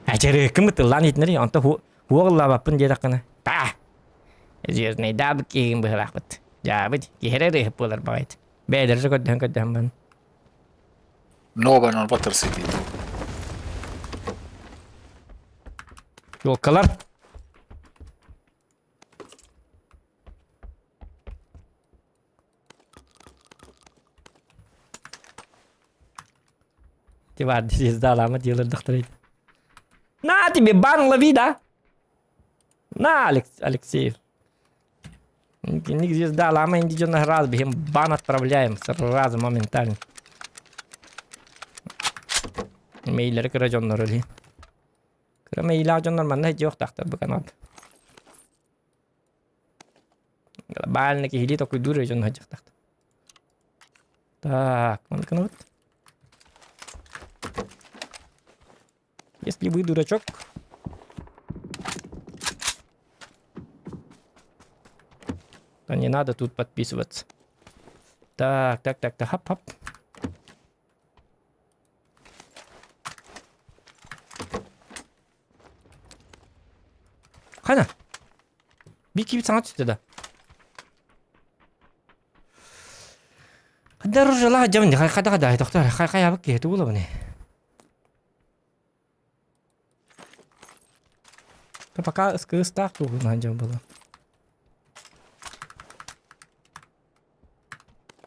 S1: Ачарыыккымыт ыллаан иһитиннэр онто хуох ыллаабаппын диэтэххинэ. Та! Звездныйдаабыт киһигин быһылаахпыт. Дьаабыт, киһи эрэ ырыһыт буолар баҕайыт. Бэйэлэрэ көрдөһөн көрдөһөн баран.
S7: No, ben Water City.
S1: Ёлкалар. Ти бар, звезда лама делар На тебе бан лови, да? На, Алекс, Алексеев. Ник звезда лама инди дьон раз бихим бан отправляем сразу моментально. Мейлери кыра дьоннор өлі. Кыра мейлаах дьоннор манна дьиэхтаахтар бу канал. Глобально киһилии токуйдуур дьон сылдьыахтаахтар. Так, маннык вот. Если вы дурачок, то не надо тут подписываться. Так, так, так, так, хоп-хоп. Хана. Бики саҥа түстэ да. Дорожала дьон хайда хайда тохтор хай хай абык киһи тугулабыны. Пока ыскыыстаах тугунан дьон было.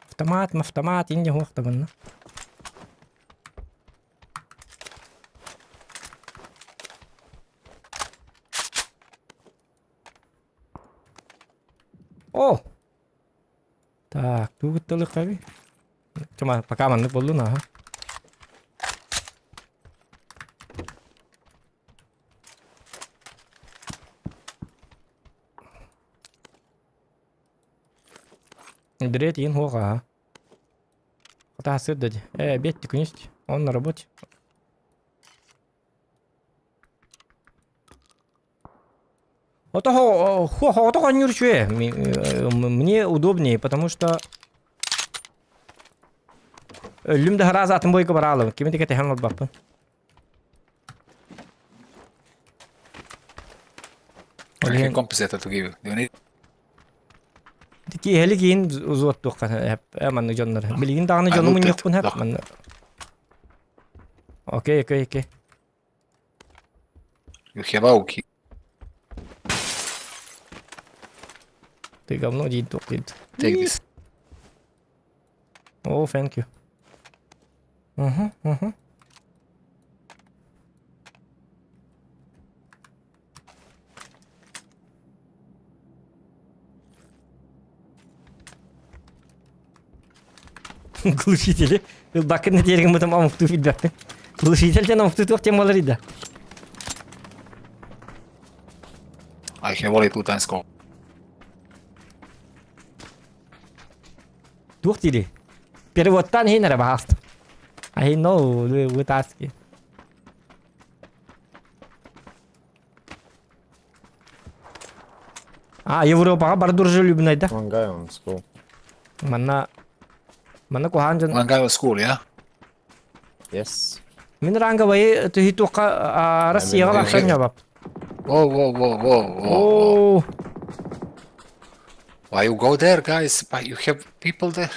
S1: Автомат, автомат, инде хуохтабынна. О! Так, тугу тылы Чума, пока маннык буоллун аха. Дрет иин хуох аха. Хата сырда дии. Э, обед күнүс. Он на работе. Ото хоннюр Мне удобнее, потому что өллүм да хараас атын бойко бараалым. Кими тeke тэхэн олбаппын.
S7: Какие компас это тугиви?
S1: Киэһэли киин узуоттуохха маннык дьоннор. Билигин даҕаны дьону мунньуохпун хэп манна. Окей, окей, окей.
S7: You have AUK.
S1: Ты говно диир туох диир.
S7: Take this.
S1: Oh, thank you. Угу. Глушители. Ылбаккын диэригин бутум омуктуу билбэппин. Глушитель омуктуу туох диэн буолар да.
S7: I have only two times scope.
S1: Туох диирий? Переводтан иһин эрэ баһаалыста. I know вытаски. А, Европаҕа бар дружелюбнай да?
S8: One guy on school.
S1: Манна манна куһаан дьон
S7: One guy was school, yeah?
S8: Yes.
S1: Мин ранговайы түһи туохха Россияҕа барсан ньобап.
S7: Whoa, whoa, whoa, whoa, whoa.
S1: Оо,
S7: Why you go there, guys? Why you have people there?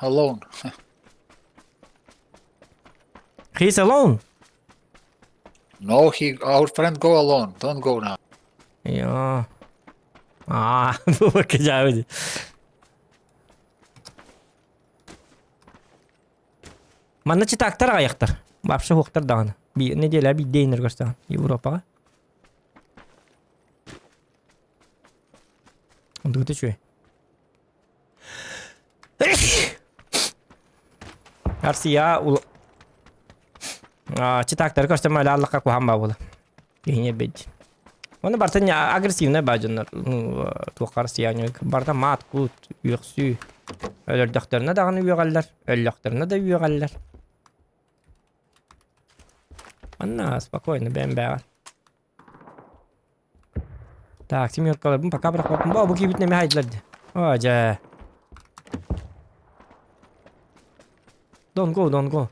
S7: Alone.
S1: he's alone.
S7: No, he, our friend go alone. Don't go now.
S1: Я. Аа, бу кыжаабы. Манна читактар аҕыйахтар. Вообще хуохтар даҕаны. Би неделя биирдэ иһинэр көрсөҕүн Европаҕа. Онтугута үчүгэй. Арсия ул читактары көрсөм аллахха куһаан баа буола. Киһини бит. Оны бартан агрессивный баа дьоннор туохха Россияны барта маат кут үөхсүү өлөрдөхтөрүнэ даҕаны үөҕэллэр, өллөхтөрүнэ да үөҕэллэр. Манна спокойно бэйэм бээҕэр. Так, семеркаларбын пока бырахпаппын. Бу бу киирбитин эмиэ хайдылар дии. Оо дьэ. Don't go, don't go.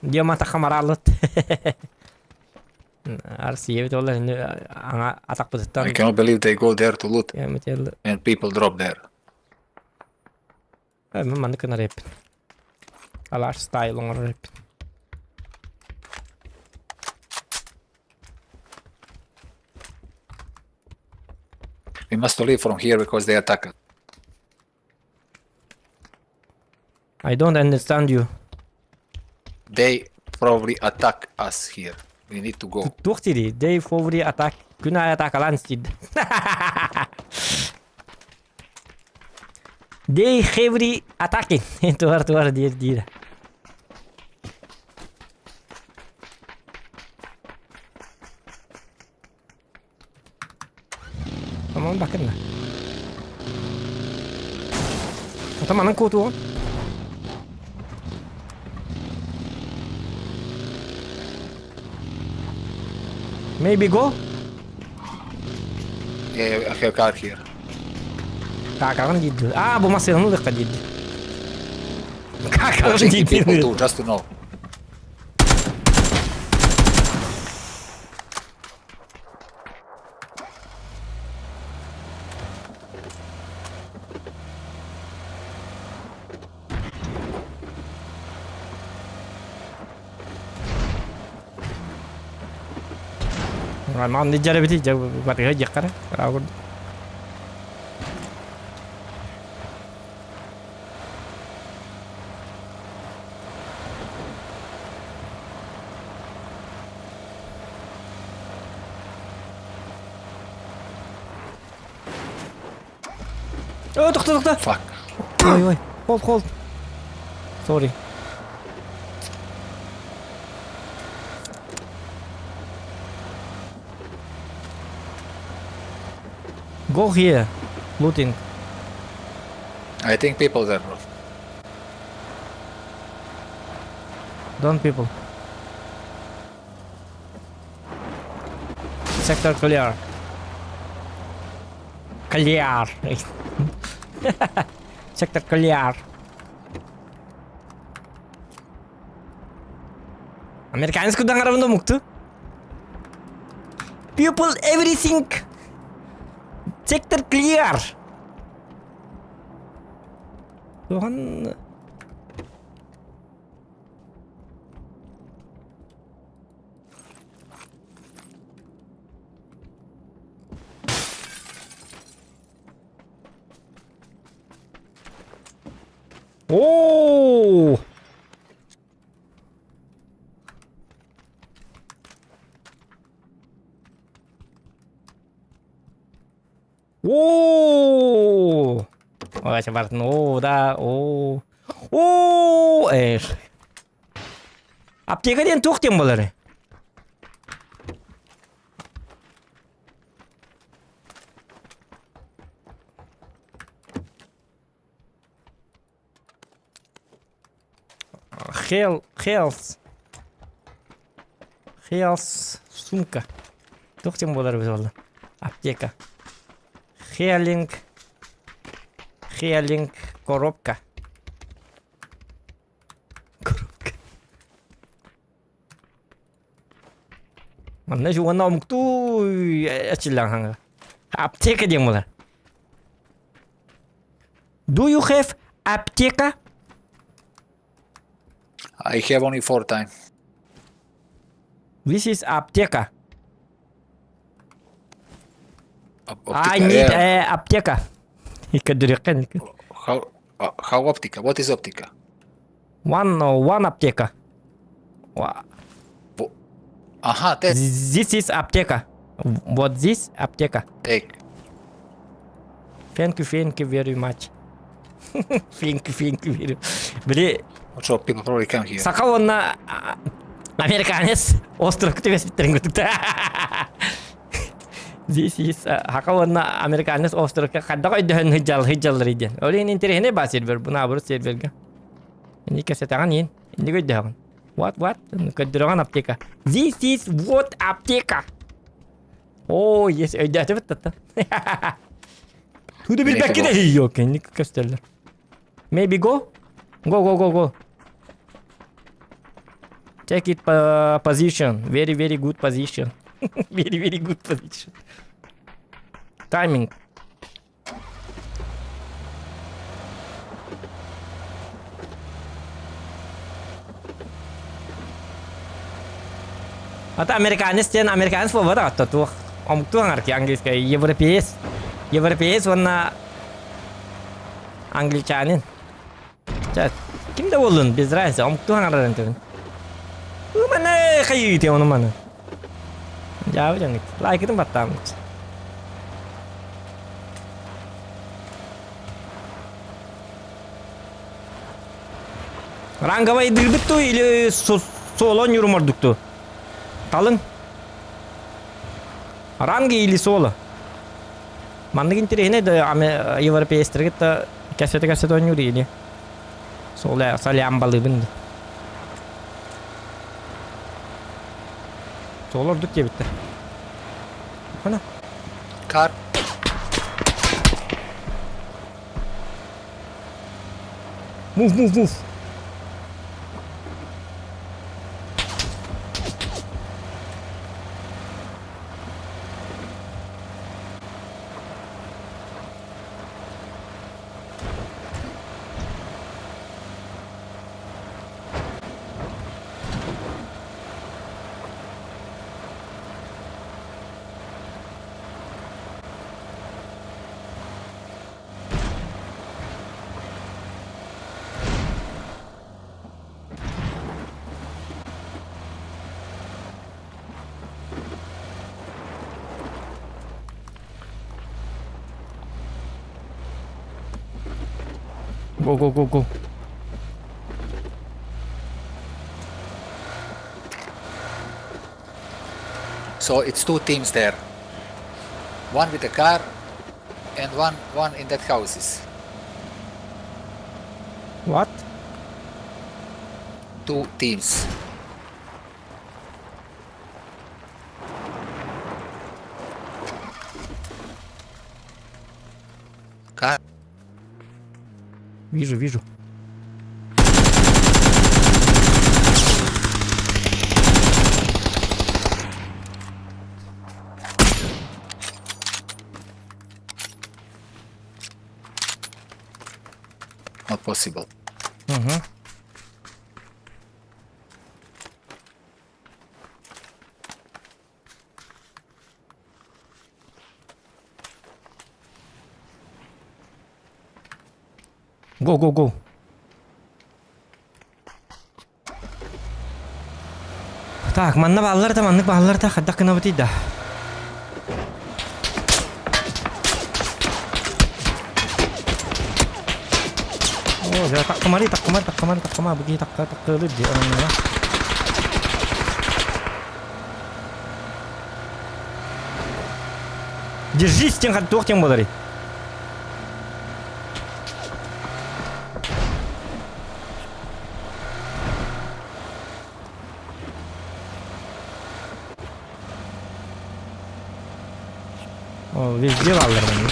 S1: Дима тахамаралыт. Арсиевит ол аңа атахпытыттан
S7: I cannot believe they go there to loot
S1: Кэмител
S7: and people drop there.
S1: Мен маннык гынар эппин. Алаш стайл оҥорор эппин.
S7: We must leave from here because they attack us.
S1: I don't understand you.
S7: They probably attack us here. We need to go.
S1: Туох диирий? They probably attack. Күн аайы атаакалаан истиир. They heavily attacking. Туар туар диир диир. Tamam bakın da. Tamam куотуоҕун. Maybe go?
S7: Yeah, I have car here.
S1: Какаҕын диир Аа, бу массыынаны ылыахха диир Какаҕын
S7: Checking
S1: диир
S7: people too, just to know.
S1: Манны дьэрэбити дьэ барыга диэххэ эрэ. О, тохто, тохто.
S7: Fuck.
S1: Ой, ой. Hold, hold. Sorry. Go here. Looting.
S7: I think people there, bro.
S1: Don't people. Sector clear. Clear. Sector clear. Американец куда равно мукту? People everything. Sector clear. Тухан. Оо! Оо! Ой, бардын. Оо, да, оо. Оо, эр. Аптека диэн туох диэн буолар? Хел, Хелс. Хелс сумка. Туох диэн буолар эбит буолла? Аптека. Хелинг. Хелинг коробка. Коробка. Манна уонна омуктуу эчиллэн хаҥа. Аптека диэн буолар. Do you have аптека?
S7: I have only four time.
S1: This is аптека.
S7: Optica,
S1: I need
S7: yeah.
S1: a аптека. Көрдөрүөххэ.
S7: How optica? What is optica?
S1: One аптека.
S7: Aha, that's
S1: This is аптека. Вот this аптека.
S7: take.
S1: Thank you very much. Thank you very Били
S7: Watch out, people probably come here.
S1: саха уонна американец остров түбэспиттерин курдук This is саха уонна американец островка хайдах өйдөһөн сылдьал сылдьаллар диэн. Ол иһин интэриэһинэй баа сервер бу наоборот сервергэ. Инник кэпсэтэҕин иин инник өйдөһөҕүн. What what? Көрдөрөҕүн аптека. This is what аптека. Оо, yes, өйдөөтүбүт тата. Туду билбэккэ да yok, инник көстөллөр. Maybe go? Go, go, go, go. Take it position. Very, very good position. Very, very good position. Timing. Ата американец диэн американец буолбатах атта туох омуктуу аҥар английскай европеец европеец уонна англичанин Чэ, ким да буоллун без разницы омуктуу аҥарарын төбүн Ыманы хайыы ону маны Дьаабы дьоҥҥут лайкытын баттааммыт Ранговай дырбыт ту или соло ньурум ордук ту? Талыҥ. Ранги или соло? Маннык интэриэһинэй да ами европейстарга да кэпсэтэ-кэпсэтэ оонньуур или соло солямбалыыбын да. Соло ордук диэбиттэр. Хана.
S7: Car.
S1: Move, move, move. Go, go, go, go.
S7: So it's two teams there. One with a car and one in that houses.
S1: What?
S7: Two teams. Car.
S1: Вижу, вижу.
S7: Not possible.
S1: Угу. Go, go, go. Так, манна бааллар да, маннык бааллар да, хайдах гынабытый да? О, дьэ, таккамары, таккамары, таккамары, таккама, бу киһи такка, таккалыр дии, оннуга. Держись, тен туох тен боларый? О, везде бааллар манна.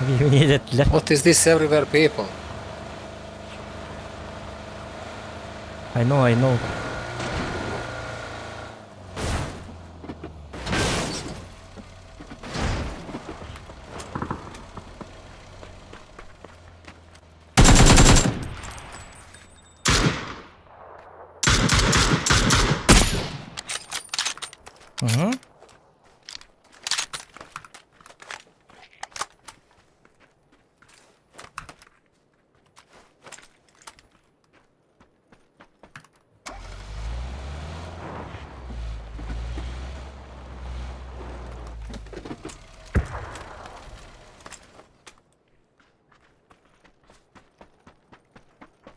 S1: Мне этилэр.
S7: What is this everywhere people?
S1: I know, I know. Угу.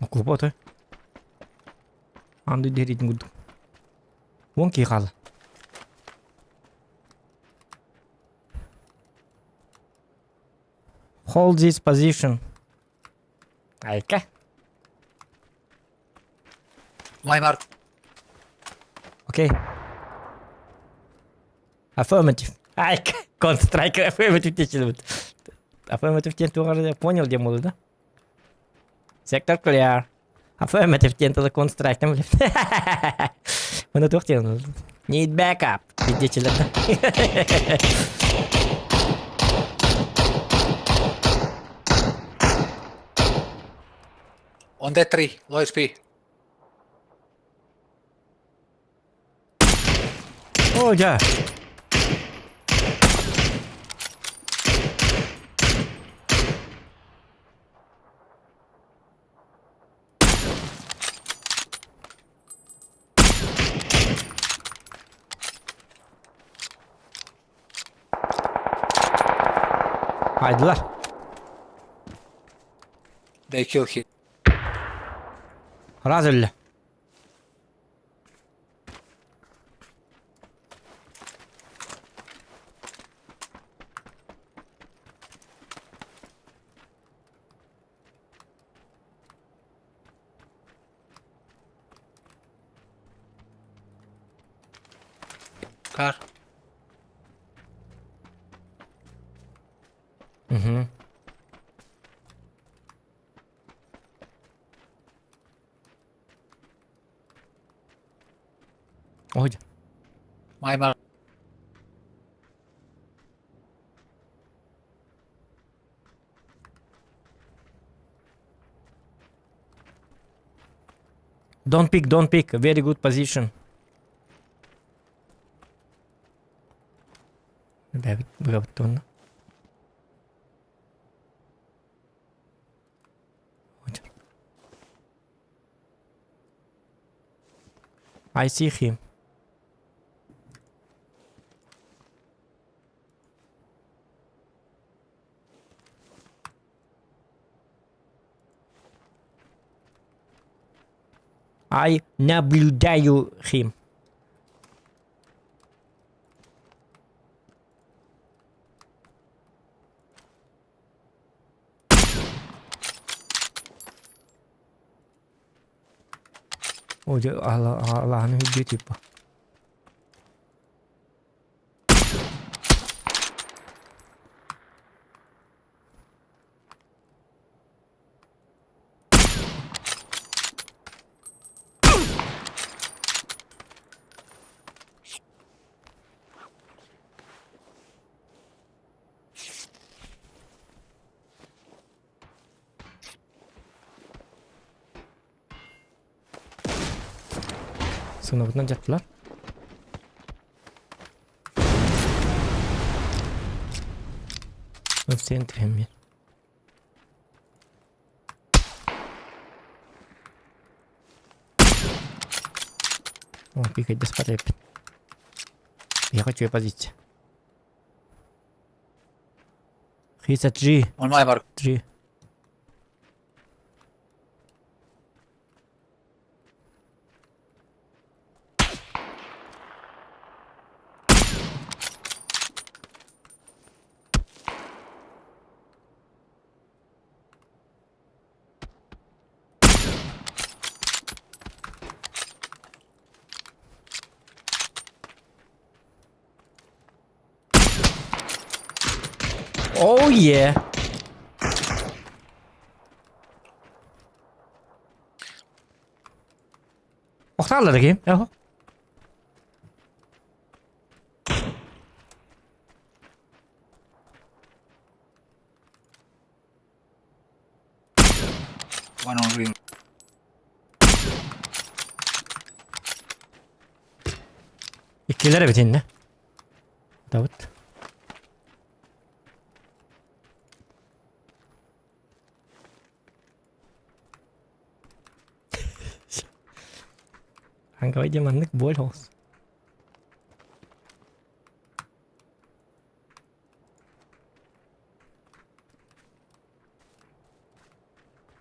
S1: Окуопа отой. Аан дойду сэриитин курдук. Уон киһи хаалла. Hold this position. Айка.
S7: My mark.
S1: Окей. Affirmative. Айка. Counter-Strike affirmative диэчилибит. Affirmative диэн туох понял диэн буолла да? Сектор clear. Affirmative диэн тылы Counter-Strike-тан билэбит. Маны туох диэн Need backup диэчилэр да.
S7: On that tree, low HP.
S1: О, дьэ. Айдылар.
S7: They kill him.
S1: Раз өллө.
S7: Car.
S1: Угу. Ой.
S7: My mark.
S1: Don't pick, don't pick. Very good position. Бэбит быгабыт туонна. I see him. I наблюдаю him. О, дьэ, алаһаны үрдүө типа. Сыныбытынан дьаттылар. В центре мир. О, пикайдаспат эбиппин. Биһиэхэ үчүгэй позиция. He's at G.
S7: On my mark.
S1: G. Oh yeah. Охталлар ким? Эхо.
S7: One on green.
S1: Иккилэр эбит иннэ. Давыт. Анговай диэн маннык боль холс.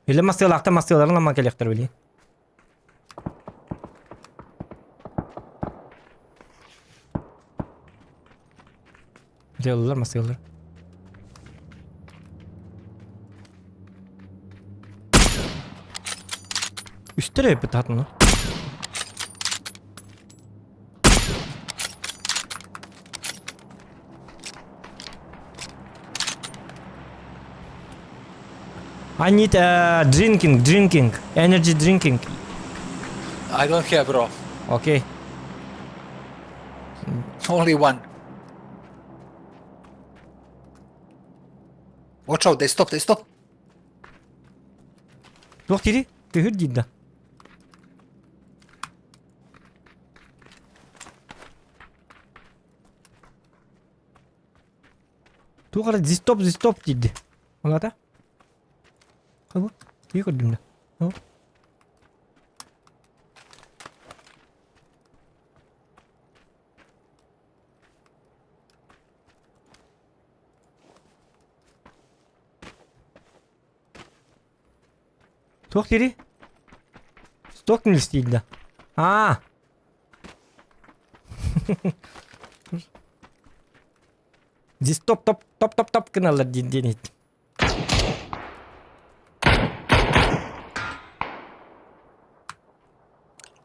S1: Или массыалаахтар массыаларын ламан кэлиэхтэр билигин. Дьыалалар массыалар. Үстэр эппит хатыны. I need drinking, drinking, energy drinking.
S7: I don't have, bro.
S1: Okay.
S7: Only one. Watch out, they stop, they stop.
S1: Туох дири? Тыһыр диир да. Туох эрэ зистоп зистоп диирди. Ол аата? Хабы? Киһи көрдүм да. Туох дири? Стокнулись диир да. Аа. Здесь топ топ топ топ топ гыналлар диэн диэн иһиттим.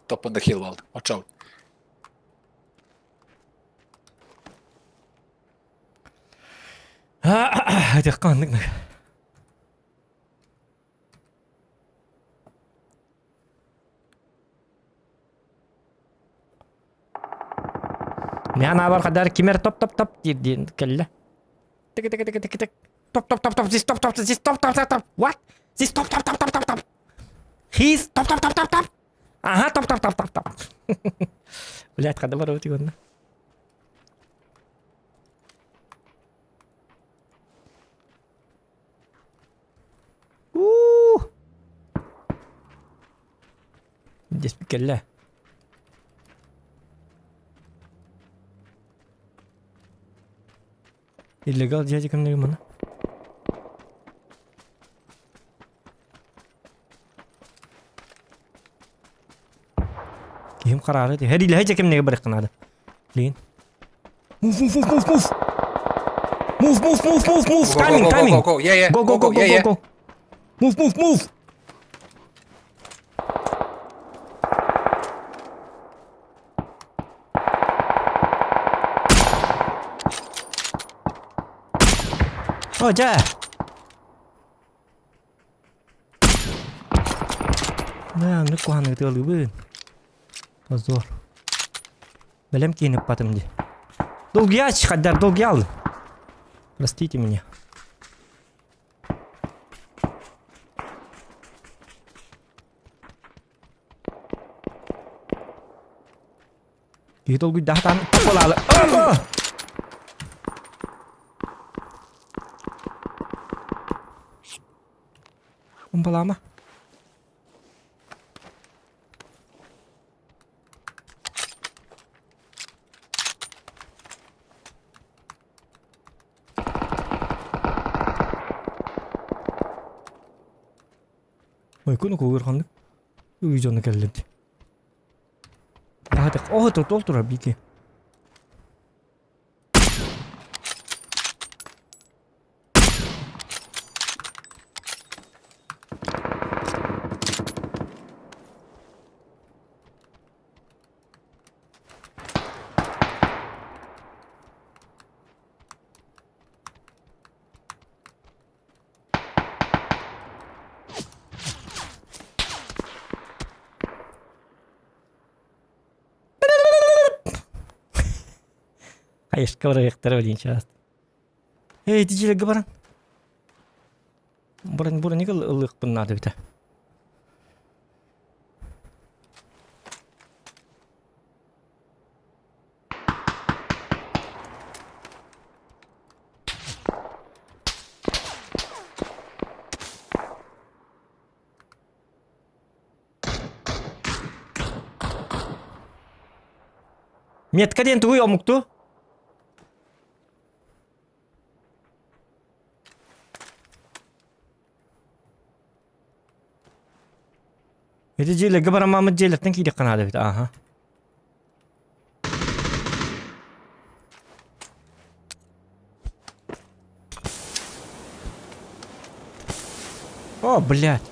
S7: Top on the hill, Wald. Watch out.
S1: Этиэххэ маннык Мин аабар хадар кимэр топ-топ-топ диир диэн кэллэ. Тик тик тик тик тик топ топ топ топ здесь топ топ здесь топ топ топ топ what? Здесь топ топ топ топ топ топ He's топ топ топ топ топ Ага топ топ топ топ топ Блядь, хада барабыт уонна. Уу! Диэспит кэллэ. Illegal дядя кімнеге мына? Киһим хараары ти. Һэриилэһэ дьэ кимнеге барыахха наада. Блин. Move, move, move, move, move. Move, move, move, move, move.
S7: Go, go,
S1: Timing,
S7: go, go,
S1: timing.
S7: go, go. Yeah, yeah.
S1: Go, go, go, go,
S7: Yeah,
S1: go,
S7: yeah.
S1: go. Move, move, move. О, дьэ. Да, оннук куһаҕаны ытыалыыбын. Позор. Бэлэм киһини ыппатым дии. Долгуйаач, хайдар долгуйаал. Простите меня. Киһи долгуйдаахтаан буолаалы. Умпалаама. Ойкуну кугур ханнык үй дьону кэллин. Аһатык, оһо тол турар бики. Хайышка барыахтара билин чаас. Эй, тижилерге баран. Буран бураника ылыахпын наада бите. Метка диэн тугуй омукту? Ити дьиэлэргэ бараммаммыт дьиэлэртэн киириэххэ наада эбит, ааха. О, блядь.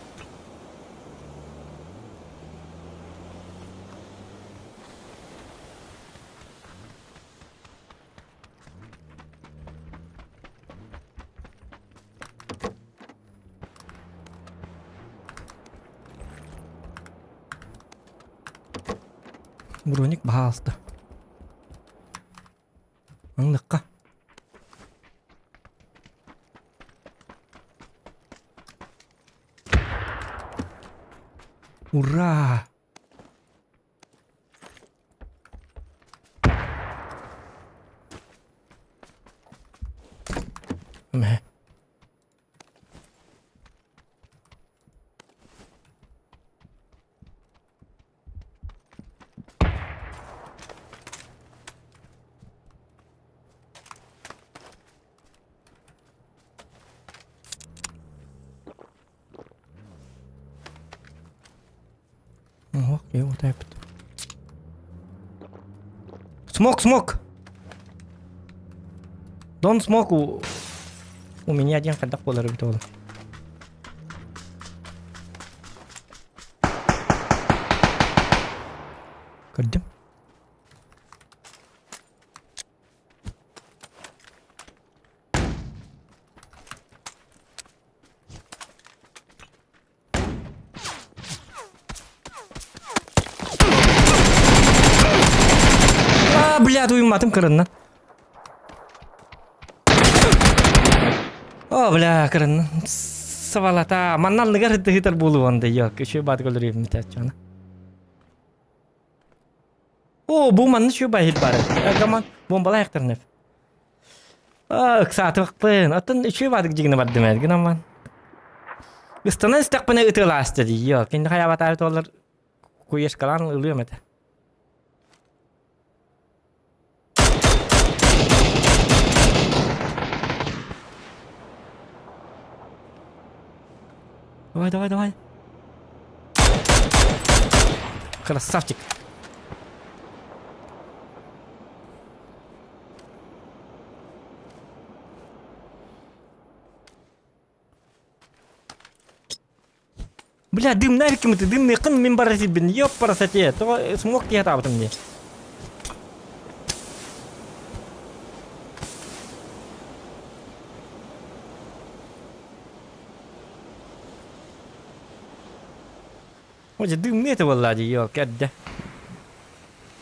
S1: Броник баһаалта. Ыллыкка. Ура! Мэ. Ого, его тайпит. Смок, смок! Дон смок у... У меня один хайдах буолар эбит ол. Көрдүм. А, блядь, уйматым кырыннан. О, бля, кырыннан. Савалата. Маннан ныгар тыһытар буолуон да yok. Үчү бат көлөрүм митаччана. О, бу манны үчү байыр бар. Гаман бомбалайыктырнып. Ыксаатыбыкпын. Оттон үчүгэй баадык дьигинэ бардым ээ гынан Ыстанан истэхпинэ ытыалааста дии. Йоо, кинини хайаабатаары туоллар куешкалаан ылыам этэ. Давай, давай, давай. Красавчик. Бля, дым нафиг ты, дым ныкын мин бара сирбин, ёппарасате, то смог киһи атаабытым дии. О, дым это буолла дии, ёл, кэрдэ.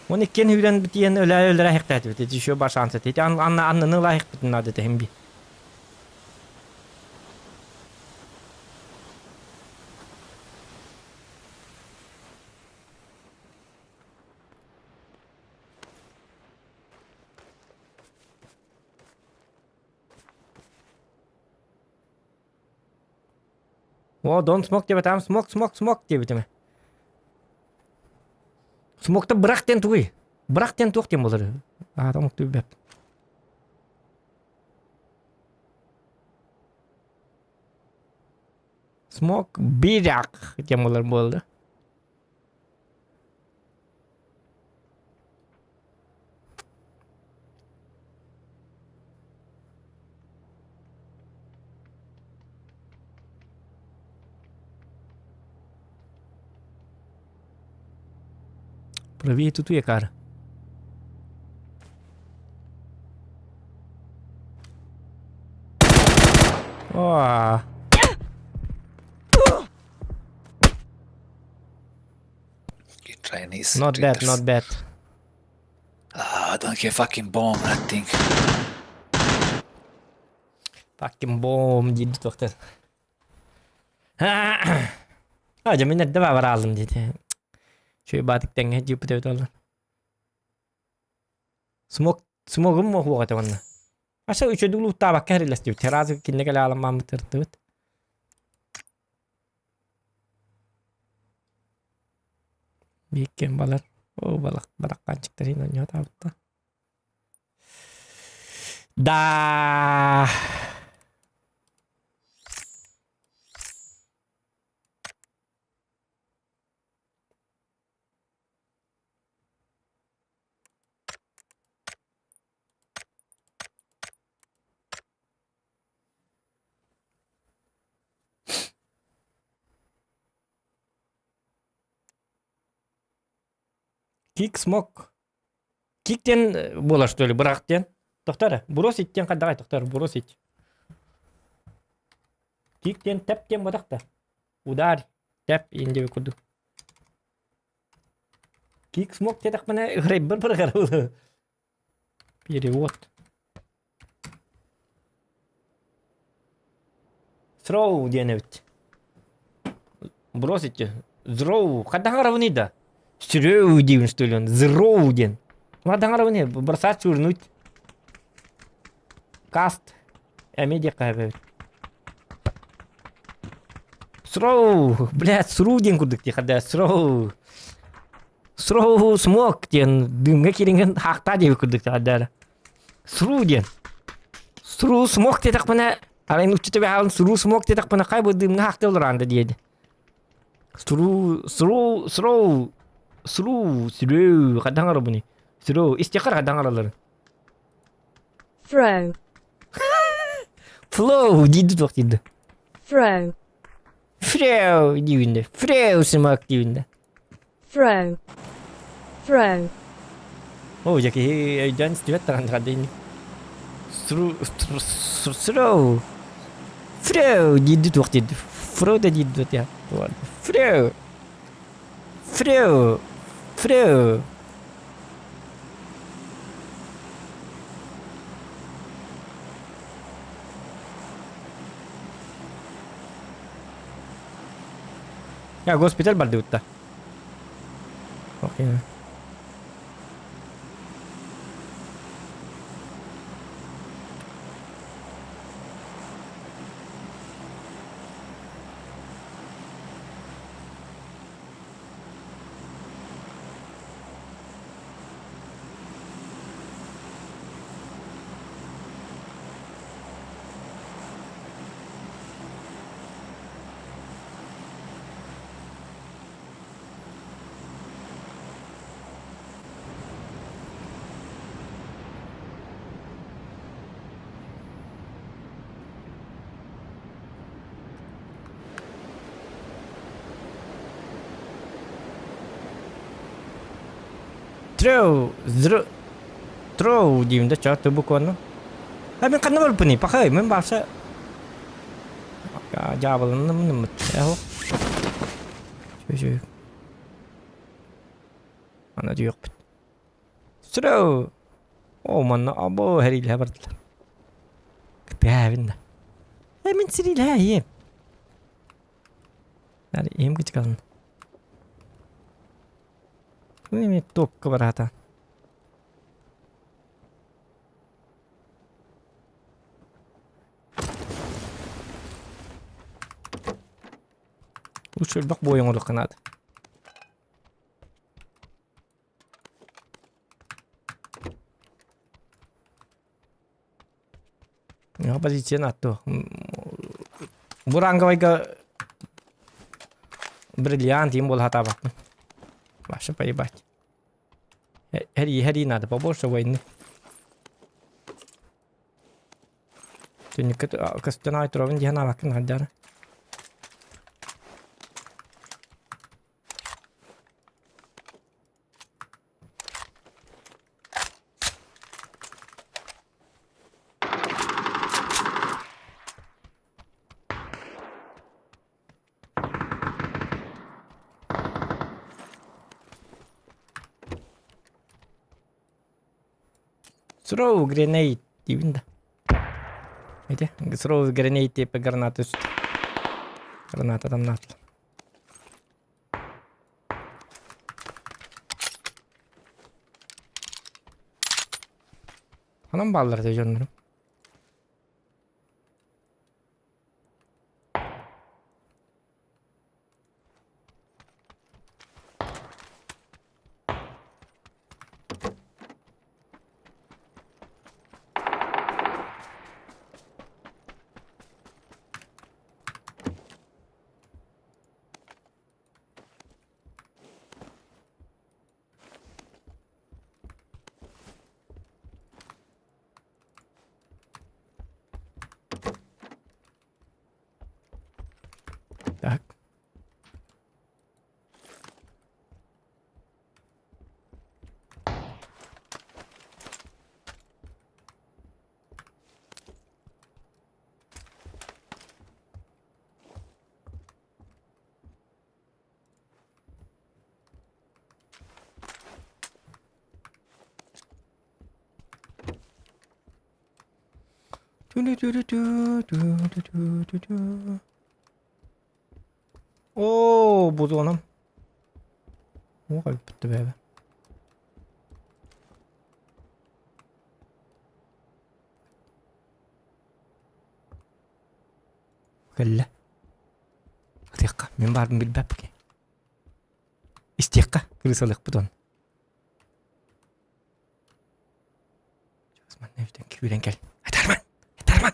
S1: Оны иккиэн үүрэн битиэн өлөө өлөрө иһэхтээтибит. Ити еще бар шанс ити. Анна анныны ылаахпытын наада этэ би. О, don't smoke диэбэтээм, smoke, smoke, smoke диэбитим. Смокта бырах диэн тугуй? Бырах диэн туох диэн буолар? Аата омук түбэп. Смок бирак диэн буолар буолла. Правее тут якар. О.
S7: Chinese.
S1: Not bad,
S7: cheaters.
S1: not bad.
S7: Ah, I don't have fucking bomb, nothing.
S1: Fucking bomb диир туохтар. А, дьэ мин эрдэ баалым диэтэ. Үчүгэй баатык тэҥҥэ дьиэппит эбит олор. Смог смогум моһуох этэ уонна. Аса үчүгэйдик лууттаабакка эрилэстибит. Сразу кинне кэлэ аламмааммыт ыртыбыт. Бииккэн балар. О, балак бараккаанчыктарын онньоотаабытта. Да. Кик смог. Кик диэн буолар что ли, бырах диэн. Тохтор, бросить диэн хайдаҕай тохтор, бросить. Кик диэн тэп диэн бодох да. Удар, тэп иин диэби курдук. Кик смог диэтэхпинэ ыһырайбар бырахар Перевод. Throw диэн эбит. Бросить. Throw. Хайдах аҥарабыный да? Throw диибин что ли он? Throw диэн. Хайдах аҥарабыный? Бросать, швырнуть. Каст. Эмиэ диэххэ эбит. Throw. Блядь, throw диэн курдук дии хадаа. Throw. Throw smoke диэн дыымҥа кириҥин хаахтаа диэбит курдук хадаа. Throw диэн. Throw smoke диэтэхпинэ арай нуучча түбэһэҕин throw smoke диэтэхпинэ хай бу дыымҥа хаахтыы олораан да диэди. Throw, throw, throw, throw, throw хайдах оҥоробунуй? Throw, истиэххэ хайдах оҥороллорун.
S9: Throw.
S1: Flow диирди туох диирди?
S9: Throw.
S1: Throw диибин Throw smoke диибин
S9: Throw. Throw.
S1: Оо, дьэ киһи өйдөөн истибэт даҕаны хадыйын. Throw, throw. Throw диирди туох диирди? Throw да диирди туох Throw. Throw. Throw. Я госпиталь бардыбытта. Окей. Throw, throw, throw диим да чё, буквально. А мин ханна барбыный, пахай, мин бааса дьаабыланным эһо. Чү-чү. Ана дүйөхпүт. Throw. О, манна або хэриилэһэ бардылар. Кытыһаабын да. Э, мин сириилэһэ ийэм. Наада ийэм кычыкалын. Эми топка бараата. Лучше элбэх буойа оҥоруохха наада. Позицияны атту. Бу ранговайга Бриллиант им буола сатаабаппын. Вообще поебать. Хэрии, хэрии надо, побольше войны. Түннүккэ көстөн аҕай туруобун дии санаабаккын хардара. Throw grenade диибин да. Ити throw grenade диэппэ граната үст. Граната тамнаатла. Ханан бааллар дии дьоннорум. Так. Ту-ду-ду-ду-ду-ду-ду-ду-ду. Оо, бузуонум. Уох өлбүттэ бэйэбэ. Кэллэ. Ытыахха, мин баарбын билбэппин. Истиэххэ, кырыысалыахпыт он. Манна эбитэн күүрэн кэл. Атарман! Атарман!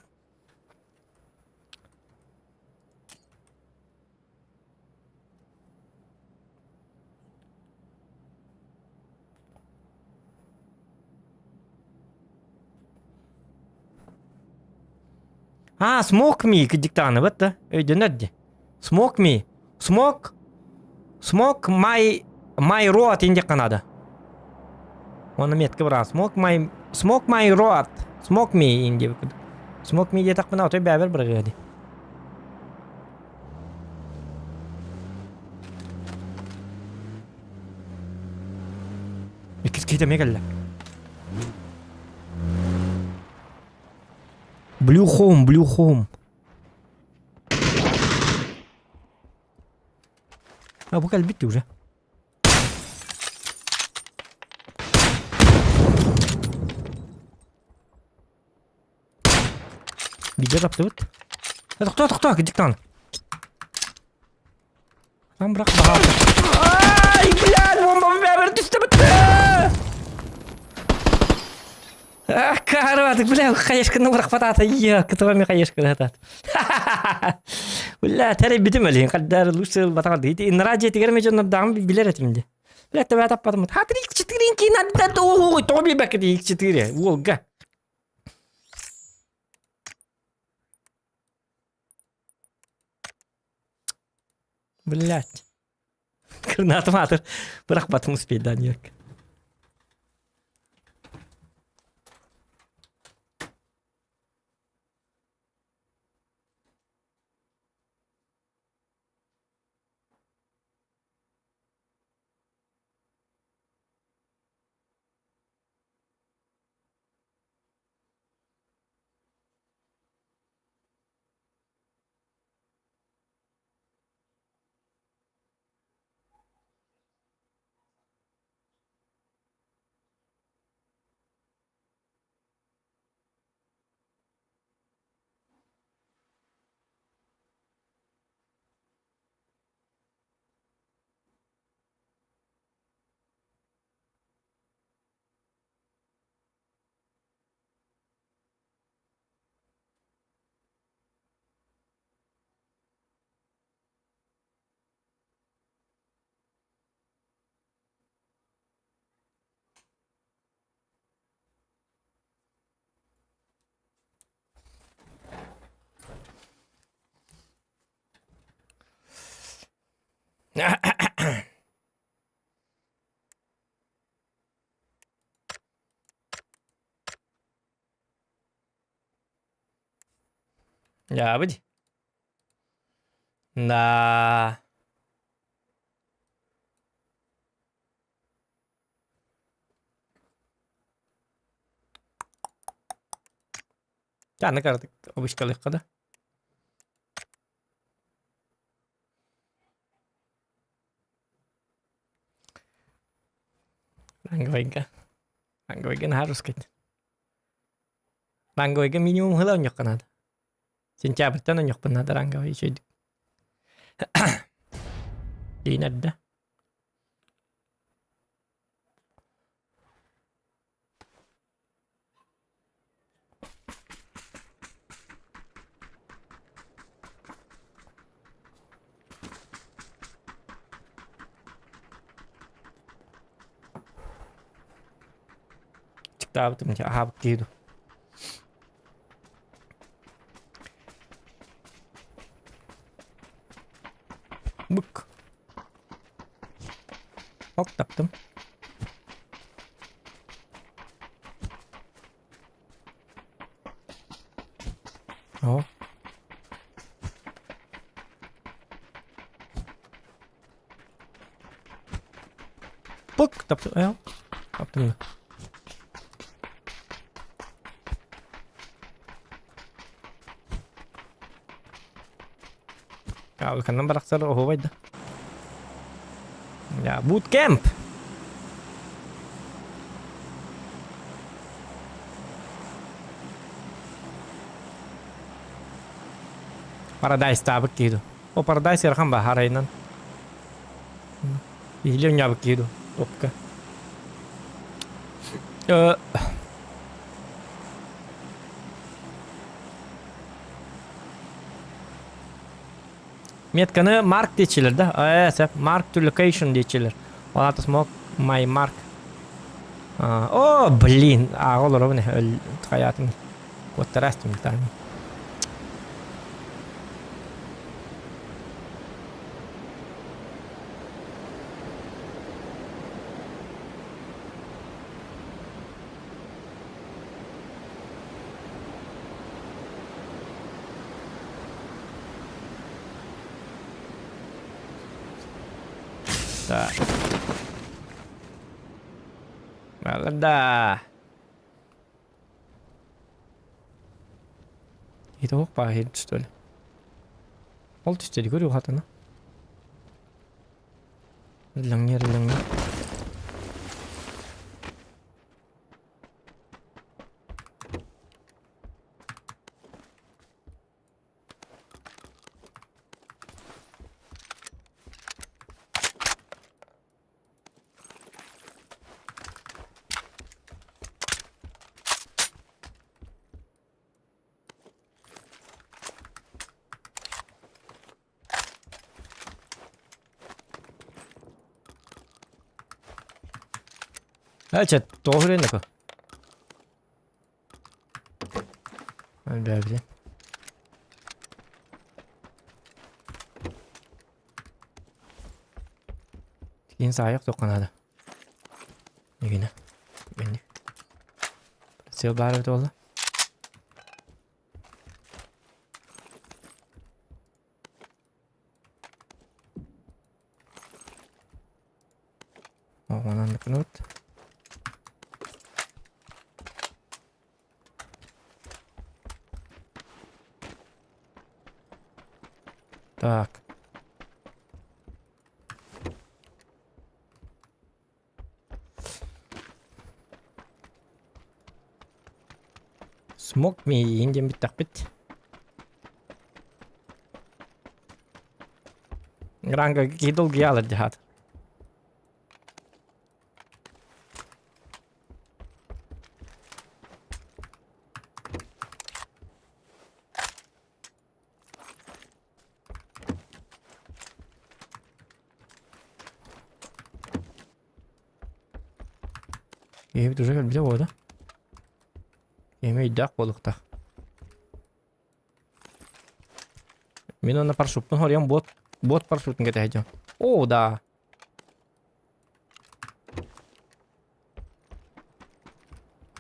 S1: А, smoke me диктаныбыт да өйдөнөр дии. Smoke me. Smoke. Smoke my my road диэххэ наада. Уонна метка быраҕан smoke my smoke my road. Smoke me диэбит. Smoke me диэтэхпинэ отой бэбэр быраҕыа дии. Иккис киһи эмиэ кэллэ. Blue home, blue home. А бу кэлбит уже. Видео таптыбыт. Тохтоо, тохтоо, диктант. Там бырах баҕа. Ай, блядь, бомба бэбэр түстэ бүттэ! Карватык, бля, хаешканы бырахпатаата, я, кытыва хаешканы хатаат. Бля, тэрийбитим өлейін, қаддар лучше батаға дейді. Иннара жетігер ме жоннордағым билер этим де. Бля, төбә таппадым. Ха, 3-4 кейін надо, ой, тоби бәк 4, Волга. Блять. Гранатом атыр. Бырахпатым успеть, да, Ньюк. Дьаабы дии. Да. Аны кыратык обычкалыахха да. Ранговайга. Ранговайга наһаа русскайт. Ранговайга минимум ыла онньоххо наада. Сентябрьтан онньохпун наада ранговай үчүгэйдик. Диин эрдэ. Чыктаабытым дьэ аһаабыт киһи дуу. Бык. Ок таптым. О. Пык таптым. Э, таптым. Ханнан барахсар оһуобай да. Я, bootcamp. Парадайз таабыт киһи ду. О, Парадайз ыарахан ба харайынан. Или оҥньообут киһи ду. Топка. Э, Метканы mark диэччилэр да? Ээ, сөп. Mark to location диэччилэр. Ол аата smoke my mark. О, блин, ааҕа олоробун өл хайаатым. Куоттараастым таам. Так. Да. Это ох пахит, что ли? Ол түсте көрүү хатана. Лаңнер, лаңнер. Ээ, тоҕо үрэн Бэбли. Киин саайах туохха наада. Игинэ. Бэнни. Сыл баар эбит буолла. Онон кынут. Так. Смок миин диэн бүттэхпит. Ранга киһи долгуйа алар дьаһаат. Киһибит уже кэлбитэ буолла. Киһим өйдөөх буолуохтаах. Мин онно парашюппун хоруйан бот, бот парашютун кэтэһэ О, да.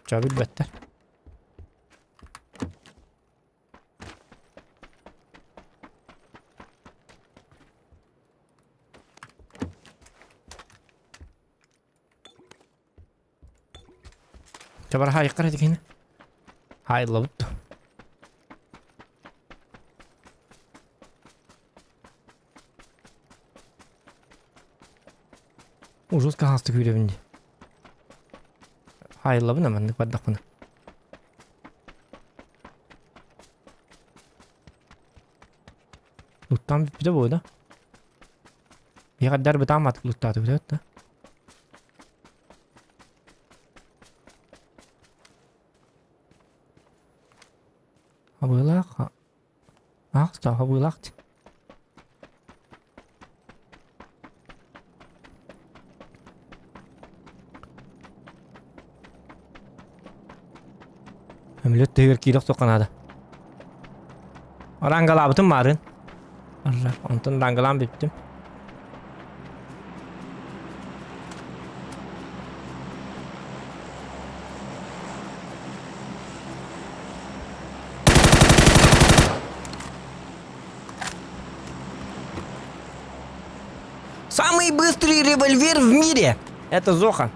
S1: Ча билбэттэр. Чабар хаайыққар eti кини. Хаайыллабыт. Ужас хаастык күүрэбин дии. Хаайыллабын аманнык бардахпына. Луттаан бүппүтэ буо да. Биһиэхэ бытаамматык луттаатыбыт да. Абыылаах аах да абыылаах дии. Өмүлөт тыһыгар киирэ охсуохха наада. Арангалаабытым маарын. Арра, онтон рангалаан бүттүм. Самый быстрый револьвер в мире! Это Зоха.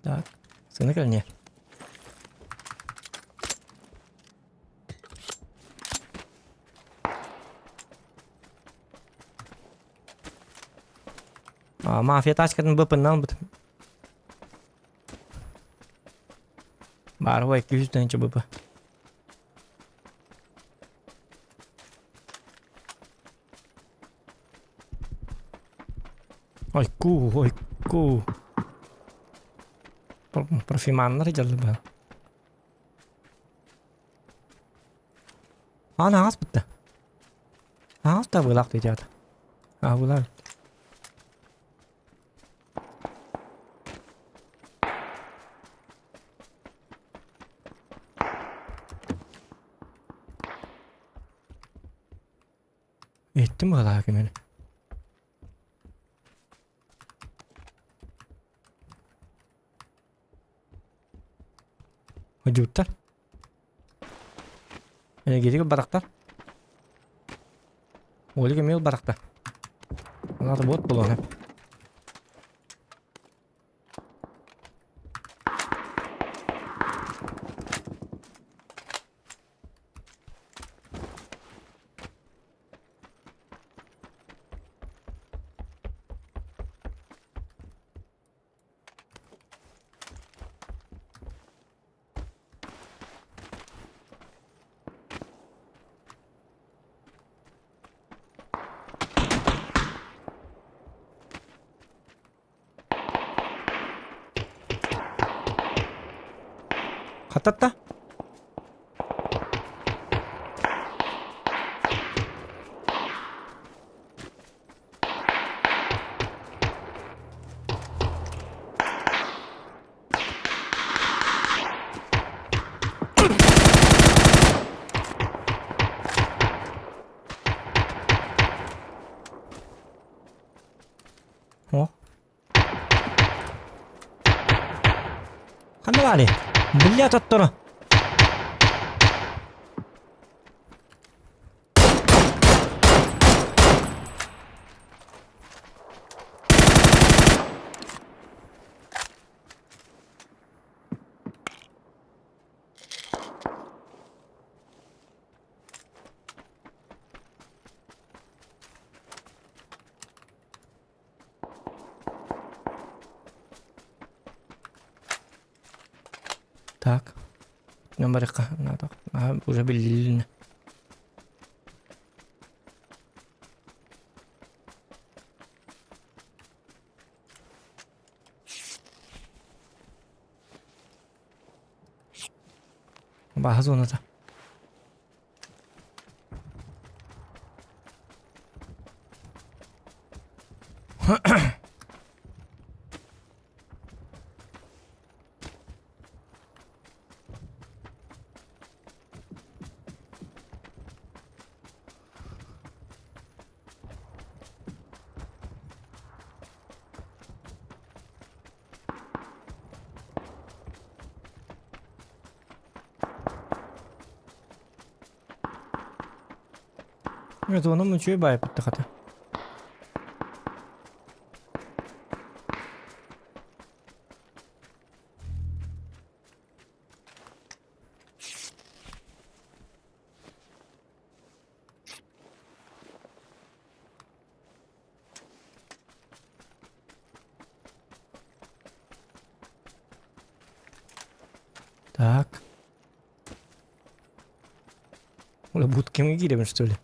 S1: Так, сына кэлниэ. А, мафия тачкатын быпыннан ылбыт. Баар ой 200 тыһыынча быпы. Ойку, ойку. Профиманнар дьаллы Аан аҕас бытта. Аҕас да абыылаах диэтэ. Абыылаах. Иһиттим быһалаах кимини. Одьууттар. Энергетик барахтар. Олик эмиэ барахта. Надо вот было. Хататта. О. Ханна баарый? Бля, тотторо. Так. Номерка надо. А, уже билин. Баха зоната. Зонам үчүгэй баайбыт хата. Так. Оля, будка кимҥэ киирэбин что ли?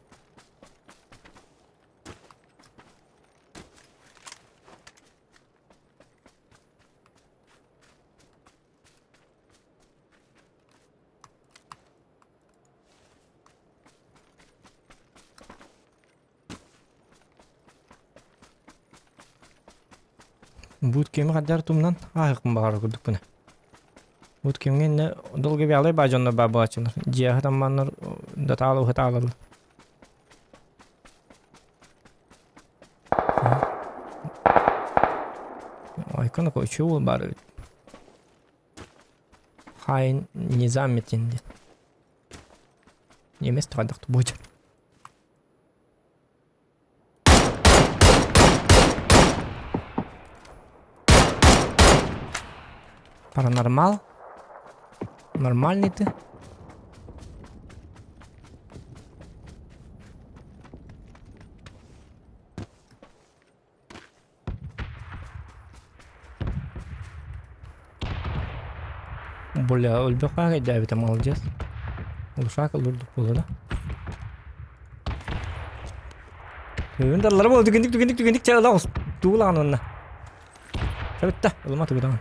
S1: Буут кими хаддар тумнан ааһыкпын баҕарар курдукпун. Буут кимҥэ иннэ долго бялай баа дьоннор баа буолааччылар. Дьиэҕэ таммааннар датаала уһатаалалар. Айкон үчүгэй уол баар эбит. Хайн незаметен диэн. Немец хайдах будет. Паранормал? Нормальный ты? Бля, өлбөххө дээбитэ молодец. Улушаак ылырдык буолла да. Бүгүн даллара буолла түгэнник түгэнник түгэнник чэ ыла оҕус. Туулаан онно. Чэ бүтте. Ылыма тугудаҕын.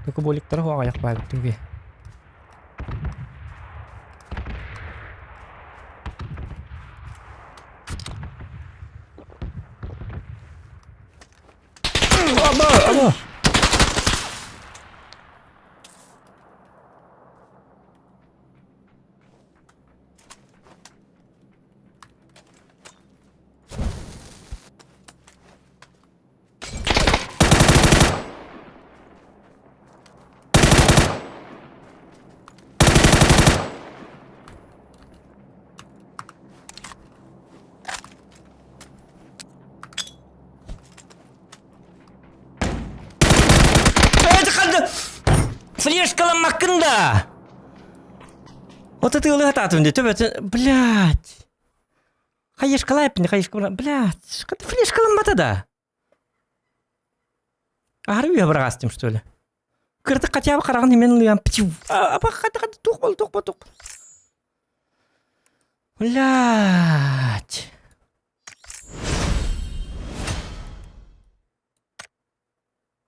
S1: Туку боликтара хуаҕа аяқ баайбыт түгэ. Аба, аба. Флешкаламмаккын да! Вот это ылыһатаатым дии, төбөтүн, блядь. Хайышкалайпын, хайышкалай, блядь, флешкаламмата да. Аһары үөһэ быраҕаастым что ли? Кырдык хотя бы хараҕын имэн ылыан апа хата хата туох бол туох бол туох. Блядь.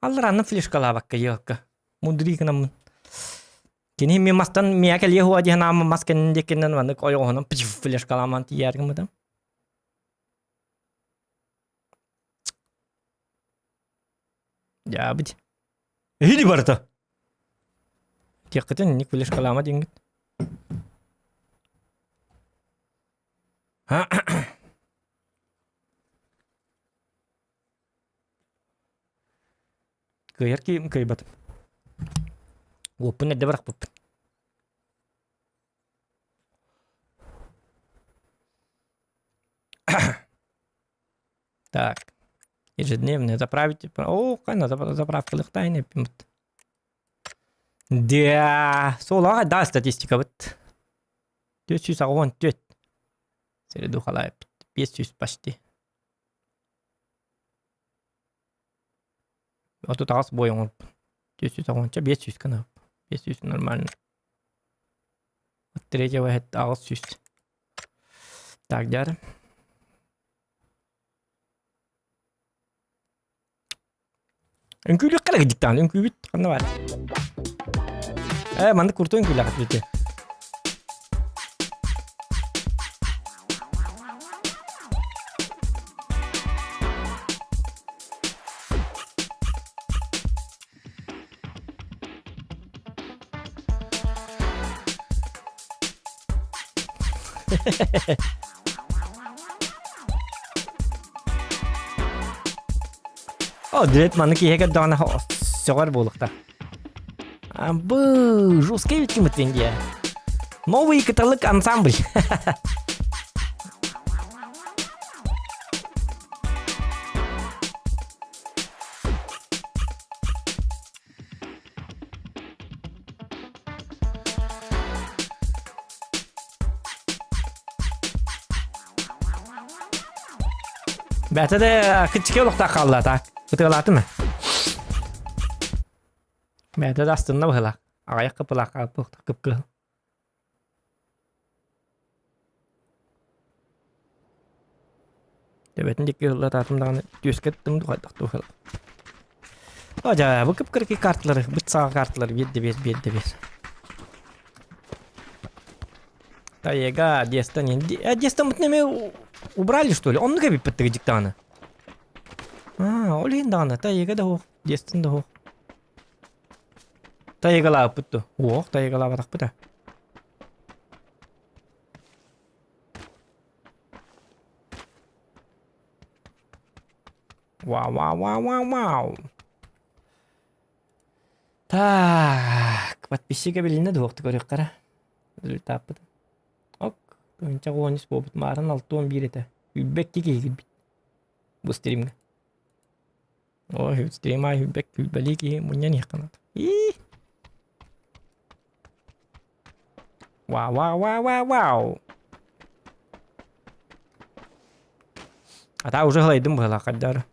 S1: Алларанна флешкалаабакка елка. Мудрый гынаммын. Кини мен мастан миа кэлиэ хуа диэн аама мас кэннин диэкинэн маннык ойоҕоһунан флешкалааман тиийээр гыммытым. Дьаабыт. Эһиги барыта. Тиэххитин инник флешкалаама диэҥҥит. Кыайар киһим кыайбатым. Уоппун эрдэ бырахпыппын. Так. Ежедневно заправить. О, қана заправкалыктайын эппимит. Да, солаға да статистика бит. 484. Среду халай 500 почти. 38 бой оҥорбут. 410 500 гына. 500 нормально. Третьего 800. Так, дьэ. Үҥкүүлүөххэ эрэ диктаан үҥкүүбүт ханна баар? Ээ маннык курту үҥкүүлээх бити. О, дилет маны киһи көрдөҕүнэ сөҕөр буолуохта. Бу жесткий кимит дии. Новый кыталык ансамбль. Бэйэтэ да кыччыке олохтоох хаалла так. Ытыалаатым ээ. Бэйэтэ да астынна быһыылаах. Аҕыйах кыпылаах хаалбыт кып-кыһыл. Төбөтүн диэки ыһыллатаатым даҕаны түөскэ ыттым дуу хайдах дуу быһыылаах. О дьэ, бу кып-кыракый карталары, быт саҕа карталары биир да биэр, биир да биэр. Таега, Дестан, Дестан бутун эмиэ убрали что ли? Оннук эбиппит дьик даҕаны. Аа, ол иһин даҕаны, Таега да суох, Дестан да суох. Тайгалаабыппыт дуо? Уох, тайгалаабатахпыт аа. Вау, вау, вау, вау, вау. Так, подписчика билиннэ дуохту көрүөххэ Результаппыт. Ок, тыһыынча уон үс буолбут маарын 61 этэ. Үүрбэкки киһи киирбит. Бу стримҥэ. Ой, стрим аайы үүрбэк күлбэлии киһи мунньан иһиэххэ наада. Ии! Вау, вау, вау, вау, вау! Ата уже һылайдым быһыылаах хайдары.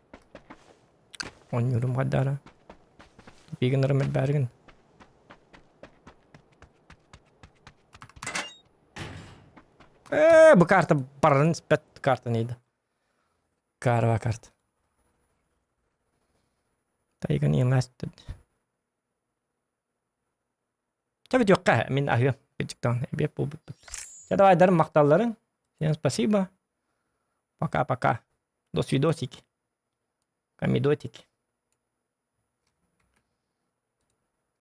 S1: Оонньуурум хайдары. Тупигынарым элбээригин. Ээ, бу карта барарын испэт карта нейді. Карва карта. Тайган иҥастыт. Чэ бүтүөххэ, мин аһыам. Кырдьыктаан эбиэт буолбуппут. Чэ давай дарым махталларыҥ. Всем спасибо. Пока-пока. До свидосики. Комидотики.